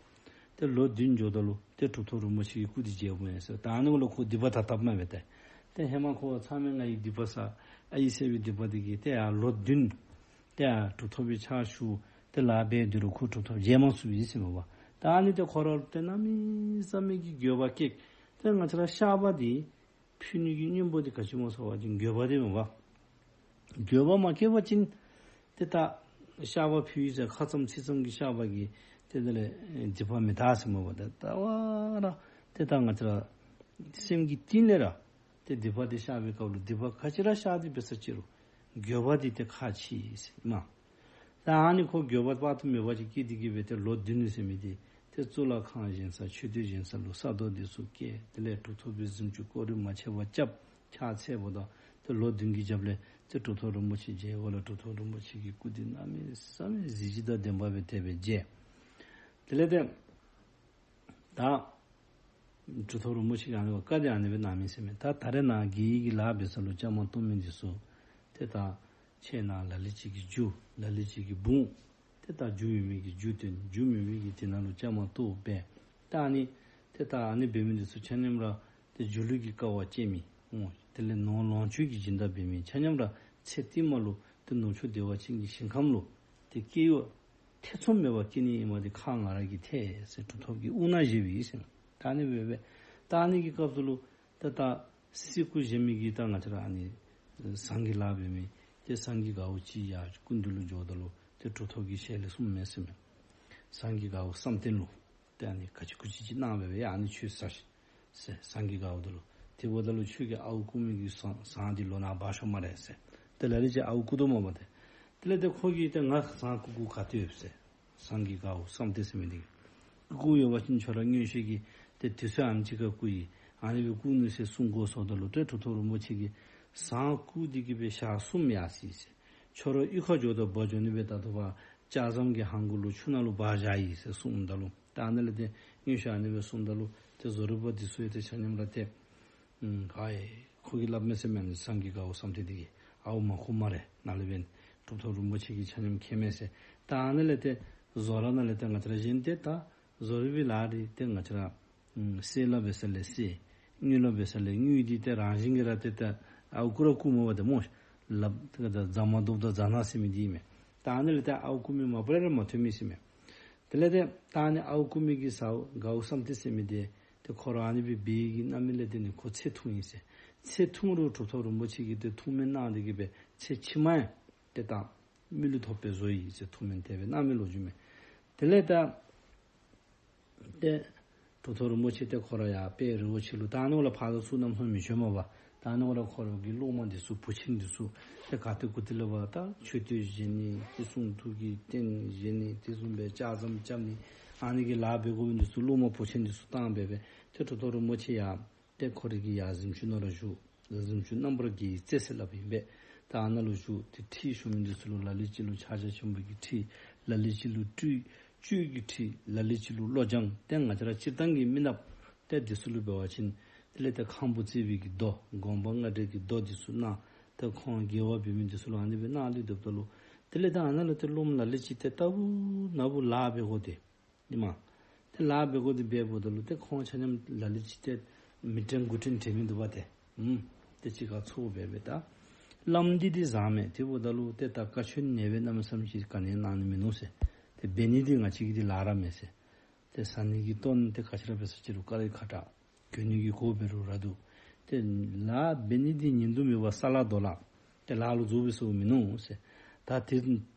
ཏེ་ལོ་བདུན་འགྱོཝ་ད་ལུ་ཏེ་གྲུབ་ཐོབ་རིན་པོ་ཆེ་གི་སྐུ་འདི་མཇལཝ་མས་ཟེར། ད་ཨ་ནི་གུ་ལུ་ཁོ་སྡིག་པ་དག་དགཔ་མས་པ་ཏེ། ཏེ་ཧེ་མ་ཁོ་མཚམས་མེད་ལྔ་ཡི་སྡིག་པ་བསགས་ཨའི་བསད་པའི་སྡིག་པ་འདི་གིས་ཏེ་ཡར་ལོ་བདུན་ཏེ་ཡར་གྲུབ་ཐོབ་པའི་ཕྱག་ཞུ་ཏེ་ལཱ་འབད་དེ་རུང་ཁོ་གྲུབ་ཐོབ་མཇལ་མ་ཚུགས་པས་ཟེར་མས་པ། ད་ཨ་ནི་ཏེ་ཁོ་ར་ལུ་ཏེ་གནམ་མེད་ས་མེད་ཀྱི་འགྱོད་པ་སྐྱེས། ཏེ་ང་བཅས་ར་བཤགས་པ་འདི་ཕུལ་ནི་གི་གཉེན་པོ་འདི་ག་ཅི་སྨོ་ཟེར་བ་ཅིན་འགྱོད་པ་འདི་མས་པ། འགྱོད་པ་མ་སྐྱེས་པ་ཅིན་ཏེ་ད་བཤགས་པ་ཕུལ་ཡི་ཟེར་ཁ་ཙམ་ཚིག་ཙམ་གྱི་བཤགས་པ་གིས་ཏེ་དེ་ལས་སྡིག་པ་མི་དག་ཟེར་མས་པ། ཏེ་ད་བ་ར་ཏེ་ད་ང་བཅས་ར་སེམས་ཀྱི་གཏིང་ལས་ར་ཏེ་སྡིག་པ་འདི་བཤགས་པའི་སྐབས་ལུ་སྡིག་པ་ག་ཅི་ར་བཤགས་ཏེ་འབད་ས་ཅིག་རུང་འགྱོད་པ་འདི་ཏེ་ཁ་ཕྱེ་ཡི་ཟེར་མས། ད་ཨ་ནི་ཁོ་འགྱོད་པ་དཔག་ཏུ་མེད་པ་ཅིག་སྐྱེས་ཏེ་གིས་སྦེ་ཏེ་ལོ་བདུན་ཟེར་མི་འདི་ཏེ་གཙུག་ལག་ཁང་བཞེངས་ས་མཆོད་རྟེན་བཞེངས་ས་ལུ་ས་རྡོ་འདི་ཚུ་བཀལ། དེ་ལས་གྲུབ་ཐོབ་པའི་གཟིམ་ཆུང་སྐོར་ར་མ་ཆད་པར་རྐྱབ། ཕྱག་འཚལཝ་ད་ཏེ་ལོ་བདུན་གྱི་རྒྱབ་ལས་ཏེ་གྲུབ་ཐོབ་རིན་པོ་ཆེ་མཇལཝ་ལས་གྲུབ་ཐོབ་རིན་པོ་ཆེ་གི་སྐུ་འདི་གནམ་མེད་ས་མེད་གཟི་བརྗིད་དང་ལྡན་པ་སྦེ་དེ་སྦེ་མཇལ། དེ་ལས་ཏེ་ད་གྲུབ་ཐོབ་རིན་པོ་ཆེ་གིས་ཨ་ནི་བཀའ་འདི་ཨ་ནི་སྦེ་གནང་མི་ཟེར་མས། ད་ད་རེས་ནཱ་རྒྱལ་བའི་གི་ལཱ་འབད་ས་ལུ་བཅའ་མར་གཏོགས་མི་འདི་ཚུ་ཏེ་ད་ཁྱེད་ནཱ་ལ་ལུ་ཅིག་གིས་རྒྱུག། ལ་ལུ་ཅིག་གིས་འབུངས། ཏེ་ད་རྒྱུག་ཡོད་མི་གིས་རྒྱུག་སྟོན། རྒྱུག་མེད་མི་གིས་དེ་ནང་ལུ་བཅའ་མར་གཏོགས་སྦེ། ད་ཨ་ནི་ཏེ་ད་ཨ་ནི་འབད་མི་འདི་ཚུ་ཆ་མཉམ་ར་ཏེ་སྒྱུ་ལུས་ཀྱི་སྐལ་བ་ཅན་མི་འོང་། དེ་ལས་ནོར་ལོངས་སྤྱོད་ཀྱི་སྦྱིན་བདག་འབད་མི་ཆ་མཉམ་ར་ཚེ་རྟིང་མ་ལུ་ཏེ་ནུབ་ཕྱོགས་བདེ་བ་ཅན་གྱི་ཞིང་ཁམས་ལུ་ཏེ་སྐྱེ་བ་ཐེ་ཚོམ་མེད་པར་སྐྱེ་ནི་ཨིནམ་འདི་ཁག་ང་ར་གིས་ཐལ་ཟེར་གྲུབ་ཐོབ་ཀྱིས་དབུ་ནག་བཞེས་པའི་ཟེར། ད་ཨ་ནི་སྦེ་སྦེ་ད་ཨ་ནི་གི་སྐབས་སུ་ལུ་ད་ད་གསེར་སྐུ་བཞེངས་མི་གིས་ད་ང་བཅས་ར་ཨ་ནི་ཟངས་ཀྱི་ལཱ་འབད་མི་ཏེ་ཟངས་ཀྱི་གའུ་ཅིག་ཡར་སྐུ་མདུན་ལུ་འགྱོཝ་ད་ལུ་ཏེ་གྲུབ་ཐོབ་ཀྱི་ཞལ་ལས་གསུངམ་མས་ཟེར་མས། ཟངས་ཀྱི་གའུ་བསམ་གཏན་ལུ་ཏེ་ཨ་ནི་ག་ཅི་གུ་ཅི་ཅིག་གནང་སྦེ་སྦེ་ཡ་ཨ་ནི་ཁྱོད་ཟ་ཤིག་ཟེར། ཟངས་ཀྱི་གའུ་འདི་ལུ། དེ་འབདཝ་ད་ལུ་ཁྱོད་ཀྱིས་ཨརཝ་བརྐུ་མི་གི་ཟངས་ཟངས་འདི་ལོག་ནཱ་འབག་ཤོག་སྨ་རེ་ཟེར། ཏེ་ལ་ལུ་ཅིག་ཨརཝ་བརྐུ་དོ་མས་པ་ཏེ། དེ་ལས་ཏེ་ཁོ་གིས་ཏེ་ང་ཟངས་བརྐུ་བརྐུ་ག་ཏེ་ཡོད་ཟེར། ཟངས་ཀྱི་གའུ་བསམ་གཏན་ཟེར་མི་འདི་གིས་བརྐུ་ཡོད་པ་ཅིན་ཁྱོད་ར་མངོན་ཤེས་ཀྱིས་ཏེ་དུས་ཚོད་ཨ་ནེམ་ཅིག་ཁར་བརྐུ་ཡི། ཨ་ནི་སྦེ་བརྐུ་ནུག་ཟེར་གསུང་དགོ་ཟེརཝ་ད་ལུ་ཏེ་གྲུབ་ཐོབ་རིན་པོ་ཆེ་གིས་ཟངས་བརྐུ་སྟེ་གིས་སྦེ་ཞག་གསུམ་ཡར་སོ་ཡི་ཟེར། ཁྱོད་ར་གཡུས་ཁར་འགྱོཝ་ད་འབག་འགྱོ་ནི་སྦེ་ད་ལྟོ་བ་ལྕགས་ཟམ་གྱི་ཧང་གུ་ལུ་ཆུ་ནང་ལུ་འབག་བཞག་ཡི་ཟེར་གསུངམ་ད་ལུ་ད་ཨ་ནི་ལས་ཏེ་མངོན་ཤེས་ཨ་ནི་སྦེ་གསུངམ་ད་ལུ་ཏེ་བཟོ་རིག་པ་འདི་ཚུ་ཡང་ཏེ་ཆ་མཉམ་ར་ཏེ་ཨུམ་ཨའེ་ཁོ་གིས་སླབ་མས་ཟེར་མས། ཨ་ནི་ཟངས་ཀྱི་གའུ་བསམ་གཏན་འདི་གིས་ཨརཝ་མ་བརྐུ་སྨ་རེ། ནཱ་ལས་འབདན་གྲུབ་ཐོབ་རིན་པོ་ཆེ་གིས་ཆ་མཉམ་མཁྱེན་མས་ཟེར། ད་ཨ་ནི་ལས་ཏེ་བཟོ་ར་ནང་ལས་ཏེ་ང་བཅས་ར་གཞན་ཏེ་ད་བཟོ་རིག་པའི་ལཱ་འདི་ཏེ་ང་བཅས་ར་ཨུམ་གསེར་ལ་འབད་ས་ལས་གསེར། དངུལ་ལ་འབད་ས་ལས་དངུལ་འདི་ཏེ་རང་བཞིན་གྱིས་ར་ཏེ་ད་ཨརཝ་བརྐུ་ར་བརྐུ་མས་པ་ཏེ་སྨོ། ལགཔ་ཏེ་ད་རྫ་མ་རྡོབ་དང་རྫ་ནག་ཟེར་མི་འདི་ཨིན་མས། ད་ཨ་ནི་ལས་ཏེ་ཨརཝ་བརྐུ་མི་མ་པ་ལས་ར་མ་ཐོན་མས་ཟེར་མས། དེ་ལས་ཏེ་ད་ཨ་ནི་ཨརཝ་བརྐུ་མི་གི་ཟངས་གའུ་བསམ་གཏན་ཟེར་མི་འདི་ཏེ་ཁོ་ར་ཨ་ནི་སྦེ་འབད་ནི་གི་རྣམ་སྨིན་ལས་ཏེ་ནི་ཁོ་ཚེ་ཐུང་ཡི་ཟེར། ཚེ་ཐུང་རུང་གྲུབ་ཐོབ་རིན་པོ་ཆེ་གིས་ཏེ་ཐུགས་སྨོན་གནང་སྟེ་གིས་སྦེ་ཚེ་ཕྱི་མ་ཡང་ཏེ་ད་མི་ལུས་ཐོབ་པའི་བཟོ་ཡི་ཟེར་ཐུགས་སྨོན་དེ་སྦེ་གནང་མི་ལོ་རྒྱུས་མས། དེ་ལས་ད་ཏེ་གྲུབ་ཐོབ་རིན་པོ་ཆེ་ཏེ་ཁོ་ར་ཡར་དཔལ་རི་བོ་ཆེ་ལུ་ད་ཨ་ནི་འབདཝ་ལས་ཕར་དང་ཚུར་རྣམ་གསུམ་མི་བྱོན་མས་པ། ད་ཨ་ནི་འབདཝ་ལས་ཁོ་ར་གི་སློབ་མ་འདི་ཚུ་བུ་ཆེན་འདི་ཚུ་ཏེ་ག་ཏེ་གུ་ཏེ་ལས་འབད་ད་མཆོད་རྟེན་བཞེངས་ནི་ཏེ་གསུང་ཐུགས་ཀྱི་རྟེན་བཞེངས་ནི་དེ་བཟུམ་སྦེ་ལྕགས་ཟམ་རྐྱབ་ནི་ཨ་ནི་གི་ལཱ་འབད་དགོ་མི་འདི་ཚུ་སློབ་མ་བུ་ཆེན་འདི་ཚུ་བཏང་སྦེ་སྦེ་ཏེ་གྲུབ་ཐོབ་རིན་པོ་ཆེ་ཡར་ཏེ་ཁོ་རའི་གི་ཡར་གཟིམ་ཆུང་ནང་ར་བཞུགས། གཟིམ་ཆུང་རྣམ་པར་རྒྱལ་བའི་རྩེ་ཟེར་སླབ་ཨིན་པས། ད་ཨ་ནཱ་ལུ་བཞུགས་ཏེ་ཁྲིད་ཞུ་མི་འདི་ཚུ་ལུ་ལ་ལུ་ཅིག་ལུ་ཕྱག་རྒྱ་ཆེན་པོ་གི་ཁྲིད། ལ་ལུ་ཅིག་ལུ་སྤྲུལ་གཅོད་ཀྱི་ཁྲིད། ལ་ལུ་ཅིག་ལུ་བློ་སྦྱང་། ཏེ་ང་བཅས་ར་སྤྱིར་བཏང་གི་མི་ནགཔ་ཏེ་འདི་ཚུ་ལུ་འབད་བ་ཅིན་དེ་ལས་ཏེ་ཁང་བུ་བརྩེགས་པའི་གི་མདོ་སྒོམ་པ་རྔ་སྒྲིག་གི་མདོ་འདི་ཚུ་གནང་། ཏེ་ཁོང་དགེ་བ་འབད་མི་འདི་ཚུ་ལུ་ཨ་ནི་སྦེ་གནང་སྟེ་སྡོདཔ་ད་ལུ་དེ་ལས་ཏེ་ཨ་ནཱ་ལུ་ཏེ་སློབ་མ་ལ་ལུ་ཅིག་ཏེ་ལྟ་བུ་ན་བུ་ལཱ་འབད་དགོ་སྟེ་ཨིན་མས། ཏེ་ ལཱ་འབད་དགོ་འདི་འབདཝ་ད་ལུ་ཏེ་ཁོང་ཆ་མཉམ་ལ་ལུ་ཅིག་ཏེ་མི་དྲན་དགུ་དྲན་དྲན་མི་འདུག་པ་ཏེ། ཨུམ། ཏེ་གཅིག་ཁར་ཚོགས་འབད་འབད་ད་བླམ་འདི་འདི་བཟང་མས། དེ་འབདཝ་ད་ལུ་ཏེ་ད་བཀའ་ཆོས་ནེ་སྦེ་གནམ་མེད་ས་མེད་ཅིག་ག་ནི་གནང་ནི་མིན་ནུག་ཟེར། ཏེ་འབད་ནི་འདི་ང་བཅས་ཀྱི་འདི་ལཱ་ར་མས་ཟེར། ཏེ་ཟ་ནི་གི་ཏོན་ཏེ་ག་ཅི་ར་འབད་ས་ཅི་རུང་དཀའ་ལས་ཁག་དྲགས། གྱོན་ནི་གི་གོ་འབད་རུང་ར་འདུག། ཏེ་ལཱ་འབད་ནི་འདི་ཉིན་དུ་མེད་པར་ས་ལ་རྡོ་ལ། ཏེ་ལཱ་ལུ་རྫོགས་འབད་ཟེརཝ་མིན་ནུག་ཟེར། ད་དེ་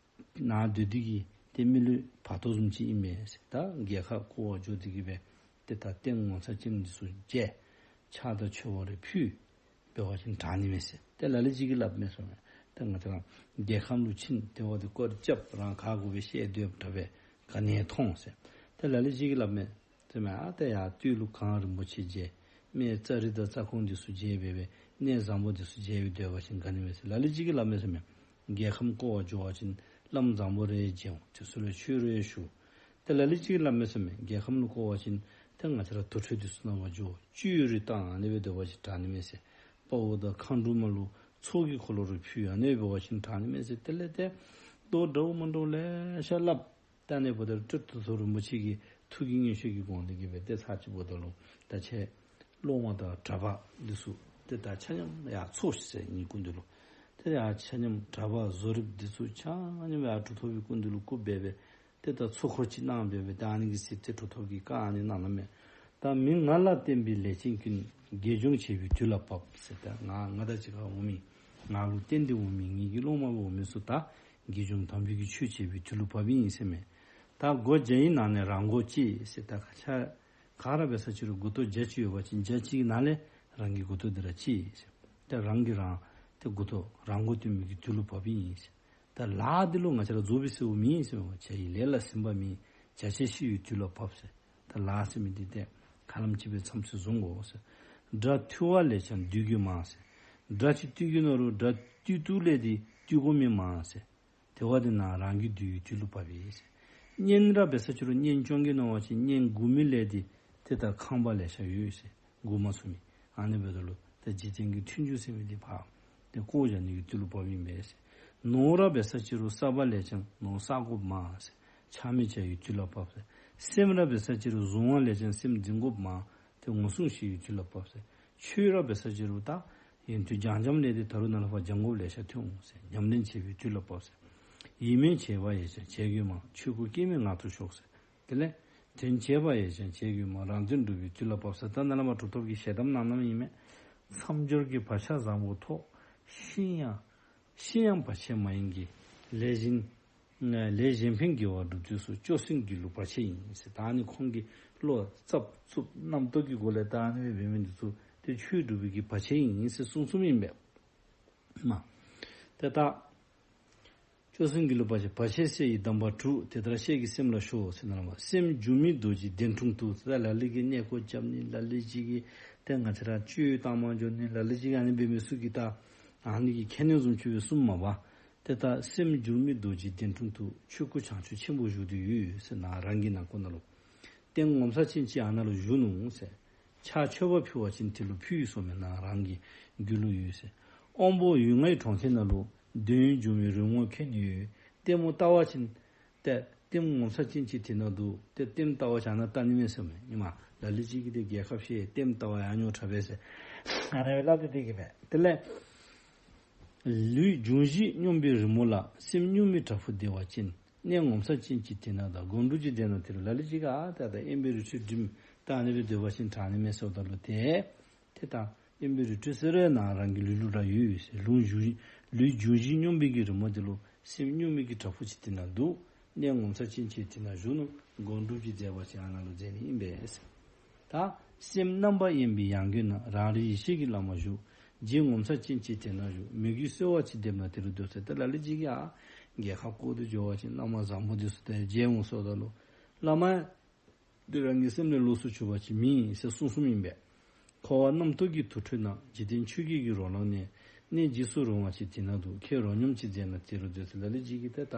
ནང་སྡོད་དེ་གི་ཏེ་མི་ལུས་བར་དོ་བཟུམ་ཅིག་ཨིན་མས་ཟེར། ད་རྒྱལ་ཁབ་བསྐོར་བར་འགྱོ་སྟེ་གི་སྦེ་ཏེ་ད་རྟེན་ངོ་མཚར་ཅན་འདི་ཚུ་མཇལ། ཕྱག་དང་མཆོད་པ་རེ་ཕུལ། འབད་བ་ཅིན་དྲག་ནི་མས་ཟེར། ཏེ་ལ་ལུ་ཅིག་གིས་སླབ་མས་ཟེར་མས། ཏེ་ང་བཅས་ར་རྒྱལ་ཁམས་ལུ་ཕྱིན་ཏེ་འབདཝ་ད་སྐོར་རྐྱབ་རང་ག་དགོ་པའི་བཤད་སྡོད་དྲག་པས་ག་ནི་མཐོང་ཟེར། ཏེ་ལ་ལུ་ཅིག་གིས་སླབ་མས་ཟེར་མས། ཨ་ཏེ་ཡར་སྟོད་ལུ་གངས་རིན་པོ་ཆེ་མཇལ། སྨད་ཙ་རི་དང་ཙ་ཁུང་འདི་ཚུ་མཇལ་འབད་འབད་གནས་བཟང་པོ་འདི་ཚུ་མཇལ་འབད་སྡོད་པ་ཅིན་ག་ནི་མས་ཟེར། ལ་ལུ་ཅིག་གིས་སླབ་མས་ཟེར་མས། རྒྱལ་ཁམས་བསྐོར་བར་འགྱོ་བ་ཅིན་བླམ་བཟང་པོ་རེ་མཇལ་འོང་། དེ་ཚུ་ལུ་ཆོས་རེ་ཞུ། ཏེ་ལ་ལུ་ཅིག་གིས་སླབ་མས་ཟེར་མས། རྒྱལ་ཁམས་ལུ་བསྐོར་བ་ཅིན་ཏེ་ང་བཅས་ར་དུར་ཁྲོད་འདི་ཚུ་ནང་ཕར་འགྱོ་བཅོས་རེ་བཏང་ཨ་ནི་སྦེ་སྡོད་པ་ཅིན་དྲག་ནི་མས་ཟེར། དཔའ་བོ་དང་མཁའ་འགྲོ་མ་ལུ་ཚོགས་ཀྱི་འཁོར་ལོ་རེ་ཕུལ་ཨ་ནི་སྦེ་འབད་བ་ཅིན་དྲག་ནི་མས་ཟེར། དེ་ལས་ཏེ་མདོ་འདྲཝ་མ་འདྲཝ་ལེ་ཤ་སླབ། ད་ཨ་ནི་འབདཝ་ད་ཏེ་ཏེ་ཏེ་རིན་པོ་ཆེ་གི་ཐུགས་ཀྱི་མངོན་ཤེས་ཀྱི་དགོངས་ཏེ་གི་སྦེ་ཏེ་ཚར་གཅིག་འབདཝ་ད་ལུ་ད་ཁྱེད་སློབ་མ་དང་གྲྭ་པ་འདི་ཚུ་ཏེ་ད་ཆ་མཉམ་ཡར་ཚོགས་ཤིག་ཟེར་ངེའི་སྐུ་མདུན་ལུ། ཏེ་ཡར་ཆ་མཉམ་གྲྭ་པ་བཟོ་རིག་འདི་ཚུ་ཆ་མཉམ་ཡར་གྲུབ་ཐོབ་ཀྱི་སྐུ་མདུན་ལུ་བཀུག་འབད་འབད་ཏེ་ད་ཚོགས་འཁོར་ཅིག་གནང་འབད་འབད་ད་ཨ་ནི་གི་ཚེ་ཏེ་གྲུབ་ཐོབ་ཀྱི་བཀའ་ཨ་ནི་གནང་གནངམ་མས། ད་མི་ང་ལ་བསྟེན་པའི་ལས་ཅན་ཀུན། དགེ་སྦྱོང་བྱེད་པའི་དུས་ལ་བབ་ཟེར། ད་ང་ང་དང་གཅིག་ཁར་འོང་མི་ང་ལུ་བསྟེན་ཏེ་འོང་མི་ངེའི་གི་སློབ་མ་སྦེ་འོང་མི་ཚུ་ད་དགེ་སྦྱོང་དམ་པའི་གི་ཆོས་བྱེད་པའི་དུས་ལུ་བབ་ཨིན་ཟེར་མས། ད་སྒོ་བརྒྱ་ཡི་ནང་ནས་རང་མགོ་གཅད་ཟེར། ད་ཁ་ཆ་ག་ར་འབད་ས་ཅི་རུང་མགུ་ཏོ་བརྒྱ་ཅིག་ཡོད་པ་ཅིན་བརྒྱ་ཅིག་གི་ནང་ལས་རང་གི་མགུ་ཏོ་འདི་ར་གཅད་ཟེར། ད་རང་གིས་རང་ཏེ་མགུ་ཏོ་རང་མགོ་བཏོན་མི་གི་དུས་ལུ་བབ་ཨིན་ཟེར། ད་ལཱ་འདི་ལུ་ང་བཅས་ར་རྫོགས་པའི་ཟེརཝ་མེན་ཟེར་མས། བྱ་ཡི་ལས་ལ་ཟིན་པ་མེད། བྱ་བྱེད་ཤི་བའི་དུས་ལ་བབ་ཟེར། ད་ལཱ་ཟེར་མི་འདི་ཏེ་ཁ་ལམ་ཅིག་སྦེ་མཚམས་སུ་བཟུང་དགོ་ཟེར། དགྲ་ཐུལ་བ་ལས་ཀྱང་འདུལ་དགོས་མ་ཟེར། དགྲ་ཅིག་བཏུལ་དགོ་ནོ་རུང་དགྲ་བཏུལ་བཏུལ་ལས་འདི་བཏུལ་དགོ་མི་མ་ཟེར། དེ་བ་འདི་ནང་རང་གི་འདུལ་བའི་དུས་ལུ་བབ་ཨིན་ཟེར། གཉེན་ར་འབད་ས་ཅི་རུང་གཉེན་སྐྱོང་གི་ནོ་བ་ཅིན་གཉེན་མགུ་མི་ལས་འདི་ཏེ་ད་ཁང་པ་ལེ་ཤ་ཡོད་ཟེར། མགུ་མ་ཚུགས་མི་ཨ་ནི་འབདཝ་ད་ལུ་ད་འཇིག་རྟེན་གྱི་མཐུན་འཇུག་ཟེར་མི་འདི་ཕར་ཏེ་བཀོ་བཞག་ནི་གི་དུས་ལུ་བབ་ཨིན་པས་ཟེར། ནོར་ར་འབད་ས་ཅི་རུང་བསགས་པ་ལས་ཀྱང་ནོར་བསགས་དགོཔ་མ་ཟེར། ཆག་མི་ཆགས་པའི་དུས་ལ་བབ་ཟེར། སེམས་ར་འབད་ས་ཅི་རུང་གཟུང་བ་ལས་ཀྱང་སེམས་འཛིན་དགོཔ་མ་ཏེ་ངོ་སྲུང་ཞི་བའི་དུས་ལ་བབ་ཟེར། ཆོས་ར་འབད་ས་ཅི་རུང་ད་ཡོན་ཏན་སྦྱང་སྦྱངམ་ལས་འདི་ད་རུང་ནཱ་ལས་ཕར་སྦྱང་དགོཔ་ལེ་ཤ་ཐོན་འོང་ཟེར། ཉམས་ལེན་བྱེད་པའི་དུས་ལ་བབ་ཟེར། ཡིད་སྨོན་བྱེད་པ་ཡང་བྱེད་དགོས་མ། ཆོས་སྐུ་སྐྱེ་མེད་ངང་དུ་ཞོག་ཟེར། དེ་ལས་དོན་བྱེད་པ་ཡང་བྱེད་དགོས་མ། རང་དོན་སྒྲུབ་པའི་དུས་ལ་བབ་ཟེར། ད་ནཱ་ལས་མར་གྲུབ་ཐོབ་ཀྱི་ཞལ་གདམས་གནང་གནངམ་ཨིན་མས། མཚམས་སྦྱོར་གྱི་བག་ཆགས་བཟང་པོ་ཐོབ། ཤི་ཡང་ཤི་ཡང་བར་ཆད་མ་ཡིན་གྱི། ལས་གཞན་ལས་གཞན་ཕན་དགེ་བ་སྒྲུབ་དུས་སུ། སྐྱོ་སེམས་སྒྱིད་ལུག་བར་ཆད་ཡིན་ཟེར། ད་ནི་ཁོང་གི་བློ་རྩབ་རྩུབ་རྣམ་རྟོག་གི་སྒོ་ལས་ད་ནི་འབད་མི་འདི་ཚུ་ཏེ་ཆོས་སྒྲུབ་པའི་གི་བར་ཆད་ཡིན་ཟེར་གསུངས་གསུངསམ་ཨིན་པས། མ་ཏེ་ད་སྐྱོ་སེམས་སྒྱིད་ལུག་བར་ཆད། བར་ཆད་སེལ་བའི་གདམས་པ་དྲུག། དེ་ལྟར་བཤད་ཀྱིས་སེམས་ལ་ཞོག་ཟེར་ནཱ་ལས་མར། སེམས་འགྱུར་མེད་རྡོ་རྗེའི་གདན་དྲུང་དུ། ད་ལ་ལུ་གིས་གནས་སྐོར་རྐྱབ་ནི་ལ་ལུ་ཅིག་གིས་ཏེ་ང་བཅས་ར་བཅུད་བཏང་མ་འགྱོ་ནི་ལ་ལུ་ཅིག་གིས་ཨ་ནི་འབད་མི་ཚུ་གིས་ད་ཨ་ནི་གི་ཁས་ལེན་བཟུམ་ཅིག་སྦེ་གསུངམ་མས་པ། ཏེ་ད་སེམས་འགྱུར་མེད་རྡོ་རྗེའི་གདན་དྲུང་དུ། ཆོས་སྐུ་བྱང་ཆུབ་ཆེན་པོ་བཞུགས་ཏེ་ཡོད་ཟེར་ནཱ་རང་གི་ནང་ཁོག་ནང་ལུ། རྟེན་ངོ་མཚར་ཅན་ཅིག་ཨ་ནཱ་ལུ་བཞུགས་ནུག་ཟེར། ཕྱག་མཆོད་པ་ཕུལ་བ་ཅིན་དེ་ལུ་ཕུལ་ཡི་ཟེར་མས། ནཱ་རང་གི་རྒྱུད་ལུ་ཡོད་ཟེར། དབང་པོ་ཡུལ་ལྔའི་གྲོང་ཁྱེར་ནང་ལུ། འདོད་ཡོན་འབྱུང་བའི་རོལ་མོ་ཁྱོན་ནས་ཡོད། ལྟད་མོ་ལྟ་བ་ཅིན་ཏེ་ལྟདམོ་ངོ་མཚར་ཅན་ཅིག་དེ་ནང་འདུག། ཏེ་ལྟདམོ་ལྟ་བ་ཅིན་ཨ་ནཱ་ལྟ་ནི་མས་ཟེར་མས། ཨིན་མས། ལ་ལུ་ཅིག་གིས་ཏེ་རྒྱལ་ཁབ་བཤད་ལྟདམོ་ལྟ་བ་ཡང་ཉོག་དྲགས་པས་ཟེར་ཨ་ནི་སྦེ་སླབ་སྟེ་སྡོད་ཀྱི་མས། དེ་ལས་ལུས་འབྱུང་བཞི་སྙོམས་པའི་རི་མོ་ལ། སེམས་གཉུག་མའི་བྲག་ཕུག་བདེ་བ་ཅན། གནས་ངོ་མཚར་ཅན་གྱི་དེ་ན་བདག། སྒོམ་སྒྲུབ་ཀྱི་སྡེ་ན་དེ་རུ། ལ་ལུ་ཅིག་གིས་ཨ་ད་ད་དབེན་པའི་རི་ཁྲོད་འགྲིམ་ད་ཨ་ནི་སྦེ་སྡོད་པ་ཅིན་དྲག་ནི་མས་ཟེརཝ་ད་ལུ་ཏེ་ཏེ་ད་དབེན་པའི་རི་ཁྲོད་ཟེར་རུང་ནཱ་རང་གི་ལུས་ལུ་ར་ཡོད་ཟེར། ལུས་འབྱུང་ལུས་འབྱུང་བཞི་སྙོམས་པའི་གི་རི་མོ་འདི་ལུ་སེམས་གཉུག་མའི་གི་བྲག་ཕུག་ཅིག་དེ་ན་འདུག། གནས་ངོ་མཚར་ཅན་གྱི་དེ་ན་བཞུགས་ནུག། སྒོམ་སྒྲུབ་ཀྱི་མཛད་པ་ཅིག་ཨ་ནཱ་ལུ་མཛད་ནི་ཨིན་པས་ཟེར། ད་སེམས་རྣམ་པར་གཡེང་བའི་ཡང་སྒོས་ན། རང་རིག་ཡེ་ཤེས་ཀྱི་ལམ་མ་ཞུགས། རྗེ་ངོ་མཚར་ཅན་གྱི་དེ་ན་བཞུགས། མོས་གུས་གསོལ་བ་ཅིག་འདེབས་ན་དེ་རུ་སྡོད་ཟེར། ཏེ་ལ་ལུ་ཅིག་གིས་ཨ་རྒྱལ་ཁབ་བསྐོར་ཏེ་འགྱོ་བ་ཅིན་བླ་མ་བཟང་པོ་འདི་ཚུ་ཏེ་མཇལ་འོང་ཟེརཝ་ད་ལུ་བླ་མ་འདི་རང་གི་སེམས་ལས་ལོགས་སུ་གྱུར་པ་ཅིག་མེན་ཟེར་གསུངས་གསུངསམ་ཨིན་པས། འཁོར་བ་རྣམ་རྟོག་གི་དུར་ཁྲོད་ན། འཇིག་རྟེན་ཆོས་བརྒྱད་ཀྱི་རོ་ལངས་ནས། གནས་འཇིགས་སུ་རུང་བ་ཅིག་དེ་ན་འདུག། ཁྱེད་རོ་སྙོམས་ཅིག་མཛད་ན་དེ་རུ་སྡོད་ཟེར། ལ་ལུ་ཅིག་གིས་ཏེ་ད་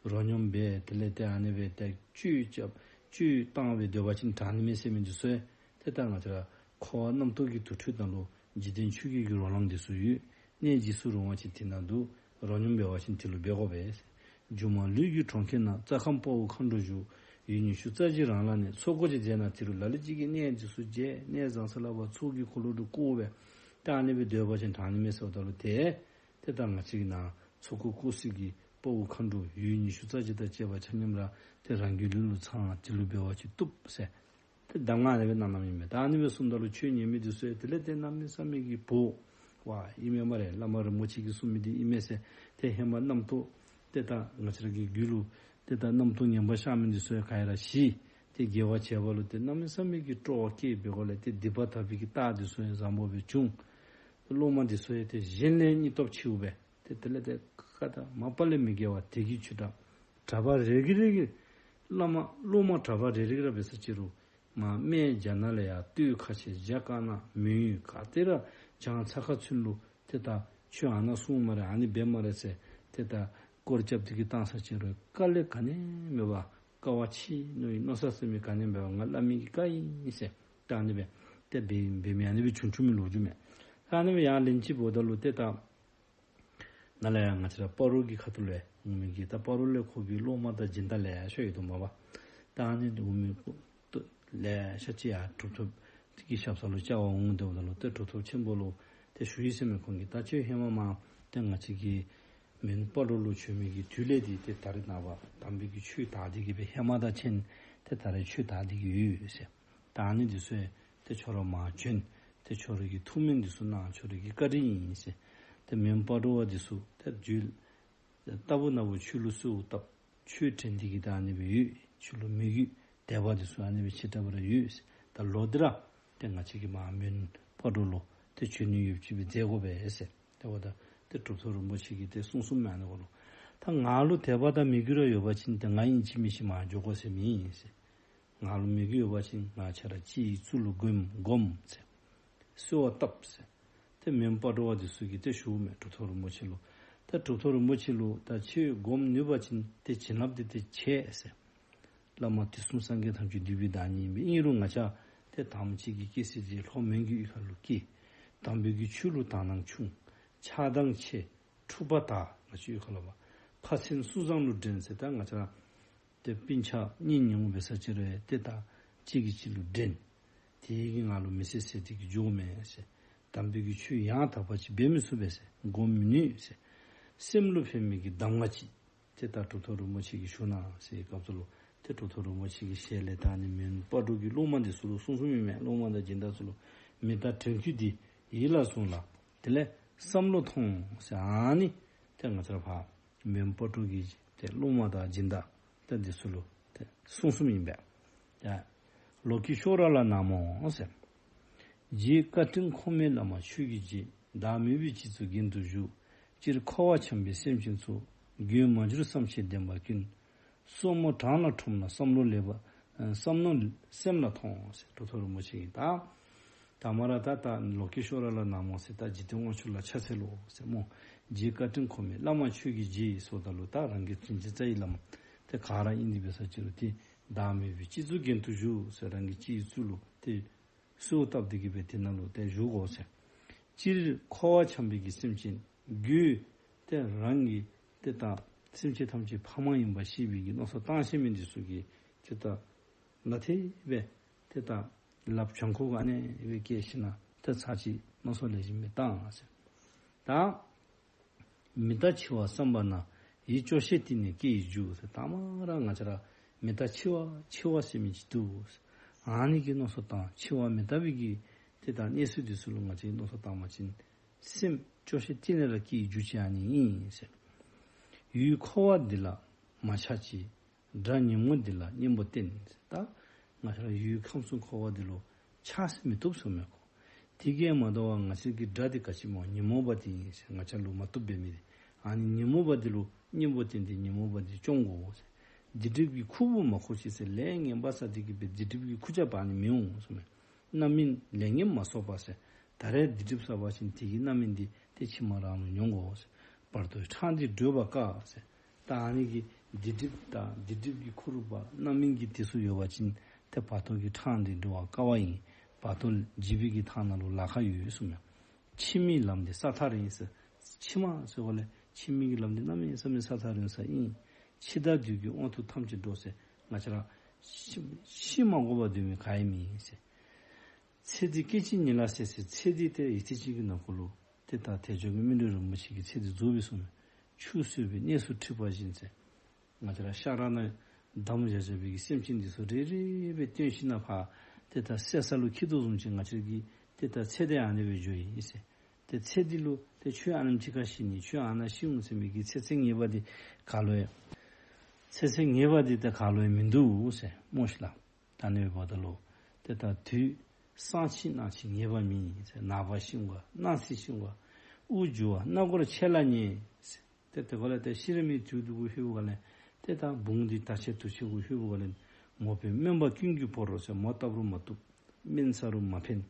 རོ་སྙོམས་འབད་དེ་ལས་ཏེ་ཨ་ནི་སྦེ་ཏེ་བཅུད་རྐྱབ་བཅུད་བཏང་སྦེ་སྡོད་པ་ཅིན་དྲག་ནི་མས་ཟེར་མི་འདི་ཚུ་ཏེ་ད་ང་བཅས་ར་འཁོར་བ་རྣམ་རྟོག་གི་དུར་ཁྲོད་ནང་ལུ་འཇིག་རྟེན་ཆོས་བརྒྱད་ཀྱི་རོ་ལངས་འདི་ཚུ་ཡོད། གནས་འཇིགས་སུ་རུང་བ་ཅིག་དེ་ན་འདུག། རོ་སྙོམས་འབད་བ་ཅིན་དེ་ལུ་འབད་དགོ་པས། སྒྱུ་མ་ལུས་ཀྱི་གྲོང་ཁྱེར་ན། རྩྭ་ཁམས་དཔའ་བོ་མཁའ་འགྲོ་བཞུགས། ཡུལ་ཉི་ཤུ་རྩ་བཞི་རང་ལ་གནས། ཚོགས་འཁོར་གྱི་རྗེས་ན་དེ་རུ་ལ་ལུ་ཅིག་གིས་གནས་འདི་ཚུ་མཇལ། གནས་བཟང་ས་ལ་བ་ཚོགས་ཀྱི་འཁོར་ལོ་དུ་བསྐོར་བས། ད་ཨ་ནི་སྦེ་སྡོད་པ་ཅིན་དྲག་ནི་མས་ཟེརཝ་ད་ལུ་ཏེ་ཏེ་ད་ང་བཅས་ཀྱི་ནཱ་ཚོགས་འཁོར་བསྐོར་སའི་གི་དཔའ་བོ་མཁའ་འགྲོ་ཡུལ་ཉི་ཤུ་རྩ་བཞི་དང་བཅས་པ་ཆ་མཉམ་ར་ཏེ་རང་གི་ལུས་ལུ་ཚང་། དེ་ལུ་འབད་བ་ཅིན་བཏུབ་ཟེར། ཏེ་གདམས་ངག་ཨ་ནི་སྦེ་གནང་གནངམ་ཨིན་མས། ད་ཨ་ནི་སྦེ་གསུངམ་ད་ལུ་ཆོས་ཉན་མི་འདི་ཚུ་ཡང་དེ་ལས་ཏེ་གནམ་མེད་ས་མེད་ཀྱི་བོ་བ་ཨིན་མས་སྨ་རེ། བླ་མ་རིན་པོ་ཆེ་གིས་གསུངས་མི་འདི་ཨིན་མས་ཟེར། ཏེ་ཧེ་མ་རྣམ་རྟོག་ཏེ་ད་ང་བཅས་ར་གི་རྒྱུད་ལུ་ཏེ་ད་རྣམ་རྟོག་ངན་པ་ཤར་མི་འདི་ཚུ་ཡང་ག་ར་ཞི། ཏེ་དགེ་བ་བྱས་པ་ལུ་ཏེ་གནམ་མེད་ས་མེད་ཀྱི་སྤྲོ་བ་སྐྱེས་པའི་སྒོ་ལས་ཏེ་སྡིག་པ་དག་པའི་གི་རྟགས་འདི་ཚུ་ཡང་བཟང་པོ་སྦེ་བྱུང་། སློབ་མ་འདི་ཚུ་ཡང་ཏེ་གཞན་ལས་སྙིང་སྟོབས་ཆེཝ་སྦེ། ཏེ་དེ་ལས་ཏེ་ཀ་ད་མ་པ་ལས་མི་དགེ་བ་དེ་གི་ཆུ་དྲག། གྲྭ་པ་རེ་གི་རེ་གི་བླ་མ་སློབ་མ་གྲྭ་པ་རེ་རེ་གི་ར་འབད་ས་ཅི་རུང་མ་སྨད་རྒྱ་ནག་ལས་ཡར་སྟོད་ཁ་ཆེ་རྒྱ་དཀར་ནག་མི་ཡུལ་ག་ཏེ་ར་བྱང་ཚ་ཁ་ཚུན་ལུ་ཏེ་ད་ཁྱོད་ཨ་ནཱ་སོང་སྨ་རེ་ཨ་ནི་འབད་སྨ་རེ་ཟེར་ཏེ་ད་སྐོར་རྐྱབ་སྟེ་གི་བཏང་ས་ཅི་རུང་དཀའ་ལས་ག་ནི་མེད་པར་དཀའ་བ་ཆེ་ནུས་མནོ་ས་ཟེར་མི་ག་ནི་མེད་པར་ང་བླ་མའི་གི་བཀའ་ཨིན་ཟེར། ད་ཨ་ནི་སྦེ་ཏེ་འབད་འབད་མི་ཨ་ནི་སྦེ་བྱུང་བྱུང་མི་ལོ་རྒྱུས་མས། ཨ་ནི་སྦེ་ཡང་ལན་ཅིག་འབདཝ་ད་ལུ་ཏེ་ད་ནཱ་ལས་ཡང་ང་བཅས་ར་སྤ་རོ་གི་ཁ་ཐུག་ལས་འོང་མི་གི་ད་སྤ་རོ་ལས་ཁོ་གི་སློབ་མ་དང་སྦྱིན་བདག་ལེ་ཤ་ཡོད་དོ་མས་པ། ད་ཨ་ནི་འོང་མི་ལེ་ཤ་ཅིག་ཡར་གྲུབ་ཐོབ་ཀྱི་ཞབས་ས་ལུ་བཅར་བར་འོང་སྟེ་འབདཝ་ད་ལུ་ཏེ་གྲུབ་ཐོབ་ཆེན་པོ་ལུ་ཏེ་ཞུ་ཡི་ཟེར་མས། ཁོང་གིས་ད་ཁྱོད་ཧེ་མ་མར་ཏེ་ང་བཅས་ཀྱི་མོན་སྤ་རོ་ལུ་བྱོན་མི་གི་དུས་ལས་འདི་ཏེ་ད་རེས་ནངས་པ་དམ་པའི་གི་ཆོས་དར་ཏེ་གི་སྦེ་ཧེ་མ་དང་ཁྱད་ཏེ་ད་རེས་ཆོས་དར་ཏེ་གི་ཡོད་ཟེར། ད་ཨ་ནི་འདི་ཚུ་ཡང་ཏེ་ཁྱོད་ར་མར་བྱོན། ཏེ་ཁྱོད་ར་གི་ཐུགས་སྨོན་འདི་ཚུ་གནང་། ཁྱོད་ར་གི་བཀའ་དྲིན་ཨིན་ཟེར། ཏེ་མོན་སྤ་རོ་བ་འདི་ཚུ་ཏེ་རྒྱུད་ལྟ་བུ་ན་བུ་ཆོས་ལུགས་གསོལཝ་བཏབ། ཆོས་དྲན་ཏེ་གི་ད་ཨ་ནི་སྦེ་ཡོད། ཆོས་ལུགས་མོས་གུས་དད་པ་འདི་ཚུ་ཨ་ནི་སྦེ་ཆེ་དྲགས་སྦེ་ར་ཡོད་ཟེར། ད་ལོག་སྟེ་ར་ཏེ་ང་བཅས་ཀྱི་མར་མོན་སྤ་རོ་ལུ་ཏེ་བྱོན་ནི་ཡོདཔ་ཅིག་སྦེ་མཛད་དགོ་པས་ཟེར། ཏེ་འབདཝ་ད་ཏེ་གྲུབ་ཐོབ་རིན་པོ་ཆེ་གིས་ཏེ་གསུངས་གསུངསམ་མས་ཨ་ནི་གུ་ལུ། ད་ང་ལུ་དད་པ་དང་མོས་གུས་ར་ཡོད་པ་ཅིན་ཏེ་ང་ཨིན་ཅི་མིན་ཅི་མར་འགྱོ་དགོ་ཟེར་མི་ཨིན་ཟེར། ང་ལུ་མོས་གུས་ཡོད་པ་ཅིན་ང་ཁྱེད་ར་སྤྱི་གཙུག་ལུ་སྒོམ་སྒོམ་ཟེར། གསོལ་བ་བཏབ་ཟེར། ཏེ་མོན་སྤ་རོ་བ་འདི་ཚུ་གིས་ཏེ་ཞུཝ་མས་གྲུབ་ཐོབ་རིན་པོ་ཆེ་ལུ། ད་གྲུབ་ཐོབ་རིན་པོ་ཆེ་ལུ་ད་ཁྱོད་སྒོམ་ནུས་པ་ཅིན་ཏེ་བྱིན་རླབས་འདི་ཏེ་ཆེ་ཟེར། བླ་མ་དུས་གསུམ་སངས་རྒྱས་ཐམས་ཅད་འདུས་པའི་བདག་ཉིད་ཨིན་པས། ཨིན་རུང་ང་བཅས་ཏེ་དང་པ་ཅིག་གི་སྐྱེ་སྲིད་འདི་ལྷོ་མོན་གྱི་གཡུས་ཁ་ལུ་སྐྱེས། དམ་པའི་གི་ཆོས་ལུ་དག་སྣང་ཆུང་། ཆགས་སྡང་ཆེ། འཁྲུག་པ་དར། ང་བཅས་གཡུས་ཁ་ལུ་བ། ཕ་ཚན་སྲོག་བཟང་ལུ་འགྲན་ཟེར། ད་ང་བཅས་ར་ཏེ་སྤུན་ཆ་གཉེན་ཉེཝ་འབད་ས་ཅིག་རུང་ཏེ་ད་གཅིག་གིས་གཅིག་ལུ་འགྲན། དེ་གིས་ང་ལུ་མི་བསད་བསད་དེ་གི་འགྱོཝ་མས་ཟེར། དམ་པའི་གི་ཆོས་ཡང་དག་པ་ཅིག་འབད་མི་ཚུགས་པས་ཟེར། སྒོམ་མི་ནུས་ཟེར། སེམས་ལུ་ཕན་མི་གི་གདམས་ངག་ཅིག་ཏེ་ད་གྲུབ་ཐོབ་རིན་པོ་ཆེ་གིས་ཞུ་གནང་ཟེར་བའི་སྐབས་སུ་ལུ་ཏེ་གྲུབ་ཐོབ་རིན་པོ་ཆེ་གི་ཞལ་ལས་ད་ཨ་ནི་མོན་སྤ་རོ་གི་སློབ་མ་འདི་ཚུ་ལུ་གསུངས་གསུངསམ་ཨིན་མས། སློབ་མ་དང་སྦྱིན་བདག་ཚུ་ལུ། མི་རྟག་དྲན་སྐུལ་འདི་ཡིད་ལ་བཟུང་ལ། དེ་ལས་བསམ་བློ་ཐོངས་ཟེར། ཨ་ནི་ཏེ་ང་བཅས་ར་ཕར་མོན་སྤ་རོ་གི་ཏེ་སློབ་མ་དང་སྦྱིན་བདག་ཏེ་འདི་ཚུ་ལུ་ཏེ་གསུངས་གསུངསམ་ཨིན་པས། ཡ། ལོ་ཀེ་ཤྭ་ར་ལ་ན་མོ་ཟེར། རྗེ་བཀའ་དྲིན་ཁོམ་མེད་བླ་མ་ཆོས་ཀྱི་རྗེ། བདག་མེད་པའི་སྤྱི་གཙུག་རྒྱན་དུ་བཞུགས། སྤྱིར་འཁོར་བ་འཁྱམས་པའི་སེམས་ཅན་ཚོགས། མགོན་མ་གྱུར་བསམ་ཤེས་ལྡན་པ་ཀུན། སོར་མོ་བྲང་ལ་ཁྲོམ་ན་བསམ་བློ་ལེགས་པ། ཨ་བསམ་མནོ་སེམས་ལ་ཐོངས་ཟེར། གྲུབ་ཐོབ་རིན་པོ་ཆེ་གིས་ད་ད་མ་ར་ད་ད་ལོ་ཀེ་ཤྭ་ར་ལ་ན་མོ་ཟེར། ད་འཇིག་རྟེན་དབང་ཕྱུག་ལ་ཕྱག་འཚལ་ལོ་ཟེར་སྨོ། རྗེ་བཀའ་དྲིན་ཁོམ་མེད་བླ་མ་ཆོས་ཀྱི་རྗེ་ཟེརཝ་ད་ལུ་ད་རང་གི་དྲིན་ཅན་རྩ་བའི་བླ་མ་ཏེ་ག་ར་ཨིན། དེ་འབད་ས་ཅིག་རུང་ཏེ་བདག་མེད་པའི་སྤྱི་གཙུག་རྒྱན་དུ་བཞུགས་ཟེར། རང་གི་སྤྱི་གཙུག་ལུ་ཏེ་གསོལཝ་བཏབ་སྟེ་གི་སྦེ་དེ་ནང་ལུ་ཏེ་བཞུགས་དགོ་ཟེར། སྤྱིར་འཁོར་བ་འཁྱམས་པའི་གི་སེམས་ཅན་རྒྱུད་ཏེ་རང་གི་ཏེ་ད་སེམས་ཅན་ཐམས་ཅད་ཕ་མ་ཡིན་པ་ཤེས་པའི་གི་མནོ་བསམ་བཏང་ཤེས་མི་འདི་ཚུ་གིས་ཏེ་ད་ལ་ཐེ་སྦེ་ཏེ་ད་ལགཔ་བྱང་ཁོག་ག་ཨ་ནི་སྦེ་བཀལ་ཞིནམ་ཏེ་ཚར་གཅིག་མནོ་བསམ་ལེགས་ཤོམ་སྦེ་བཏང་ཟེར། ད་མི་རྟག་འཆི་བ་བསམ་པ་ན། ཡིད་སྐྱོ་ཤས་གཏིང་ནས་སྐྱེ་ཡི་རྒྱུ་ཟེར། ད་མ་ར་ང་བཅས་ར་མི་རྟག་འཆི་བ་འཆི་བ་ཟེར་མི་ཅིག་འདུག་ཟེར། ཨ་ནི་གི་མནོ་བསམ་བཏང་། འཆི་བ་མི་རྟག་པའི་གི་ཏེ་ད་གནས་ཚུལ་འདི་ཚུ་ལུ་ང་བཅས་མནོ་བསམ་བཏང་བ་ཅིན་སེམས་སྐྱོ་ཤས་གཏིང་ལས་ར་སྐྱེ་ཡི་རྒྱུ་ཅིག་ཨ་ནི་ཨིན་ཟེར། ཡུལ་འཁོར་བ་འདི་ལ་མ་ཆགས་ཅིག། དགྲ་ཉོན་མོངས་འདི་ལ་གཉེན་པོ་བསྟེན། ད་ང་བཅས་ར་ཡུལ་ཁམས་གསུམ་འཁོར་བ་འདི་ལུ་ཆགས་ཟེར་མི་བཏུབ་ཟེར་མས་ཁོ། དེ་གིས་མ་དོ་བར་ང་བཅས་ཀྱི་དགྲ་འདི་ག་ཅི་སྨོ། ཉོན་མོངས་པ་འདི་ཨིན་ཟེར། ང་བཅས་ལུ་མ་བཏུབ་འབད་མི་འདི། ཨ་ནི་ཉོན་མོངས་པ་འདི་ལུ་གཉེན་པོ་བསྟེན་ཏེ་ཉོན་མོངས་པ་འདི་བཅོམ་དགོ་ཟེར། སྡིག་སྒྲིབ་ཀྱི་ཁུར་བུ་མ་འཁུར་ཅིག་ཟེར། ལས་ངན་པ་བསགས་ཏེ་གི་སྦེ་སྡིག་སྒྲིབ་ཀྱི་ཁུར་ཆ་འབག་ནི་མི་འོང་ཟེར་མས། རྣམ་སྨིན་ལས་ངན་མ་གསོག་པ་ཟེར། ད་རེས་སྡིག་སྒྲིབ་བསགས་པ་ཅིན་དེ་གི་རྣམ་སྨིན་འདི་ཏེ་ཕྱི་མ་རང་ལུ་མྱོང་དགོ་ཟེར། བར་དོའི་འཕྲང་འདི་བགྲོད་པར་དཀའ་ཟེར། ད་ཨ་ནི་གི་སྡིག་སྒྲིབ་དང་སྡིག་སྒྲིབ་ཀྱི་ཁུར་བུ་རྣམ་སྨིན་གྱི་དེ་ཚུ་ཡོད་པ་ཅིན་ཏེ་བར་དོ་གི་འཕྲང་འདི་བགྲོད་པར་དཀའ་བ་ཨིན། བར་དོ་འཇིགས་པའི་གི་ཐང་ནང་ལུ་ལཱ་ཁག་ཡོད་ཟེར་མས། ཕྱི་མའི་ལམ་འདི་ས་ཐག་རིང་ཟེར། ཕྱི་མ་ཟེར་བ་ལས་ཕྱི་མའི་གི་ལམ་འདི་གནམ་མེད་ས་མེད་ས་ཐག་རིང་ས་ཨིན། འཆི་བདག་བདུད་ཀྱི་དབང་དུ་ཐམས་ཅད་འགྲོ་ཟེར། ང་བཅས་ར་ ཤི་ཤི་མ་དགོ་པར་སྡོད་མི་ག་ཡང་མེད་ཟེར། ཚེ་འདི་སྐད་ཅིག་ཉིད་ལ་ཟེར་ཟེར། ཚེ་འདི་ཏེ་ཡུད་ཙམ་ཅིག་གི་ནང་འཁོད་ལུ་ཏེ་ད་དལ་འབྱོར་གྱི་སྨིན་གྲོལ་རིན་པོ་ཆེ་གི་ཚེ་འདི་རྫོགས་པས་གསུངས་མས། ཆུ་གསོལ་བའི་གནས་སུ་ཁྲིད་པ་བཞིན་ཟེར། ང་བཅས་ར་ཤ་ར་ནང་བསྡམས་བཞག་བཞག་པའི་གི་སེམས་ཅན་འདི་ཚུ་རེ་རེ་སྦེ་བཏོན་ཞིནམ་ལས་ཕར་ཏེ་ད་བསད་ས་ལུ་འཁྱིད་དོ་བཟུམ་ཅིག་ང་བཅས་ར་གིས་ཏེ་ད་ཚེ་འདི་ཨ་ནི་སྦེ་འགྱོཝ་ཨིན་ཟེར། ཏེ་ཚེ་འདི་ལུ་ཏེ་ཁྱོད་ཨ་ནེམ་ཅིག་ཁར་ཤི་ནི་ཁྱོད་ཨ་ནཱ་ཤི་འོང་ཟེར་མི་གི་ཚེ་ཚད་ངེས་པ་འདི་ག་ལུ་ཡང་ཚེ་ཚད་ངེས་པ་འདི་ཏེ་ག་ལུ་ཡང་མིན་འདུག་ཟེར་སྨོ་ཤིག་ལགས། ད་ཨ་ནི་འབདཝ་ད་ལུ་ཏེ་ད་དུས་སང་ཕྱིས་གནངས་ཕྱིས་ངེས་པ་མེད་ཟེར། ནངས་པ་ཤི་འོང་ག་གནངས་ཚེ་ཤི་འོང་ག། དབུགས་འགྱུར་བ་སྣ་སྒོར་ཆད་ལ་ཉེ་ཟེར། ཏེ་དེ་ཁར་ལས་ཏེ་ཤི་རན་མི་དུས་འདི་གུ་ལྷོད་པའི་སྒང་ལས་ཏེ་ད་བུང་འདི་དར་ཆེ་དུར་ཆེ་གུ་ལྷོད་པའི་སྒང་ལས་མོ་པའི་སྨན་པ་ཀུན་གྱིས་བོར་རོ་ཟེར། མོ་བཏབ་རུང་མ་བཏུབ། སྨན་ཟ་རུང་མ་ཕན།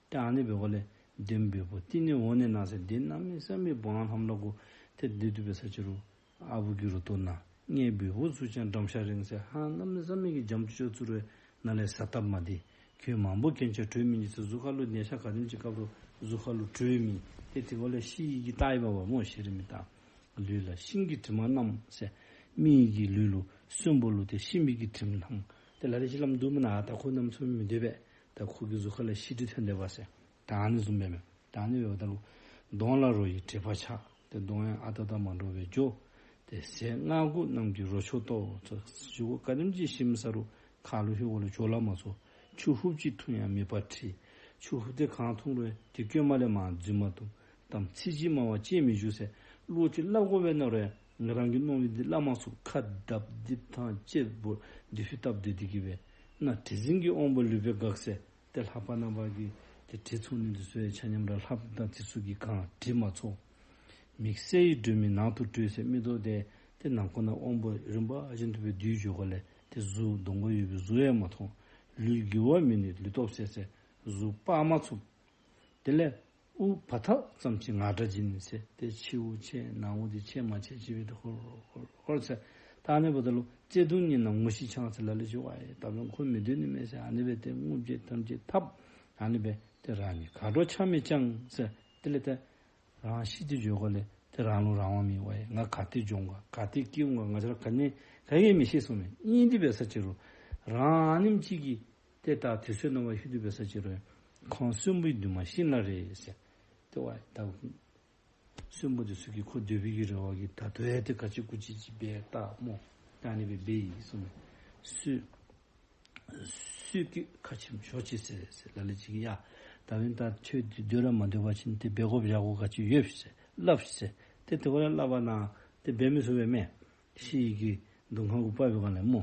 ཏེ་ཨ་ནི་འབདཝ་ལས་གདོན་བེ་བོ་བསྟི་གནས་འོག་ནས་ན་ཟེར། གདོན་གནམ་མེད་ས་མེད་བོང་ལྷམ་ལ་གུ་ཏེ་སྡོད་དེ་འབད་ས་ཅིག་རུང་ཨ་བུ་གི་རུ་ཏོ་ན། གཉལ་བེ་བོ་གཟུགས་ཀྱང་འགྲམ་ཤ་རིང་ཟེར། ཧ་གནམ་མེད་ས་མེད་ཀྱི་འཇམ་ཅོག་ཅོག་ཚུ་རུང་ན་ལས་ཟ་བཏབ་མ་དེ། གྱོད་མང་པོ་གྱོན་ཅིང་བྲོས་མི་ཉན་ཟེར། གཟུགས་ཁ་ལུ་ནད་ཆ་ག་དེམ་ཅིག་བཀབ་རུང་གཟུགས་ཁ་ལུ་བྲོས་མི། ཏེ་དེ་ཁར་ལས་ཤི་ཡི་གི་རྟགས་ཡོདཔ་སྨོ། ཤི་རན་མི་རྟགས། ལུས་ལ་ཤིང་གི་དྲི་མ་མནམ་ཟེར། མི་གི་ལུས་ལུ་གསོན་པོ་ལུ་ཏེ་ཤིང་མི་གི་དྲིམ་མནམ། ཏེ་ལ་ལུ་ཅིག་སླབ་འདུག་མེན་ན། ད་ཁོ་གནམ་མེད་ས་མེད་མི་སྡོད་པས། ད་ཁོ་གི་གཟུགས་ཁ་ལས་ཤི་དྲི་ཐོན་དེས་པ་ཟེར། ད་ཨ་ནི་བཟུམ་སྦེ་མས། ད་ཨ་ནི་འབདཝ་ད་ལུ་གདོང་ལ་རོ་ཡི་དྲེག་པ་ཆགས། ཏེ་གདོང་ཡང་ཨ་རྟག་དང་མ་འདྲཝ་སྦེ་འགྱོ། ཏེ་ཟས་སྔ་དགོས་རྣམས་ཀྱིས་རོ་མཆོག་ལྟོ་ཟེར། ཞུ་ག་ག་དེམ་ཅིག་ཞིམ་ཟ་རུང་ཁ་ལུ་ལྷོད་པ་ལུ་ཅོག་ལ་མ་ཚོར། ཆུ་ཧུབ་ཅིག་འཐུང་ཡང་མིད་པ་བྲི། ཆུ་ཧུབ་དེ་གང་འཐུང་རུང་དེ་བསྐོལ་མ་ལས་མར་འཛུལ་མ་བཏུབ། གཏམ་ཚིག་གཅིག་སྨྲ་བར་གཅིག་མི་འཇུག་ཟེར། བློ་ཅིག་སླབ་དགོ་པས་མནོ་རུང་ང་རང་གིས་མནོ་མི་འདི་སླབ་མ་ཚུགས། ཁ་བརྡབ་བརྡིབ་དང་གཅེར་བུ་དེ་ཕུད་བཏབ་སྟེ་དེ་གིས་སྦེ་ན། དྲི་འཛིན་གྱི་དབང་པོ་ལུས་པས་འགགས་ཟེར། ཏེ་ལྷག་པ་རྣམ་པ་གིས་ཏེ་དྲི་ཚོར་ནི་འདི་ཚུ་ཡང་ཆ་མཉམ་ར་ལྷམ་དང་དེ་ཚུ་གིས་གང་དྲི་མ་ཚོར། མིག་གསལ་བའི་སྒྲོན་མེ་ནང་དུ་བྲོས་ཟེར། མིག་ཏོ་དེ་ཏེ་ནང་ཁོག་ནང་དབང་པོ་རིམ་པ་བཞིན་དུ་སྦེ་འདུས་འགྱོ་སྒང་ལས་ཏེ་གཟུགས་གདོང་ཁར་ཡོད་པའི་གཟུགས་ཡང་མ་མཐོང་། ལུས་འགྱུར་བ་མེད་ནས་ལུས་སྟོབས་ཟད་ཟེར། གཟུགས་སྤར་མ་ཚུགས། དེ་ལས་དབུགས་བ་ཐག་ཙམ་ཅིག་ངར་སྒྲ་འབྱིན་ཟེར། ཏེ་ཕྱི་དབུགས་ཆད་ནང་དབུགས་འདི་ཆད་མ་ཆད་ཅིག་སྦེ་ཏེ་ཧོར་ཧོར་ཧོར་ཟེར། ད་ཨ་ནི་འབདཝ་ད་ལུ་བརྩེ་གདུང་གཉིས་ན་ངུ་ཤི་འཆང་ཟེར། ལ་ལུ་ཅིག་ཝའི་ད་རུང་ཁོ་མི་སྡོད་ནི་མས་ཟེར། ཨ་ནི་སྦེ་ཏེ་རྔུབ་བྱེད་དམ་བཅའ་འཐབ། ཨ་ནི་སྦེ་ཏེ་རང་ཉིད་གར་འགྲོ་ཆ་མེད་ཀྱང་ཟེར། དེ་ལས་ཏེ་རང་ཤི་སྟེ་འགྱོ་སྒང་ལས་ཏེ་རང་ལུ་རང་དབང་མེད། ཝའི་ང་ག་ཏེ་འགྱོ་འོང་ག་ག་ཏེ་སྐྱེ་འོང་ག་ང་བཅས་ར་ག་ནི་ག་གིས་མི་ཤེས་གསུངམ་མས། ཨིན་དེ་འབད་ས་ཅིག་རུང་རང་ཨ་ནེམ་ཅིག་གིས་ཏེ་ད་དུས་ཚོད་ནང་བ་ལྷོད་དེ་འབད་ས་ཅིག་རུང་ཁོང་གསོན་པོའི་འདུན་མ་ཤིང་ལ་རས་ཟེར། ཏེ་ཝའི་ད་གསོན་པོ་འདི་ཚུ་གིས་ཁོ་སྡོད་པའི་གི་རེ་བ་གིས་ད་ལྟོ་ཡང་ཏེ་ག་ཅི་གུ་ཅི་ཅིག་འབད་ད་སྨོ། ད་ཨ་ནི་སྦེ་འབད་ཡི་གསུངམ་མས། སུས་སུས་ཀྱིས་ཁ་ཆེམས་ཞོག་ཅིག་ཟེར་ཟེར། ལ་ལུ་ཅིག་གིས་ཡ་ད་འབདན་ད་ཁྱོད་འདི་སྡོད་ར་མ་སྡོད་པ་ཅིན་ཏེ་འབད་དགོཔ་བཞག་དགོཔ་ག་ཅི་ཡོད་ཟེར་སླབ་ཟེར། ཏེ་དེ་ཁར་ལས་སླབ་པ་ན་ཏེ་འབད་མི་ཚུགས་པས་མས། ཤི་ཡི་གི་གདོང་ཁ་གུ་སྤར་བའི་སྒང་ལས་སྨོ།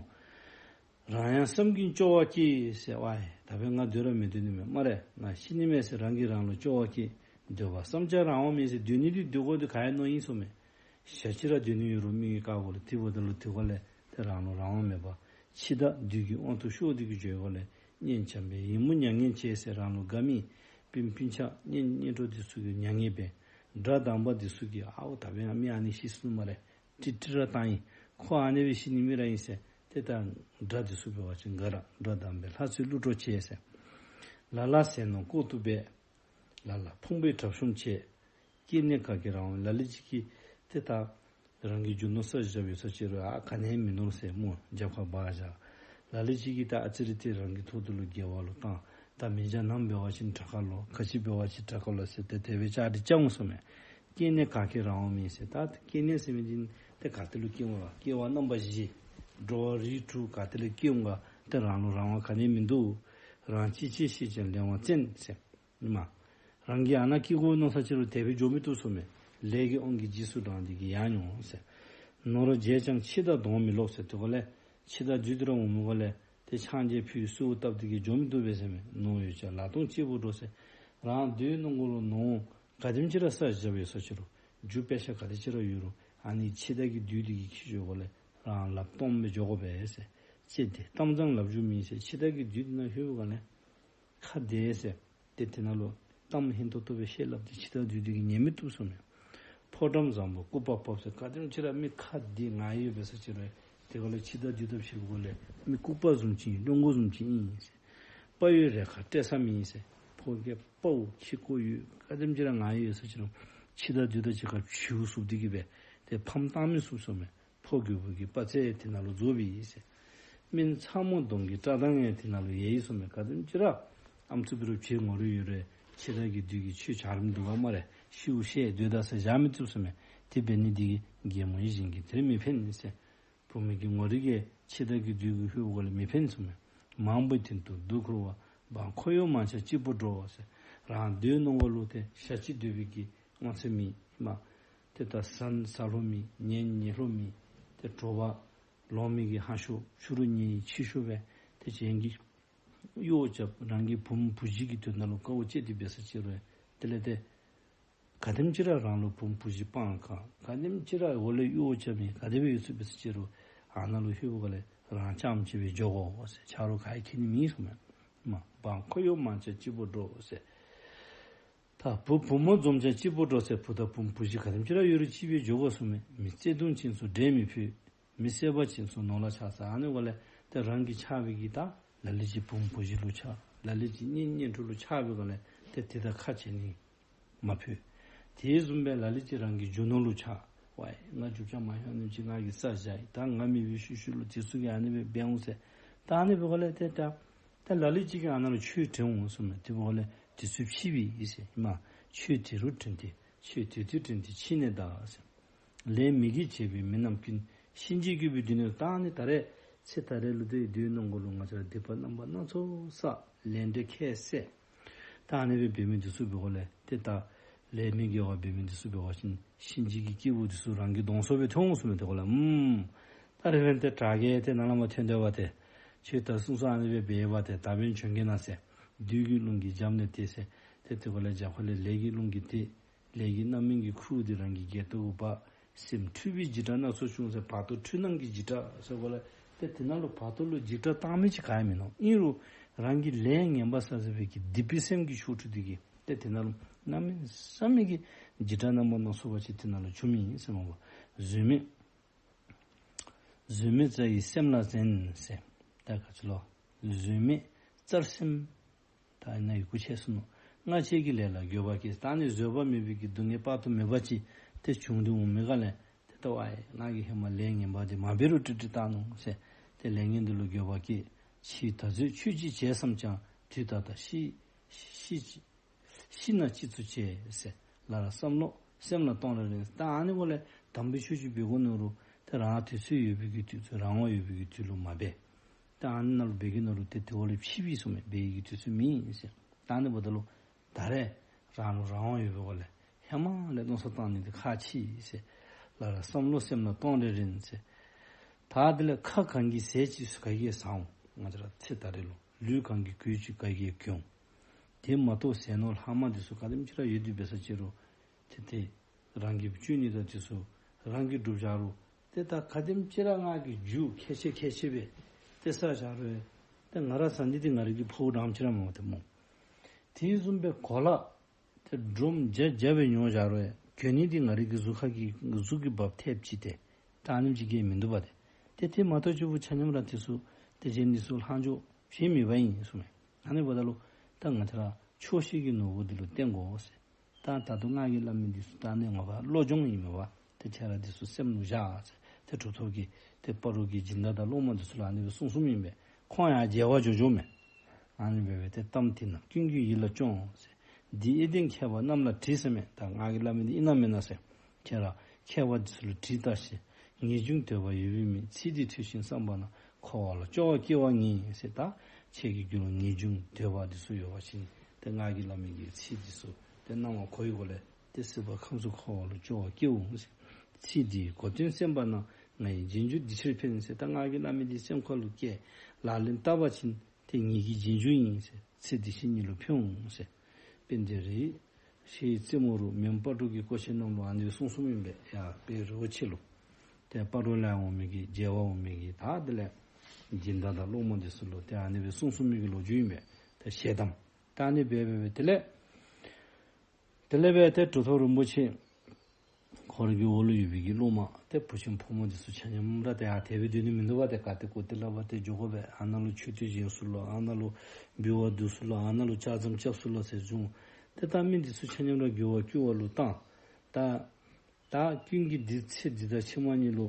རང་ཡང་བསམ་གྱིན་སྐྱོ་བ་སྐྱེས་ཟེར། ཝའི་ད་འབདན་ང་སྡོད་ར་མི་སྡོད་ནི་མས། སྨ་རེ་ང་ཤི་ནི་མས་ཟེར་རང་གིས་རང་ལུ་སྐྱོ་བ་སྐྱེས། སྡོད་པར་བསམ་བྱ་རང་དབང་མེད་ཟེར། སྡོད་ནི་འདི་སྡོད་དགོ་འདི་ག་ཡང་མནོ་ཡི་གསུངམ་མས། ཞག་གཅིག་ར་སྡོད་ནི་ཡོད་རུང་མི་གི་དཀར་པོ་ལུ་དེ་འབདཝ་ད་ལུ་དེ་ཁར་ལས་ཏེ་རང་ལུ་རང་དབང་མེད་པར་འཆི་བདག་བདུད་ཀྱི་དབང་དུ་ཤོར་ཏེ་གི་འགྱོ་སྒང་ལས་གཉེན་བྱམས་པས་ཡིད་མུག་མྱ་ངན་བྱེད་ཟེར། རང་ལུ་དགའ་མི་སྤུན་སྤུན་ཆ་གཉེན་གཉེན་གྲོགས་འདི་ཚུ་གིས་མྱ་ངན་འབད། དགྲ་དམ་པ་འདི་ཚུ་གིས་ཨའོ་ད་འབདན་མི་ཨ་ནི་ཤི་སོང་སྨ་རེ། ཀྲིག་ཀྲི་ར་བཏང་ཡི། ཁོ་ཨ་ནི་སྦེ་ཤི་ནི་མི་ར་ཨིན་ཟེར། ཏེ་ད་དགྲ་འདི་ཚུ་འབད་བ་ཅིན་དགའ་ར། དགྲ་དམ་པས་ལྷ་ཚེ་བསླུ་བྲོ་བྱེད་ཟེར། ལ་ལ་ཟས་ནོར་ལྐོག་ཏུ་སྦས། ལ་ལ་ཕུང་པོའི་གྲབས་གཤོམ་བྱེད། སྐྱེ་གནས་ག་གིར་རང་དབང་མེད། ལ་ལུ་ཅིག་གིས་ཏེ་ད་རང་གི་རྒྱུ་ནོར་བསགས་བཞགཔ་ཡོད་ས་ཅིག་རུང་ཨ་ག་ནི་ཡང་མི་ནོར་ཟེར་སྨོ། རྒྱབ་ཁར་སྦ་བཞག། ལ་ལུ་ཅིག་གིས་ད་ཨ་ཙི་རེ་ཏེ་རང་གི་ཐོག་ཏུ་ལུ་དགེ་བ་ལུ་བཏང་། ད་མི་འཇག་ནམ་འབད་བ་ཅིན་དྲག་ཁར་ལོག། ག་ཅི་འབད་བ་ཅིན་དྲག་ཁར་ལོག་ཟེར་ཏེ་དེ་སྦེ་བཅའ་སྒྲིག་བཅའ་འོང་གསུངམ་མས། སྐྱེ་གནས་ག་གིར་རང་དབང་མེད་ཟེར། ད་སྐྱེ་གནས་ཟེར་མི་འདི་ཏེ་ག་ཏེ་ལུ་སྐྱེ་འོང་ག། སྐྱེ་བ་རྣམ་པ་བཞི། འགྲོ་བ་རིགས་དྲུག་ག་ཏེ་ལུ་སྐྱེ་འོང་ག། ཏེ་རང་ལུ་རང་དབང་ག་ནི་ཡང་མིན་འདུག། རང་ཅི་བྱེད་ཤེས་ཀྱང་ལས་དབང་བཙན་ཟེར། ཨིན་མས། རང་གིས་ཨ་ནཱ་སྐྱེ་དགོ་མནོ་ས་ཅིག་རུང་དེ་སྦེ་འགྱོ་མི་བཏུབ་གསུངམ་མས། ལས་ཀྱི་དབང་གིས་རྗེས་སུ་འབྲང་སྟེ་གི་ཡང་མྱོང་ཟེར། ནོར་བརྗེད་ཀྱང་འཆི་བདག་གདོང་མི་ལོག་ཟེར། དེ་ཁར་ལས་འཆི་བདག་བདུད་འདི་ར་འོང་མི་ཁར་ལས་ཏེ་ཕྱག་མཇལ་ཕུལ་གསོལཝ་བཏབ་སྟེ་གི་འགྱོ་མི་བཏུབ་པས་ཟེར་མས། ནོར་ཡོད་ཀྱང་ལག་སྟོང་གཅེར་བུར་འགྲོ་ཟེར། རང་སྡོད་ནང་འཁོད་ལུ་ནོར་ག་དེམ་ཅིག་ར་བསགས་བཞགཔ་ཡོད་ས་ཅིག་རུང་རྒྱུ་པེ་ཤ་ག་དེ་ཅིག་ར་ཡོད་རུང་ཨ་ནི་འཆི་བདག་གི་བདུད་འདི་གིས་འཁྱིད་འགྱོ་སྒང་ལས་རང་ལགཔ་སྟོངམ་སྦེ་འགྱོ་དགོ་པས་ཟེར། ཅེས་ཏེ་གཏམ་ཙམ་ལབ་རྒྱུ་མེད་ཟེར། འཆི་བདག་གི་བདུད་འདི་ནང་ལྷོད་པའི་སྒང་ལས་ཁ་བདེ་ཟེར། ཏེ་དེ་ནང་ལུ་གཏམ་ཧན་ཏོང་ཏོ་སྦེ་བཤད་སླབ་སྟེ་འཆི་བདག་བདུད་འདི་གིས་ཉན་མི་བཏུབ་གསུངམ་མས། ཕོ་བྲང་བཟང་པོ་སྐུ་པར་ཕབ་ཟེར། ག་དེམ་ཅིག་ར་མི་ཁ་བདེ་ངར་ཡོད་པའི་ས་ཅིག་རུང་དེ་ཁར་ལས་འཆི་བདག་བདུད་དང་ཕྱད་པའི་སྒང་ལས་མི་ལྐུགས་པ་བཟུམ་ཅིག་ཨིན། བློན་པོ་བཟུམ་ཅིག་ཨིན་ཟེར། དཔའ་བོའི་རལ་ཁར་སྤྲད་ས་མེད་ཟེར། ཕོ་རྒྱས་དཔའ་བོ་ཁྱི་ཁོ་ཡོད་ག་དེམ་ཅིག་ར་ངར་ཡོད་ས་ཅིག་རུང་འཆི་བདག་བདུད་དང་གཅིག་ཁར་བྱིའུ་བསུབ་སྟེ་གི་སྦེ་ཏེ་ཕམ་བཏང་མི་ཚུགས་གསུངམ་མས། ཕོ་རྒོད་པོ་གི་དཔའ་རྩལ་དེ་ནང་ལུ་རྫོགས་པས་ཟེར། སྨན་ཚ་མོ་གདོང་གི་བཀྲག་མདངས་ཡང་དེ་ནང་ལུ་ཡལ་ཡི་གསུངས་མས། ག་དེམ་ཅིག་ར་ཨམ་སྲུ་འབད་རུང་བྱད་ངོ་རིས་ཡོད་རུང་འཆི་བདག་གི་བདུད་ཀྱིས་ཁྱོད་བྱག་རིམ་འདུག་ག་སྨ་རེ། ཤིཝ་ཤེས་སྡོད་ད་ཟེར་བཞག་མི་བཏུབ་གསུངས་མས། དེ་འབད་ནི་འདི་གིས་རྒན་མོ་ཡིད་བཞིན་གྱི་དེར་མི་ཕན་ཟེར། བུམོ་གི་ངོ་རིས་ཀྱིས་འཆི་བདག་གི་བདུད་ཀྱིས་ལྷོད་པ་ལས་མི་ཕན་གསུངས་མས། མང་པོས་དེང་དུས་སྡུག་ཁུར་བ། འབངས་ཁོ་ཡོད་མང་ཆ་གཅིག་པུར་འགྲོ་ཟེར། རང་སྡོད་ནང་འཁོད་ལུ་ཏེ་ཞག་གཅིག་སྡོད་པའི་གི་དབང་ཚད་མེད་ཨིན་མས། ཏེ་ད་གཟའ་གཟའ་ལྷོད་མེད། ཉིན་ཉིན་ལྷོད་མེད། ཏེ་དྲོ་པ་ལོང་མི་གི་ཧ་ཤོས་ཕྱི་རུ་ཉལ་ཕྱི་ཤོས་སྦེ་ཏེ་གཞན་གྱི་གཡོག་རྐྱབ། རང་གི་བུམོ་བུ་གཞི་གི་དོན་དག་ལུ་དཀའཝ་སྤྱད་དེ་འབད་ས་ཅིག་རུང་དེ་ལས་ཏེ་ག་དེམ་ཅིག་ར་རང་ལུ་བུམོ་བུ་གཞི་སྤང་ག་ག་དེམ་ཅིག་ར་འོག་ལས་གཡོག་རྐྱབ་མི་ག་དེ་སྦེ་ཡོད་ཚུལ་འབད་ས་ཅིག་རུང་ཨ་ནཱ་ལུ་ལྷོད་པའི་སྒང་ལས་རང་རྐྱངམ་གཅིག་སྦེ་འགྱོ་དགོ་ཟེར། ཆ་རོགས་ག་ཡང་ཁྱད་ནི་མེད་གསུངས་མས། མ་འབངས་ཁོ་ཡོད་མང་ཆ་གཅིག་པུར་འགྲོ་ཟེར། ད་བུ་བུ་མོ་འཛོམས་ཀྱང་གཅིག་པུར་འགྲོ་ཟེར། བུ་དང་བུམོ་བུ་གཞི་ག་དེམ་ཅིག་ར་ཡོད་རུང་གཅིག་སྦེ་འགྱོ་དགོ་གསུངས་མས། མི་བརྩེ་གདུང་ཅན་ཚོ་འབྲལ་མི་ཕོད། མི་བསད་པ་ཅན་ཚོ་ནོར་ལ་ཆགས་ཟེར། ཨ་ནི་འོག་ལས་ཏེ་རང་གི་ཆགས་པའི་གི་ད་ལ་ལུ་ཅིག་བུམོ་བུ་གཞི་ལུ་ཆགས། ལ་ལུ་ཅིག་གཉེན་ཉེ་འཁྲུག་ལུ་ཆགས་པའི་སྒང་ལས་ཏེ་དེ་དང་ཁ་འབྱལ་ནི་མ་ཕོད། དེ་བཟུམ་སྦེ་ལ་ལུ་ཅིག་རང་གི་རྒྱུ་ནོར་ལུ་ཆགས། ཝའི་ང་རྒྱུ་ཆ་མ་ལྷོད་ནི་ཅིག་ང་གིས་བསགས་བཞག་ཡི། ད་ང་མེད་པའི་ཤུལ་ཤུལ་ལུ་དེ་ཚུ་གིས་ཨ་ནི་སྦེ་འབད་འོང་ཟེར། ད་ཨ་ནི་འབད་སྒང་ལས་ཏེ་ད་ད་ལ་ལུ་ཅིག་གིས་ཨ་ནཱ་ལུ་ཆོས་དྲན་འོང་གསུངས་མས། དེ་འབད་སྒང་ལས་དེ་ཚུ་ཕྱིས་པས་ཟེར་ཨིན་མས། ཆོས་དེ་རུ་དྲན་ཏེ་ཆོས་དེ་དུས་དྲན་ཏེ་ཕྱིས་ནས་གདའ་ཟེར། ལས་མི་དགེ་བྱས་པའི་མི་རྣམས་ཀུན། གཤིན་རྗེའི་སྐྱེ་བོའི་སྡུག་བསྔལ། ད་ཨ་ནི་ད་རེས་ཚེ་ད་རེས་ལུ་ཏེ་སྡོད་ནང་འཁོད་ལུ་ང་བཅས་ར་སྡིག་པ་རྣམ་པ་སྣ་ཚོགས་བསགས། ལས་འབྲས་ཁས་བསད། ད་ཨ་ནི་སྦེ་འབད་མི་འདི་ཚུ་འབད་སྒང་ལས་ཏེ་ད་ལས་མི་དགེ་བ་འབད་མི་འདི་ཚུ་འབད་བ་ཅིན་གཤིན་རྗེ་གི་སྐྱེ་བོ་འདི་ཚུ་རང་གི་གདོང་ཚོད་སྦེ་མཐོང་འོང་གསུངས་མས། དེ་སྒང་ལས་ཨུམ་ད་རེས་འབདན་ཏེ་དྲག་གེ་ཏེ་ནཱ་ལས་མར་ཐོན་སྡོད་པ་ཏེ་ཁྱོད་ད་གསུངས་གསུངསམ་ཨ་ནི་སྦེ་འབད་བ་ཏེ་ད་འབདན་བྱོན་གེ་ན་ཟེར། བདུད་ཀྱི་རླུང་གིས་འཇམ་ནས་ཏེ་ཟེར། ཏེ་དེ་སྒང་ལས་རྒྱབ་ཁ་ལས་ལས་ཀྱི་རླུང་གིས་ཏེ་ལས་ཀྱི་རྣམ་སྨིན་གྱི་ཁུར་འདི་རང་གི་སྒལ་ཏོ་གུ་འབག། སེམས་འཁྲུལ་པའི་འཇིགས་སྐྲག་སྣ་ཚོགས་བྱུང་ཟེར། བར་དོ་འཁྲུལ་སྣང་གི་འཇིགས་སྐྲག་ཟེར་སྒང་ལས་ཏེ་དེ་ནང་ལུ་བར་དོ་ལུ་འཇིགས་སྐྲག་བཏང་མི་ཅིག་ག་ཡང་མིན་ནུག། ཨིན་རུང་རང་གི་ལས་ངན་པ་བསགས་བསགས་པའི་གི་སྡིག་པའི་སེམས་ཀྱི་ཆོ་འཕྲུལ་འདི་གིས་ཏེ་དེ་ནང་ལུ་གནམ་མེད་ས་མེད་ཀྱི་འཇིགས་སྐྲག་རྣམ་པ་སྣ་ཚོགས་པ་ཅིག་དེ་ནང་ལུ་བྱུང་མི་ཨིན་ཟེར་མས་པ། བཟོད་མེད་བཟོད་མེད་རྩ་ཡིས་སེམས་ལ་གཟན་ཟེར། ད་ག་ཅི་ལོ། བཟོད་མེད་རྩར་སེམས། ད་ཨ་ནཱ་ཡི་གུ་ཆད་སོ་ནུག། སྔ་ཕྱི་གི་ལས་ལ་འགྱོད་པ་སྐྱེས། ད་ཨ་ནི་བཟོད་པ་མེད་པའི་གི་སྡུག་བསྔལ་དཔག་ཏུ་མེད་པ་ཅིག་ཏེ་བྱུང་སྟེ་འོང་མི་སྒང་ལས་ཏེ་ད་ཝའི་ང་གིས་ཧེ་མ་ལས་ངན་པ་འདི་མ་འབད་རུང་ཀྲིག་ཀྲི་བཏང་ནུག་ཟེར། ཏེ་ལས་ངན་འདི་ལུ་འགྱོད་པ་སྐྱེས། ཕྱིས་ད་གཟོད་ཆོས་ཅིག་བྱས་བསམ་ཀྱང་དུས་ད་ལྟ་ཤི་ཤི་ཤི་ཤི་ན་ཅི་ཙུག་བྱེད་ཟེར། ལར་བསམ་བློ་སེམས་ལ་གཏོང་རན་རན་ཟེར། ད་ཨ་ནི་འབདཝ་ལས་དམ་པའི་ཆོས་ཅིག་འབད་དགོ་ནི་རུང་ཏེ་རང་དུས་ཚོད་ཡོད་པའི་གི་དུས་ཚོད་རང་དབང་ཡོད་པའི་གི་དུས་ལུ་མ་འབད། ད་ཨ་ནཱ་ལུ་འབད་གི་ནང་ལུ་ཏེ་དེ་འོག་ལུ་ཕྱིས་པས་གསུངས་མས། འབད་ཡི་གི་དུས་ཚོད་མེད་ཟེར། ད་ཨ་ནི་འབདཝ་ད་ལུ་ད་རེས་རང་ལུ་རང་དབང་ཡོད་པའི་སྒང་ལས་ཧེ་མ་ལས་མནོ་བསམ་བཏང་ནི་འདི་ཁག་ཆེ་ཟེར། ལར་བསམ་བློ་སེམས་ལ་གཏོང་རན་རན་ཟེར། ད་དེ་ལས་ཁ་གང་གིས་ཟས་ཅི་ག་གིས་ཟ་འོང་། ང་བཅས་ར་ཚེ་ད་རེས་ལུ་ལུས་གང་གིས་གོས་ཅི་ག་གིས་གྱོན། དེ་མ་གཏོགས་ཟས་ནོར་ལྷག་མ་འདི་ཚུ་ག་དེམ་ཅིག་ར་ཡོད་དེ་འབད་ས་ཅིག་རུང་ཏེ་ཏེ་རང་གིས་བཅུག་ནི་དང་འདི་ཚུ་རང་གིས་སྒྲུབ་བཞག་རུང་ཏེ་ད་ག་དེམ་ཅིག་ར་ང་གིས་རྒྱུ་ཁེ་ཆེ་ཁེ་ཆེ་སྦེ་ཏེ་བསགས་བཞག་རུང་ཏེ་ང་ར་ཟ་ནི་འདི་ང་ར་གི་ཕོཝ་འགྲངམ་ཅིག་ར་མེན་པ་ཏེ་སྨོ། དེ་བཟུམ་སྦེ་གོ་ལ་ཏེ་སྒྲོམ་བརྒྱ་བརྒྱ་སྦེ་ཉོ་བཞག་རུང་གྱོན་ནི་འདི་ང་ར་གི་གཟུགས་ཁར་གྱི་གཟུགས་ཀྱི་འབབ་ཐེབས་ཅིག་ཏེ་ད་ཨ་ནེམ་ཅིག་གིས་མིན་འདུག་པ་ཏེ། ཏེ་དེ་མ་གཏོགས་ཅིག་པོ་ཆ་མཉམ་ར་འདི་ཚུ་ཏེ་གཞན་འདི་ཚུ་ལྷག་འཕྲོ་བྱེད་མི་འབད་ཨིན་གསུངས་མས། ཨ་ནི་འབདཝ་ད་ལུ་ད་ང་བཅས་ར་ཆོག་ཤེས་ཀྱི་ནོར་བུ་འདི་ལུ་བརྟེན་དགོ་ཟེར། ད་ད་ལྟོ་ང་གིས་སླབ་མི་འདི་ཚུ་ད་ཨ་ནི་ངོ་མ་བློ་སྦྱོང་ཨིན་མས་པ། ཏེ་ཁྱེད་ར་འདི་ཚུ་སེམས་ལུ་བཞག་ཟེར། ཏེ་གྲུབ་ཐོབ་ཀྱིས་ཏེ་སྤ་རོ་གི་སྦྱིན་བདག་དང་སློབ་མ་འདི་ཚུ་ལུ་ཨ་ནི་སྦེ་གསུངས་གསུངསམ་ཨིན་པས། ཁོང་ཡང་མཇལ་བར་འགྱོ་འགྱོཝ་མས། ཨ་ནི་སྦེ་སྦེ་ཏེ་གཏམ་འདི་ནམ་ཀུན་གྱི་ཡིད་ལ་སྐྱོངས་ཟེར། འདི་ཨེ་བདེན་མཁས་པ་རྣམས་ལ་དྲིས་ཟེར་མས། ད་ང་གིས་སླབ་མི་འདི་ཨིན་ན་མེན་ན་ཟེར། ཁྱེད་ར་མཁས་པ་འདི་ཚུ་ལུ་དྲིས་ལྟ་ཞིག། ངེས་འབྱུང་འདོད་པ་ཡོད་པའི་མི། ཚིག་འདི་ཐོས་ཤིང་བསམ་པ་ན། འཁོར་བ་ལ་སྐྱོ་བ་སྐྱེ་བ་ངེས་ཟེར། ད་ཁྱེད་ཀྱི་རྒྱུད་ལུ་ངེས་འབྱུང་འདོད་པ་འདི་ཚུ་ཡོད་པ་ཅིན་ཏེ་ང་གིས་སླབ་མི་གི་ཚིག་འདི་ཚུ་ཏེ་གནང་བ་གོ་བའི་སྒང་ལས་ཏེ་སྲིད་པ་ཁམས་གསུམ་འཁོར་བ་ལུ་སྐྱོ་བ་སྐྱེ་འོང་ཟེར། ཚིག་འདིའི་གོ་དོན་གསན་པ་ན། ང་ཡི་རྗེས་འཇུག་འདི་ཕྱིར་ཕན་ཟེར། ད་ང་གིས་སླབ་མི་འདི་སེམས་ཁ་ལུ་བསྐྱེད་ལག་ལེན་བསྟར་བ་ཅིན་ཏེ་ངེ་གི་རྗེས་འཇུག་ཨིན་ཟེར། ཚེ་འདི་ཕྱི་གཉིས་ལུ་ཕན་འོང་ཟེར། དཔལ་ལྡན་རི་ཤེའི་རྩེ་མོ་རུ་མོན་སྤ་གྲོ་གི་སྐོར་ཆེན་རྣམས་ལུ་ཨ་ནི་སྦེ་གསུངས་གསུངསམ་ཨིན་པས། ཡ་དཔལ་རི་བོ་ཆེ་ལུ། ཏེ་སྤ་རོ་ལས་འོང་མི་གི་མཇལ་བར་འོང་མི་གི་ད་དེ་ལས་སྦྱིན་བདག་དང་སློབ་མ་འདི་ཚུ་ལུ་ཏེ་ཨ་ནི་སྦེ་གསུངས་གསུངས་མི་གི་ལོ་རྒྱུས་ཨིན་པས། ཏེ་ཞལ་གདམས་ད་ཨ་ནི་སྦེ་སྦེ་སྦེ་དེ་ལས་དེ་ལས་སྦེ་ཏེ་གྲུབ་ཐོབ་རིན་པོ་ཆེ་ཁོ་ར་གི་འོག་ལུ་ཡོད་པའི་གི་སློབ་མ་ཏེ་བུ་ཆེན་ཕོ་མོ་འདི་ཚུ་ཆ་མཉམ་ར་ཏེ་ཡར་དེ་སྦེ་སྡོད་ནི་མིན་འདུག་པ། ཏེ་ག་ཏེ་གོ་ཏེ་ལག་པར་ཏེ་འགྱོ་དགོ་པས། ཨ་ནཱ་ལུ་མཆོད་རྟེན་བཞེངས་ས་ལོ། ཨ་ནཱ་ལུ་འབུལ་བ་བསྡུ་ས་ལོ། ཨ་ནཱ་ལུ་ལྕགས་ཟམ་རྐྱབ་ས་ལོ་ཟེར་བྱུང་། ཏེ་ད་མི་འདི་ཚུ་ཆ་མཉམ་ར་འགྱུར་བ་སྐྱུར་བ་ལུ་བཏང་། ད་ད་ཀུན་གྱིས་འདི་ཚེ་འདི་དང་ཕྱི་མ་གཉིས་ལུ་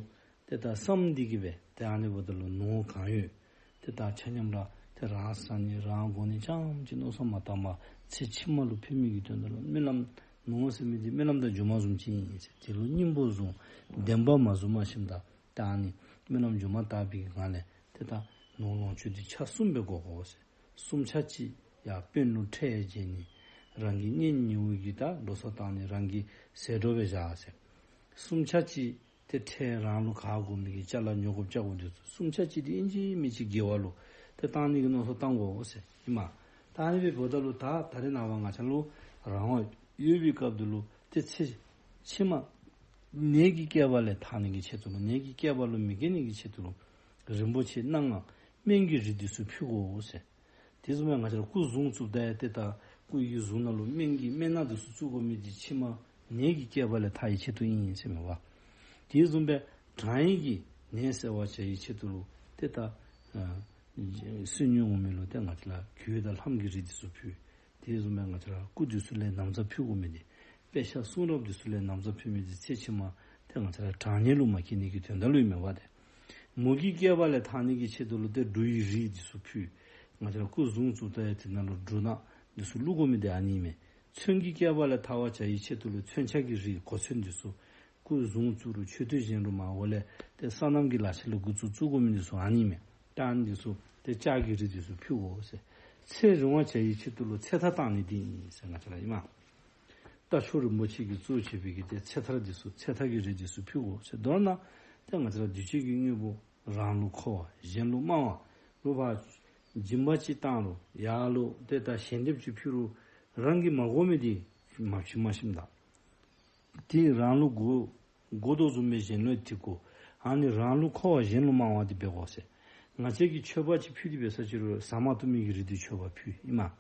ཏེ་ད་བསམ་འདི་གིས་སྦེ་ཏེ་ཨ་ནི་འབདཝ་ད་ལུ་ནོར་གང་ཡོད་ ཏེ་ད་ཆ་མཉམ་ར་ཏེ་རང་ཟ་ནི་རང་གོན་ནི་རྐྱངམ་ཅིག་མནོ་བསམ་མ་བཏང་པར་ཚེ་ཕྱི་མ་ལུ་ཕན་མི་གི་དོན་དག་ལུ་སྨོན་ལམ་ནོར་ཟེར་མི་འདི་སྨོན་ལམ་དང་སྒྱུ་མ་བཟུམ་ཅིག་ཨིན་ཟེར། དེ་ལུ་སྙིང་པོ་བཟུང་བདེན་པ་མ་བཟུང་མ་ཤེསཔ་ད་ད་ཨ་ནི་སྨོན་ལམ་སྒྱུ་མ་བཏང་པའི་གི་སྒང་ལས་ཏེ་ད་ནོར་ལོངས་སྤྱོད་འདི་ཆ་གསུམ་སྦེ་དགོ་དགོ་ཟེར། བསྲུང་བྱ་གཅིག་ཡར་དཔོན་ལུ་ཁྲལ་འཇལ་ནི། རང་གི་གཉེན་ཉེཝ་གི་ད་འགྲོ་སོང་བཏང་ནི་རང་གི་ཟད་འགྲོ་སྦེ་བཞག་ཟེར། བསྲུང་བྱ་གཅིག་ཏེ་ཁྲལ་རང་ལུ་ག་དགོ་མི་གི་ཅ་ལ་ཉོ་དགོཔ་བཅའ་དགོཔ་འདི་ཚུ་བསྲུང་བྱ་གཅིག་འདི་ཨིན་ཅི་མིན་ཅི་དགེ་བ་ལུ་ཏེ་བཏང་ནི་གི་མནོ་བསམ་བཏང་དགོ་ཟེར་ཨིན་མས། ད་ཨ་ནི་སྦེ་འབདཝ་ད་ལུ་ད་ད་རེས་ནངས་པ་ང་བཅས་ལུ་རང་དབང་ཡོད་པའི་སྐབས་འདི་ལུ་ཏེ་ཚེ་ཕྱི་མ་ནད་ཀྱི་བསྐལ་པ་ལས་ཐར་ནི་གི་ཆེད་དུ་ལུ་ནད་ཀྱི་བསྐལ་པ་ལུ་མི་སྐྱེ་ནི་གི་ཆེད་དུ་ལུ་རིན་པོ་ཆེ་སྣ་ལྔ་སྨན་གྱི་རིགས་འདི་ཚུ་ཕུལ་དགོ་ཟེར། དེ་བཟུམ་སྦེ་ང་བཅས་ར་སྐུ་གཟུངས་བཙུགསཔ་ད་ཡང་ཏེ་ད་སྐུ་ཡི་གཟུངས་ནང་ལུ་སྨན་གྱི་སྨན་སྣ་འདི་ཚུ་བཙུགས་དགོ་མི་འདི་ཕྱི་མ་ནད་ཀྱི་བསྐལ་པ་ལས་ཐར་བའི་ཆེད་དུ་ཨིན་ཟེར་མས་པ། དེ་བཟུམ་སྦེ་གྲང་ཡིབ་ཀྱི་ནད་སེལ་བར་བྱ་བའི་ཆེད་དུ་ལུ་ཏེ་ད་ཨ་བསོད་སྙོམས་འོང་མི་ལུ་ཏེ་ང་བཅས་ར་གོས་དང་ལྷམ་གྱི་རིགས་འདི་ཚུ་ཕུལ། དེ་བཟུམ་སྦེ་ང་བཅས་ར་སྐུ་འདི་ཚུ་ལས་ན་བཟའ་ཕུལ་དགོ་མི་འདི་དཔེ་ཆ་གསུང་རབ་འདི་ཚུ་ལས་ན་བཟའ་ཕུལ་མི་འདི་ཚེ་ཕྱི་མ་ཏེ་ང་བཅས་ར་གྲང་དམྱལ་ལུ་མ་སྐྱེ་ནི་གི་དོན་དག་ལུ་ཨིན་མས་པ་ཏེ། མུ་གེའི་བསྐལ་པ་ལས་ཐར་ནི་གི་ཆེད་དུ་ལུ་ཏེ་འབྲུ་ཡི་རིགས་འདི་ཚུ་ཕུལ། ང་བཅས་ར་སྐུ་གཟུངས་བཙུགསཔ་ད་ཡང་དེ་ནང་ལུ་འབྲུ་སྣ་འདི་ཚུ་བླུག་དགོ་མི་འདི་ཨ་ནི་ཨིན་མས། མཚོན་གྱི་བསྐལ་པ་ལས་ཐར་བར་བྱ་བའི་ཆེད་དུ་ལུ་མཚོན་ཆ་གི་རིགས་གོ་མཚོན་འདི་ཚུ་སྐུ་གཟུངས་བཙུགས་རུང་མཆོད་རྟེན་བཞེངས་རུང་མར་འོག་ལས་ཏེ་སོ་ནམ་གྱི་ལག་ཆ་ལས་འགོ་བཙུགས་བཙུགས་དགོ་མི་འདི་ཚུ་ཨ་ནི་ཨིན་མས། ད་ཨ་ནི་འདི་ཚུ་ཏེ་ལྕགས་ཀྱི་རིགས་འདི་ཚུ་ཕུལ་དགོ་ཟེར། ཚེ་རིང་བར་བྱ་བའི་ཆེད་དུ་ལུ་ཚེ་ཐར་བཏང་ནི་འདི་ཨིན་ཟེར་ང་བཅས་ར་ཨིན་མས། རྟ་མཆོག་རིན་པོ་ཆེ་གིས་གཙོ་བྱས་པའི་གི་ཏེ་ཚེ་ཐར་འདི་ཚུ་ཚེ་ཐར་གྱི་རིགས་འདི་ཚུ་ཕུལ་དགོ་ཟེར། མདོར་ན་ཏེ་ང་བཅས་ར་འདུས་བྱས་ཀྱི་དངོས་པོ་རང་ལུ་མཁོ་བ་གཞན་ལུ་དམའ་བ་ལུ་ཕར་སྦྱིན་པ་ཅིག་བཏང་རུང་ཡར་ལུ་ཏེ་ད་ཞལ་འདེབས་ཅིག་ཕུལ་རུང་རང་གིས་མ་དགོ་མི་འདི་མ་ཕྱིན་མ་ཤེསཔ་ད་ཏེ་རང་ལུ་དགོ་དགོ་དོ་བཟུམ་སྦེ་གཞན་ལུ་ཡང་སྟེར་དགོ། ཨ་ནི་རང་ལུ་མཁོ་བ་གཞན་ལུ་དམའ་བ་འདི་འབད་དགོ་ཟེར། ང་བཅས་ཀྱིས་མཆོད་པ་ཅིག་ཕུལ་ཏེ་འབད་ས་ཅིག་རུང་ཟ་མ་བཏུབ་མི་གི་རིགས་འདི་མཆོད་པ་ཕུལ་ཨིན་མས།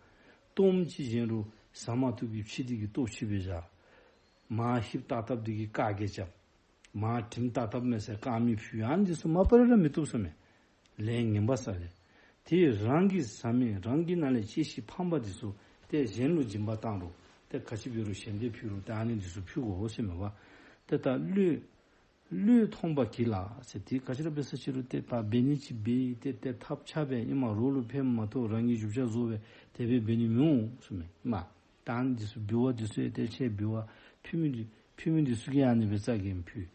གཏོརམ་ཅིག་བཞེངས་རུང་ཟ་མ་བཏུབ་པའི་ཕྱེ་འདི་གིས་གཏོར་ཕྱེ་སྦེ་བཞག། མར་ཧིབ་ཏག་ཏག་འདི་གིས་བཀག་གེ་རྐྱབ། མར་དྲིམ་ཏག་ཏག་མས་ཟེར་བཀག་མི་ཕུལ། ཨ་ནི་འདི་ཚུ་མ་པ་ར་ར་མི་བཏུབ་ཟེར་མས། ལས་ངན་པ་བསགས་ཏེ། དེ་རང་གིས་ཟ་མི་རང་གི་ནང་ལས་གཅེས་ཤིང་ཕངས་པ་འདི་ཚུ་ཏེ་གཞན་ལུ་སྦྱིན་པ་བཏང་རུང་ཏེ་ག་ཅི་འབད་རུང་ཞལ་འདེབས་ཕུལ་རུང་ཏེ་ཨ་ནི་འདི་ཚུ་ཕུལ་དགོ་ཟེར་མས་པ། ཏེ་ད་བློས་བློས་ཐོངས་པ་གྱིས་ལ་ཟེར། ཏེ་ག་ཅི་ར་འབད་ས་ཅིག་རུང་ཏེ་ད་འབད་ནི་ཅིག་འབད་ཡི་ཏེ་ཏེ་ཐབས་ཆག་སྦེ་ཨིན་མས། རོགས་ལུ་ཕན་མ་ཐོགས་རང་གིས་རྒྱུ་ཆ་བཟོ་སྦེ་དེ་སྦེ་འབད་ནི་མི་འོང་ཟེར་མས་ཨིན་མས། ད་ཨ་ནི་འདི་ཚུ་འབུལ་བ་འདི་ཚུ་ཡང་ཏེ་ཁྱེད་འབུལ་བ་ཕུལ་མི་འདི་ཕུལ་མི་འདི་ཚུ་གིས་ཨ་ནི་སྦེ་རྩ་འགེངས་ཕུལ།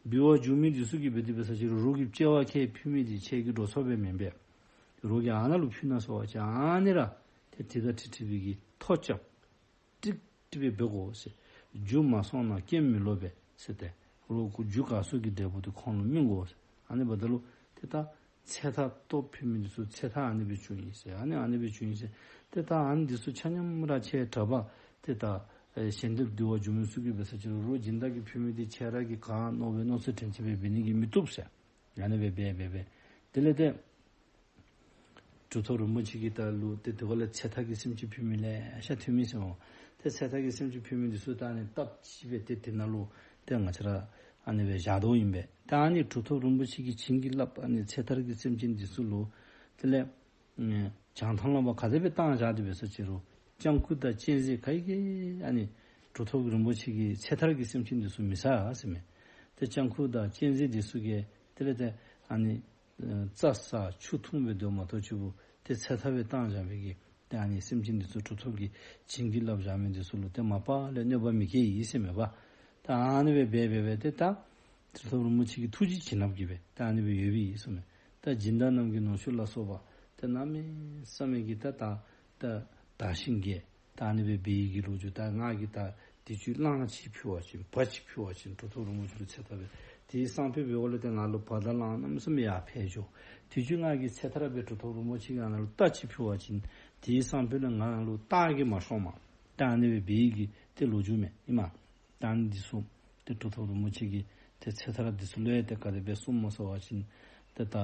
འབུལ་བ་འབྱུང་མི་འདི་ཚུ་གིས་འབད་དེ་འབད་ས་ཅིག་རུང་རོགས་ཀྱི་དཔྱལ་བ་ཁྱེད་ཕུལ་མི་འདི་ཁྱེད་ཀྱི་འགྲོ་སོང་སྦེ་མེན་པས། རོགས་ཀྱིས་ཨ་ནཱ་ལུ་ཕུལ་ནི་ཟེར་བ་ཅིན་ཨ་ནི་ར་ཏེ་དེ་དང་འཁྲིལ་འཁྲིལ་བའི་གི་ཐོ་རྐྱབ། ཀྲིག་ཀྲི་སྦེ་འབད་དགོ་ཟེར། རྒྱུ་མ་སོང་ན་རྐྱེན་མི་ལོག་པས་ཟེར་ཏེ། རོགས་ཀྱི་རྒྱུ་ག་སོང་གི་འབྲས་བུ་དེ་ཁོང་ལུ་སྨིན་དགོ་ཟེར། ཨ་ནི་འབདཝ་ད་ལུ་ཏེ་ད་ཚེ་ཐར་སྟོབས་ཕུལ་མི་འདི་ཚུ་ཚེ་ཐར་ཨ་ནི་སྦེ་བྱུང་ཡི་ཟེར། ཨ་ནི་ཨ་ནི་སྦེ་བྱུང་ཡི་ཟེར། ཏེ་ད་ཨ་ནི་འདི་ཚུ་ཆ་མཉམ་ར་ཁྱེད་གྲྭ་པ་ཏེ་ད་ཨེ་ཞལ་འདེབས་འབུལ་བ་འབྱུང་མི་ཚུ་གིས་འབད་ས་ཅིག་རུང་རོགས་སྦྱིན་བདག་གིས་ཕུལ་མི་འདི་ཁྱེད་ར་གིས་ག་མནོ་བའི་མནོ་ཚུལ་དྲན་ཅིག་སྦེ་འབད་ནི་གིས་མི་བཏུབ་ཟེར། ཨ་ནི་སྦེ་འབད་འབད་འབད། དེ་ལས་ཏེ་གྲུབ་ཐོབ་རིན་པོ་ཆེ་གིས་ད་ལུ་ཏེ་དེ་ཁར་ལས་ཚེ་ཐར་གྱི་སེམས་ཅན་ཕུལ་མི་ལེ་ཤ་ཐོན་མི་ཟེར་འོང་། ཏེ་ཚེ་ཐར་གྱི་སེམས་ཅན་ཕུལ་མི་འདི་ཚུ་ད་ཨ་ནི་སྟབས་ཅིག་སྦེ་ཏེ་དེ་ནང་ལུ་ཏེ་ང་བཅས་ར་ཨ་ནི་སྦེ་བཞག་དོ་ཨིན་པས། ད་ཨ་ནི་གྲུབ་ཐོབ་རིན་པོ་ཆེ་གིས་བྱིན་གྱིས་བརླབས་ཨ་ནི་ཚེ་ཐར་གྱི་སེམས་ཅན་འདི་ཚུ་ལུ་དེ་ལས་ཨེ་བྱང་ཐང་ལུ་མར་ག་དེ་སྦེ་བཏང་བཞག་སྟེ་འབད་ས་ཅིག་རུང་སྤྱང་ཁུ་དང་གཅན་གཟན་ག་གིས་ཨ་ནི་གྲུབ་ཐོབ་རིན་པོ་ཆེ་གི་ཚེ་ཐར་གྱི་སེམས་ཅན་འདི་ཚུ་མི་ཟ་ཟེར་མས། ཏེ་སྤྱང་ཁུ་དང་གཅན་གཟན་འདི་ཚུ་གིས་དེ་ལས་ཏེ་ཨ་ནི་ཨེ་རྩྭ་ཟ་ཆུ་འཐུང་སྦེ་སྡོད་མ་གཏོགས་ཅིག་པོ་ཏེ་ཚེ་ཐར་སྦེ་བཏང་བཞག་པའི་གི་ཏེ་ཨ་ནི་སེམས་ཅན་འདི་ཚུ་གྲུབ་ཐོབ་ཀྱིས་བྱིན་གྱིས་བརླབས་བཞག་མི་འདི་ཚུ་ལུ་ཏེ་མ་པ་ལས་གནོད་པ་མི་སྐྱེལ་ཡི་ཟེར་མས་པ། ད་ཨ་ནི་སྦེ་འབད་འབད་འབད་ཏེ་ད་གྲུབ་ཐོབ་རིན་པོ་ཆེ་གི་ཐུགས་རྗེ་བྱིན་རླབས་ཀྱིས་སྦེ་ད་ཨ་ནི་སྦེ་ཡོདཔ་ཨིན་ཟེར་མས། ད་སྦྱིན་བདག་རྣམས་ཀྱི་ནོར་ཕྱུགས་ལ་སོགས་པ་ཏེ་གནམ་མེད་ས་མེད་ཀྱི་ད་ད་ད་དར་ཞིང་རྒྱས། ད་ཨ་ནི་སྦེ་འབད་ཡི་གི་ལོ་རྒྱུས། ད་ང་གིས་ད་དེ་ཚུ་གླང་ཅིག་ཕུལ་བ་ཅིན་བ་ཅིག་ཕུལ་བ་ཅིན་གྲུབ་ཐོབ་རིན་པོ་ཆེ་ལུ་ཚེ་ཐར་སྦེ་དེའི་སང་ཕོད་འབདཝ་ལས་ཏེ་ང་ལུ་བ་དང་གླང་གནམ་མེད་ས་མེད་ཡར་འཕེལ་འགྱོ། དེ་ཚུ་ང་གིས་ཚེ་ཐར་སྦེ་གྲུབ་ཐོབ་རིན་པོ་ཆེ་གི་ཨ་ནཱ་ལུ་རྟ་ཅིག་ཕུལ་བ་ཅིན་དེའི་སང་ཕོད་ལས་ང་ལུ་རྟ་གིས་མ་ཤོང་མས། ད་ཨ་ནི་སྦེ་འབད་ཡི་གི་ཏེ་ལོ་རྒྱུས་མས་ཨིན་མས། ད་ཨ་ནི་འདི་ཚུ་ཏེ་གྲུབ་ཐོབ་རིན་པོ་ཆེ་གིས་ཏེ་ཚེ་ཐར་འདི་ཚུ་ལུ་ཡང་ཏེ་ག་དེ་སྦེ་གསུངམ་སྨོ་ཟེར་བ་ཅིན་ཏེ་ད་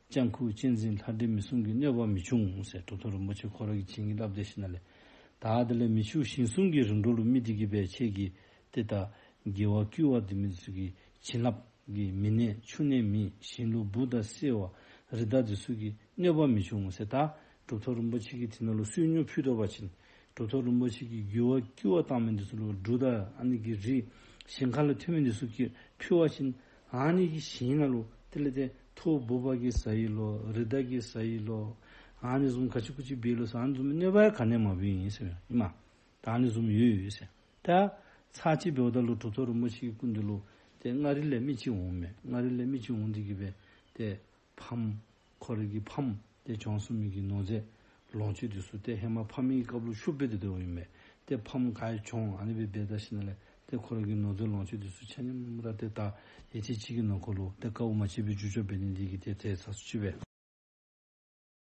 སྤྱང་ཁུ་གཅན་གཟན་ལྷ་འདྲེ་མི་གསུམ་གྱི་གནོད་པ་མི་འབྱུང་ཟེར་གྲུབ་ཐོབ་རིན་པོ་ཆེ་ཁོ་ར་གིས་བྱིན་གྱིས་བརླབས་ཏེ་ཞིནམ་ལས། ད་དེ་ལས་མི་ཕྱུགས་ཞིང་གསུམ་གྱི་རིམ་གྲོ་ལུ་དམིགས་ཏེ་གིས་སྦེ་ཁྱེད་ཀྱིས་ཏེ་ད་དགེ་བ་བསྐུལ་བ་འདི་མི་ཚུ་གི་བྱིན་རླབས་ཀྱིས་མི་ནད་ཕྱུགས་ནད་མེད། ཞིང་ལུ་འབུ་དང་སེར་བ་རི་དྭགས་འདི་ཚུ་གི་གནོད་པ་མི་འབྱུང་ཟེར། ད་གྲུབ་ཐོབ་རིན་པོ་ཆེ་གིས་དེ་ནང་ལུ་བསོད་སྙོམས་ཕུལ་དོ་བ་ཅིན་གྲུབ་ཐོབ་རིན་པོ་ཆེ་གིས་དགེ་བ་བསྐུལ་བ་བཏང་མི་འདི་ཚུ་ལུ་འབྲུ་དང་ཨ་ནི་གི་རིགས་ཞིང་ཁ་ལུ་ཐོན་མི་འདི་ཚུ་གིས་ཕུལ་བ་ཅིན་ཨ་ནི་གི་ཞིང་ནང་ལུ་དེ་ལས་ཏེ་ ཐོག་བུ་བ་གིས་ཟ་ཡི་ལོ། རི་དྭགས་ཀྱིས་ཟ་ཡི་ལོ། ཨ་ནི་བཟུམ་ག་ཅི་གུ་ཅི་འབད་ལོ་ཟེར། ཨ་ནི་བཟུམ་གནོད་པ་ག་ནི་མ་འབད་ཨིན་ཟེར་ཨིན་མས། ད་ཨ་ནི་བཟུམ་ཡོད་ཡོད་ཟེར། ད་ཚར་གཅིག་འབདཝ་ད་ལུ་གྲུབ་ཐོབ་རིན་པོ་ཆེ་གི་སྐུ་མདུན་ལུ་ཏེ་མངའ་རིས་ལས་མི་ཅིག་འོངམ་མས། མངའ་རིས་ལས་མི་ཅིག་འོང་སྟེ་གིས་སྦེ་ཏེ་ཕམ་ཁོ་རའི་གི་ཕམ་ཏེ་བྱོན་སོང་མི་གི་ནོར་རྫས་ལོངས་སྤྱོད་འདི་ཚུ་ཏེ་ཧེ་མ་ཕམ་གི་སྐབས་ལུ་ཤུགས་སྦེ་ཏེ་སྡོདཔ་ཨིན་མས། ཏེ་ཕམ་ག་ཡང་བྱོན། ཨ་ནི་སྦེ་འབད་ད་ཞིནམ་ལས་ཏེ་ཁོ་རའི་གི་ནོར་རྫས་ལོངས་སྤྱོད་འདི་ཚུ་ཆ་མཉམ་ར་ཏེ་ད་ཡུད་ཙམ་ཅིག་གི་ནང་འཁོད་ལུ་ཏེ་དཀའཝ་མ་སྤྱད་པའི་རྒྱུ་ཆ་འབད་ནི་འདི་གིས་ཏེ་ཏེ་ཚར་སུ་ཅིག་སྦེ་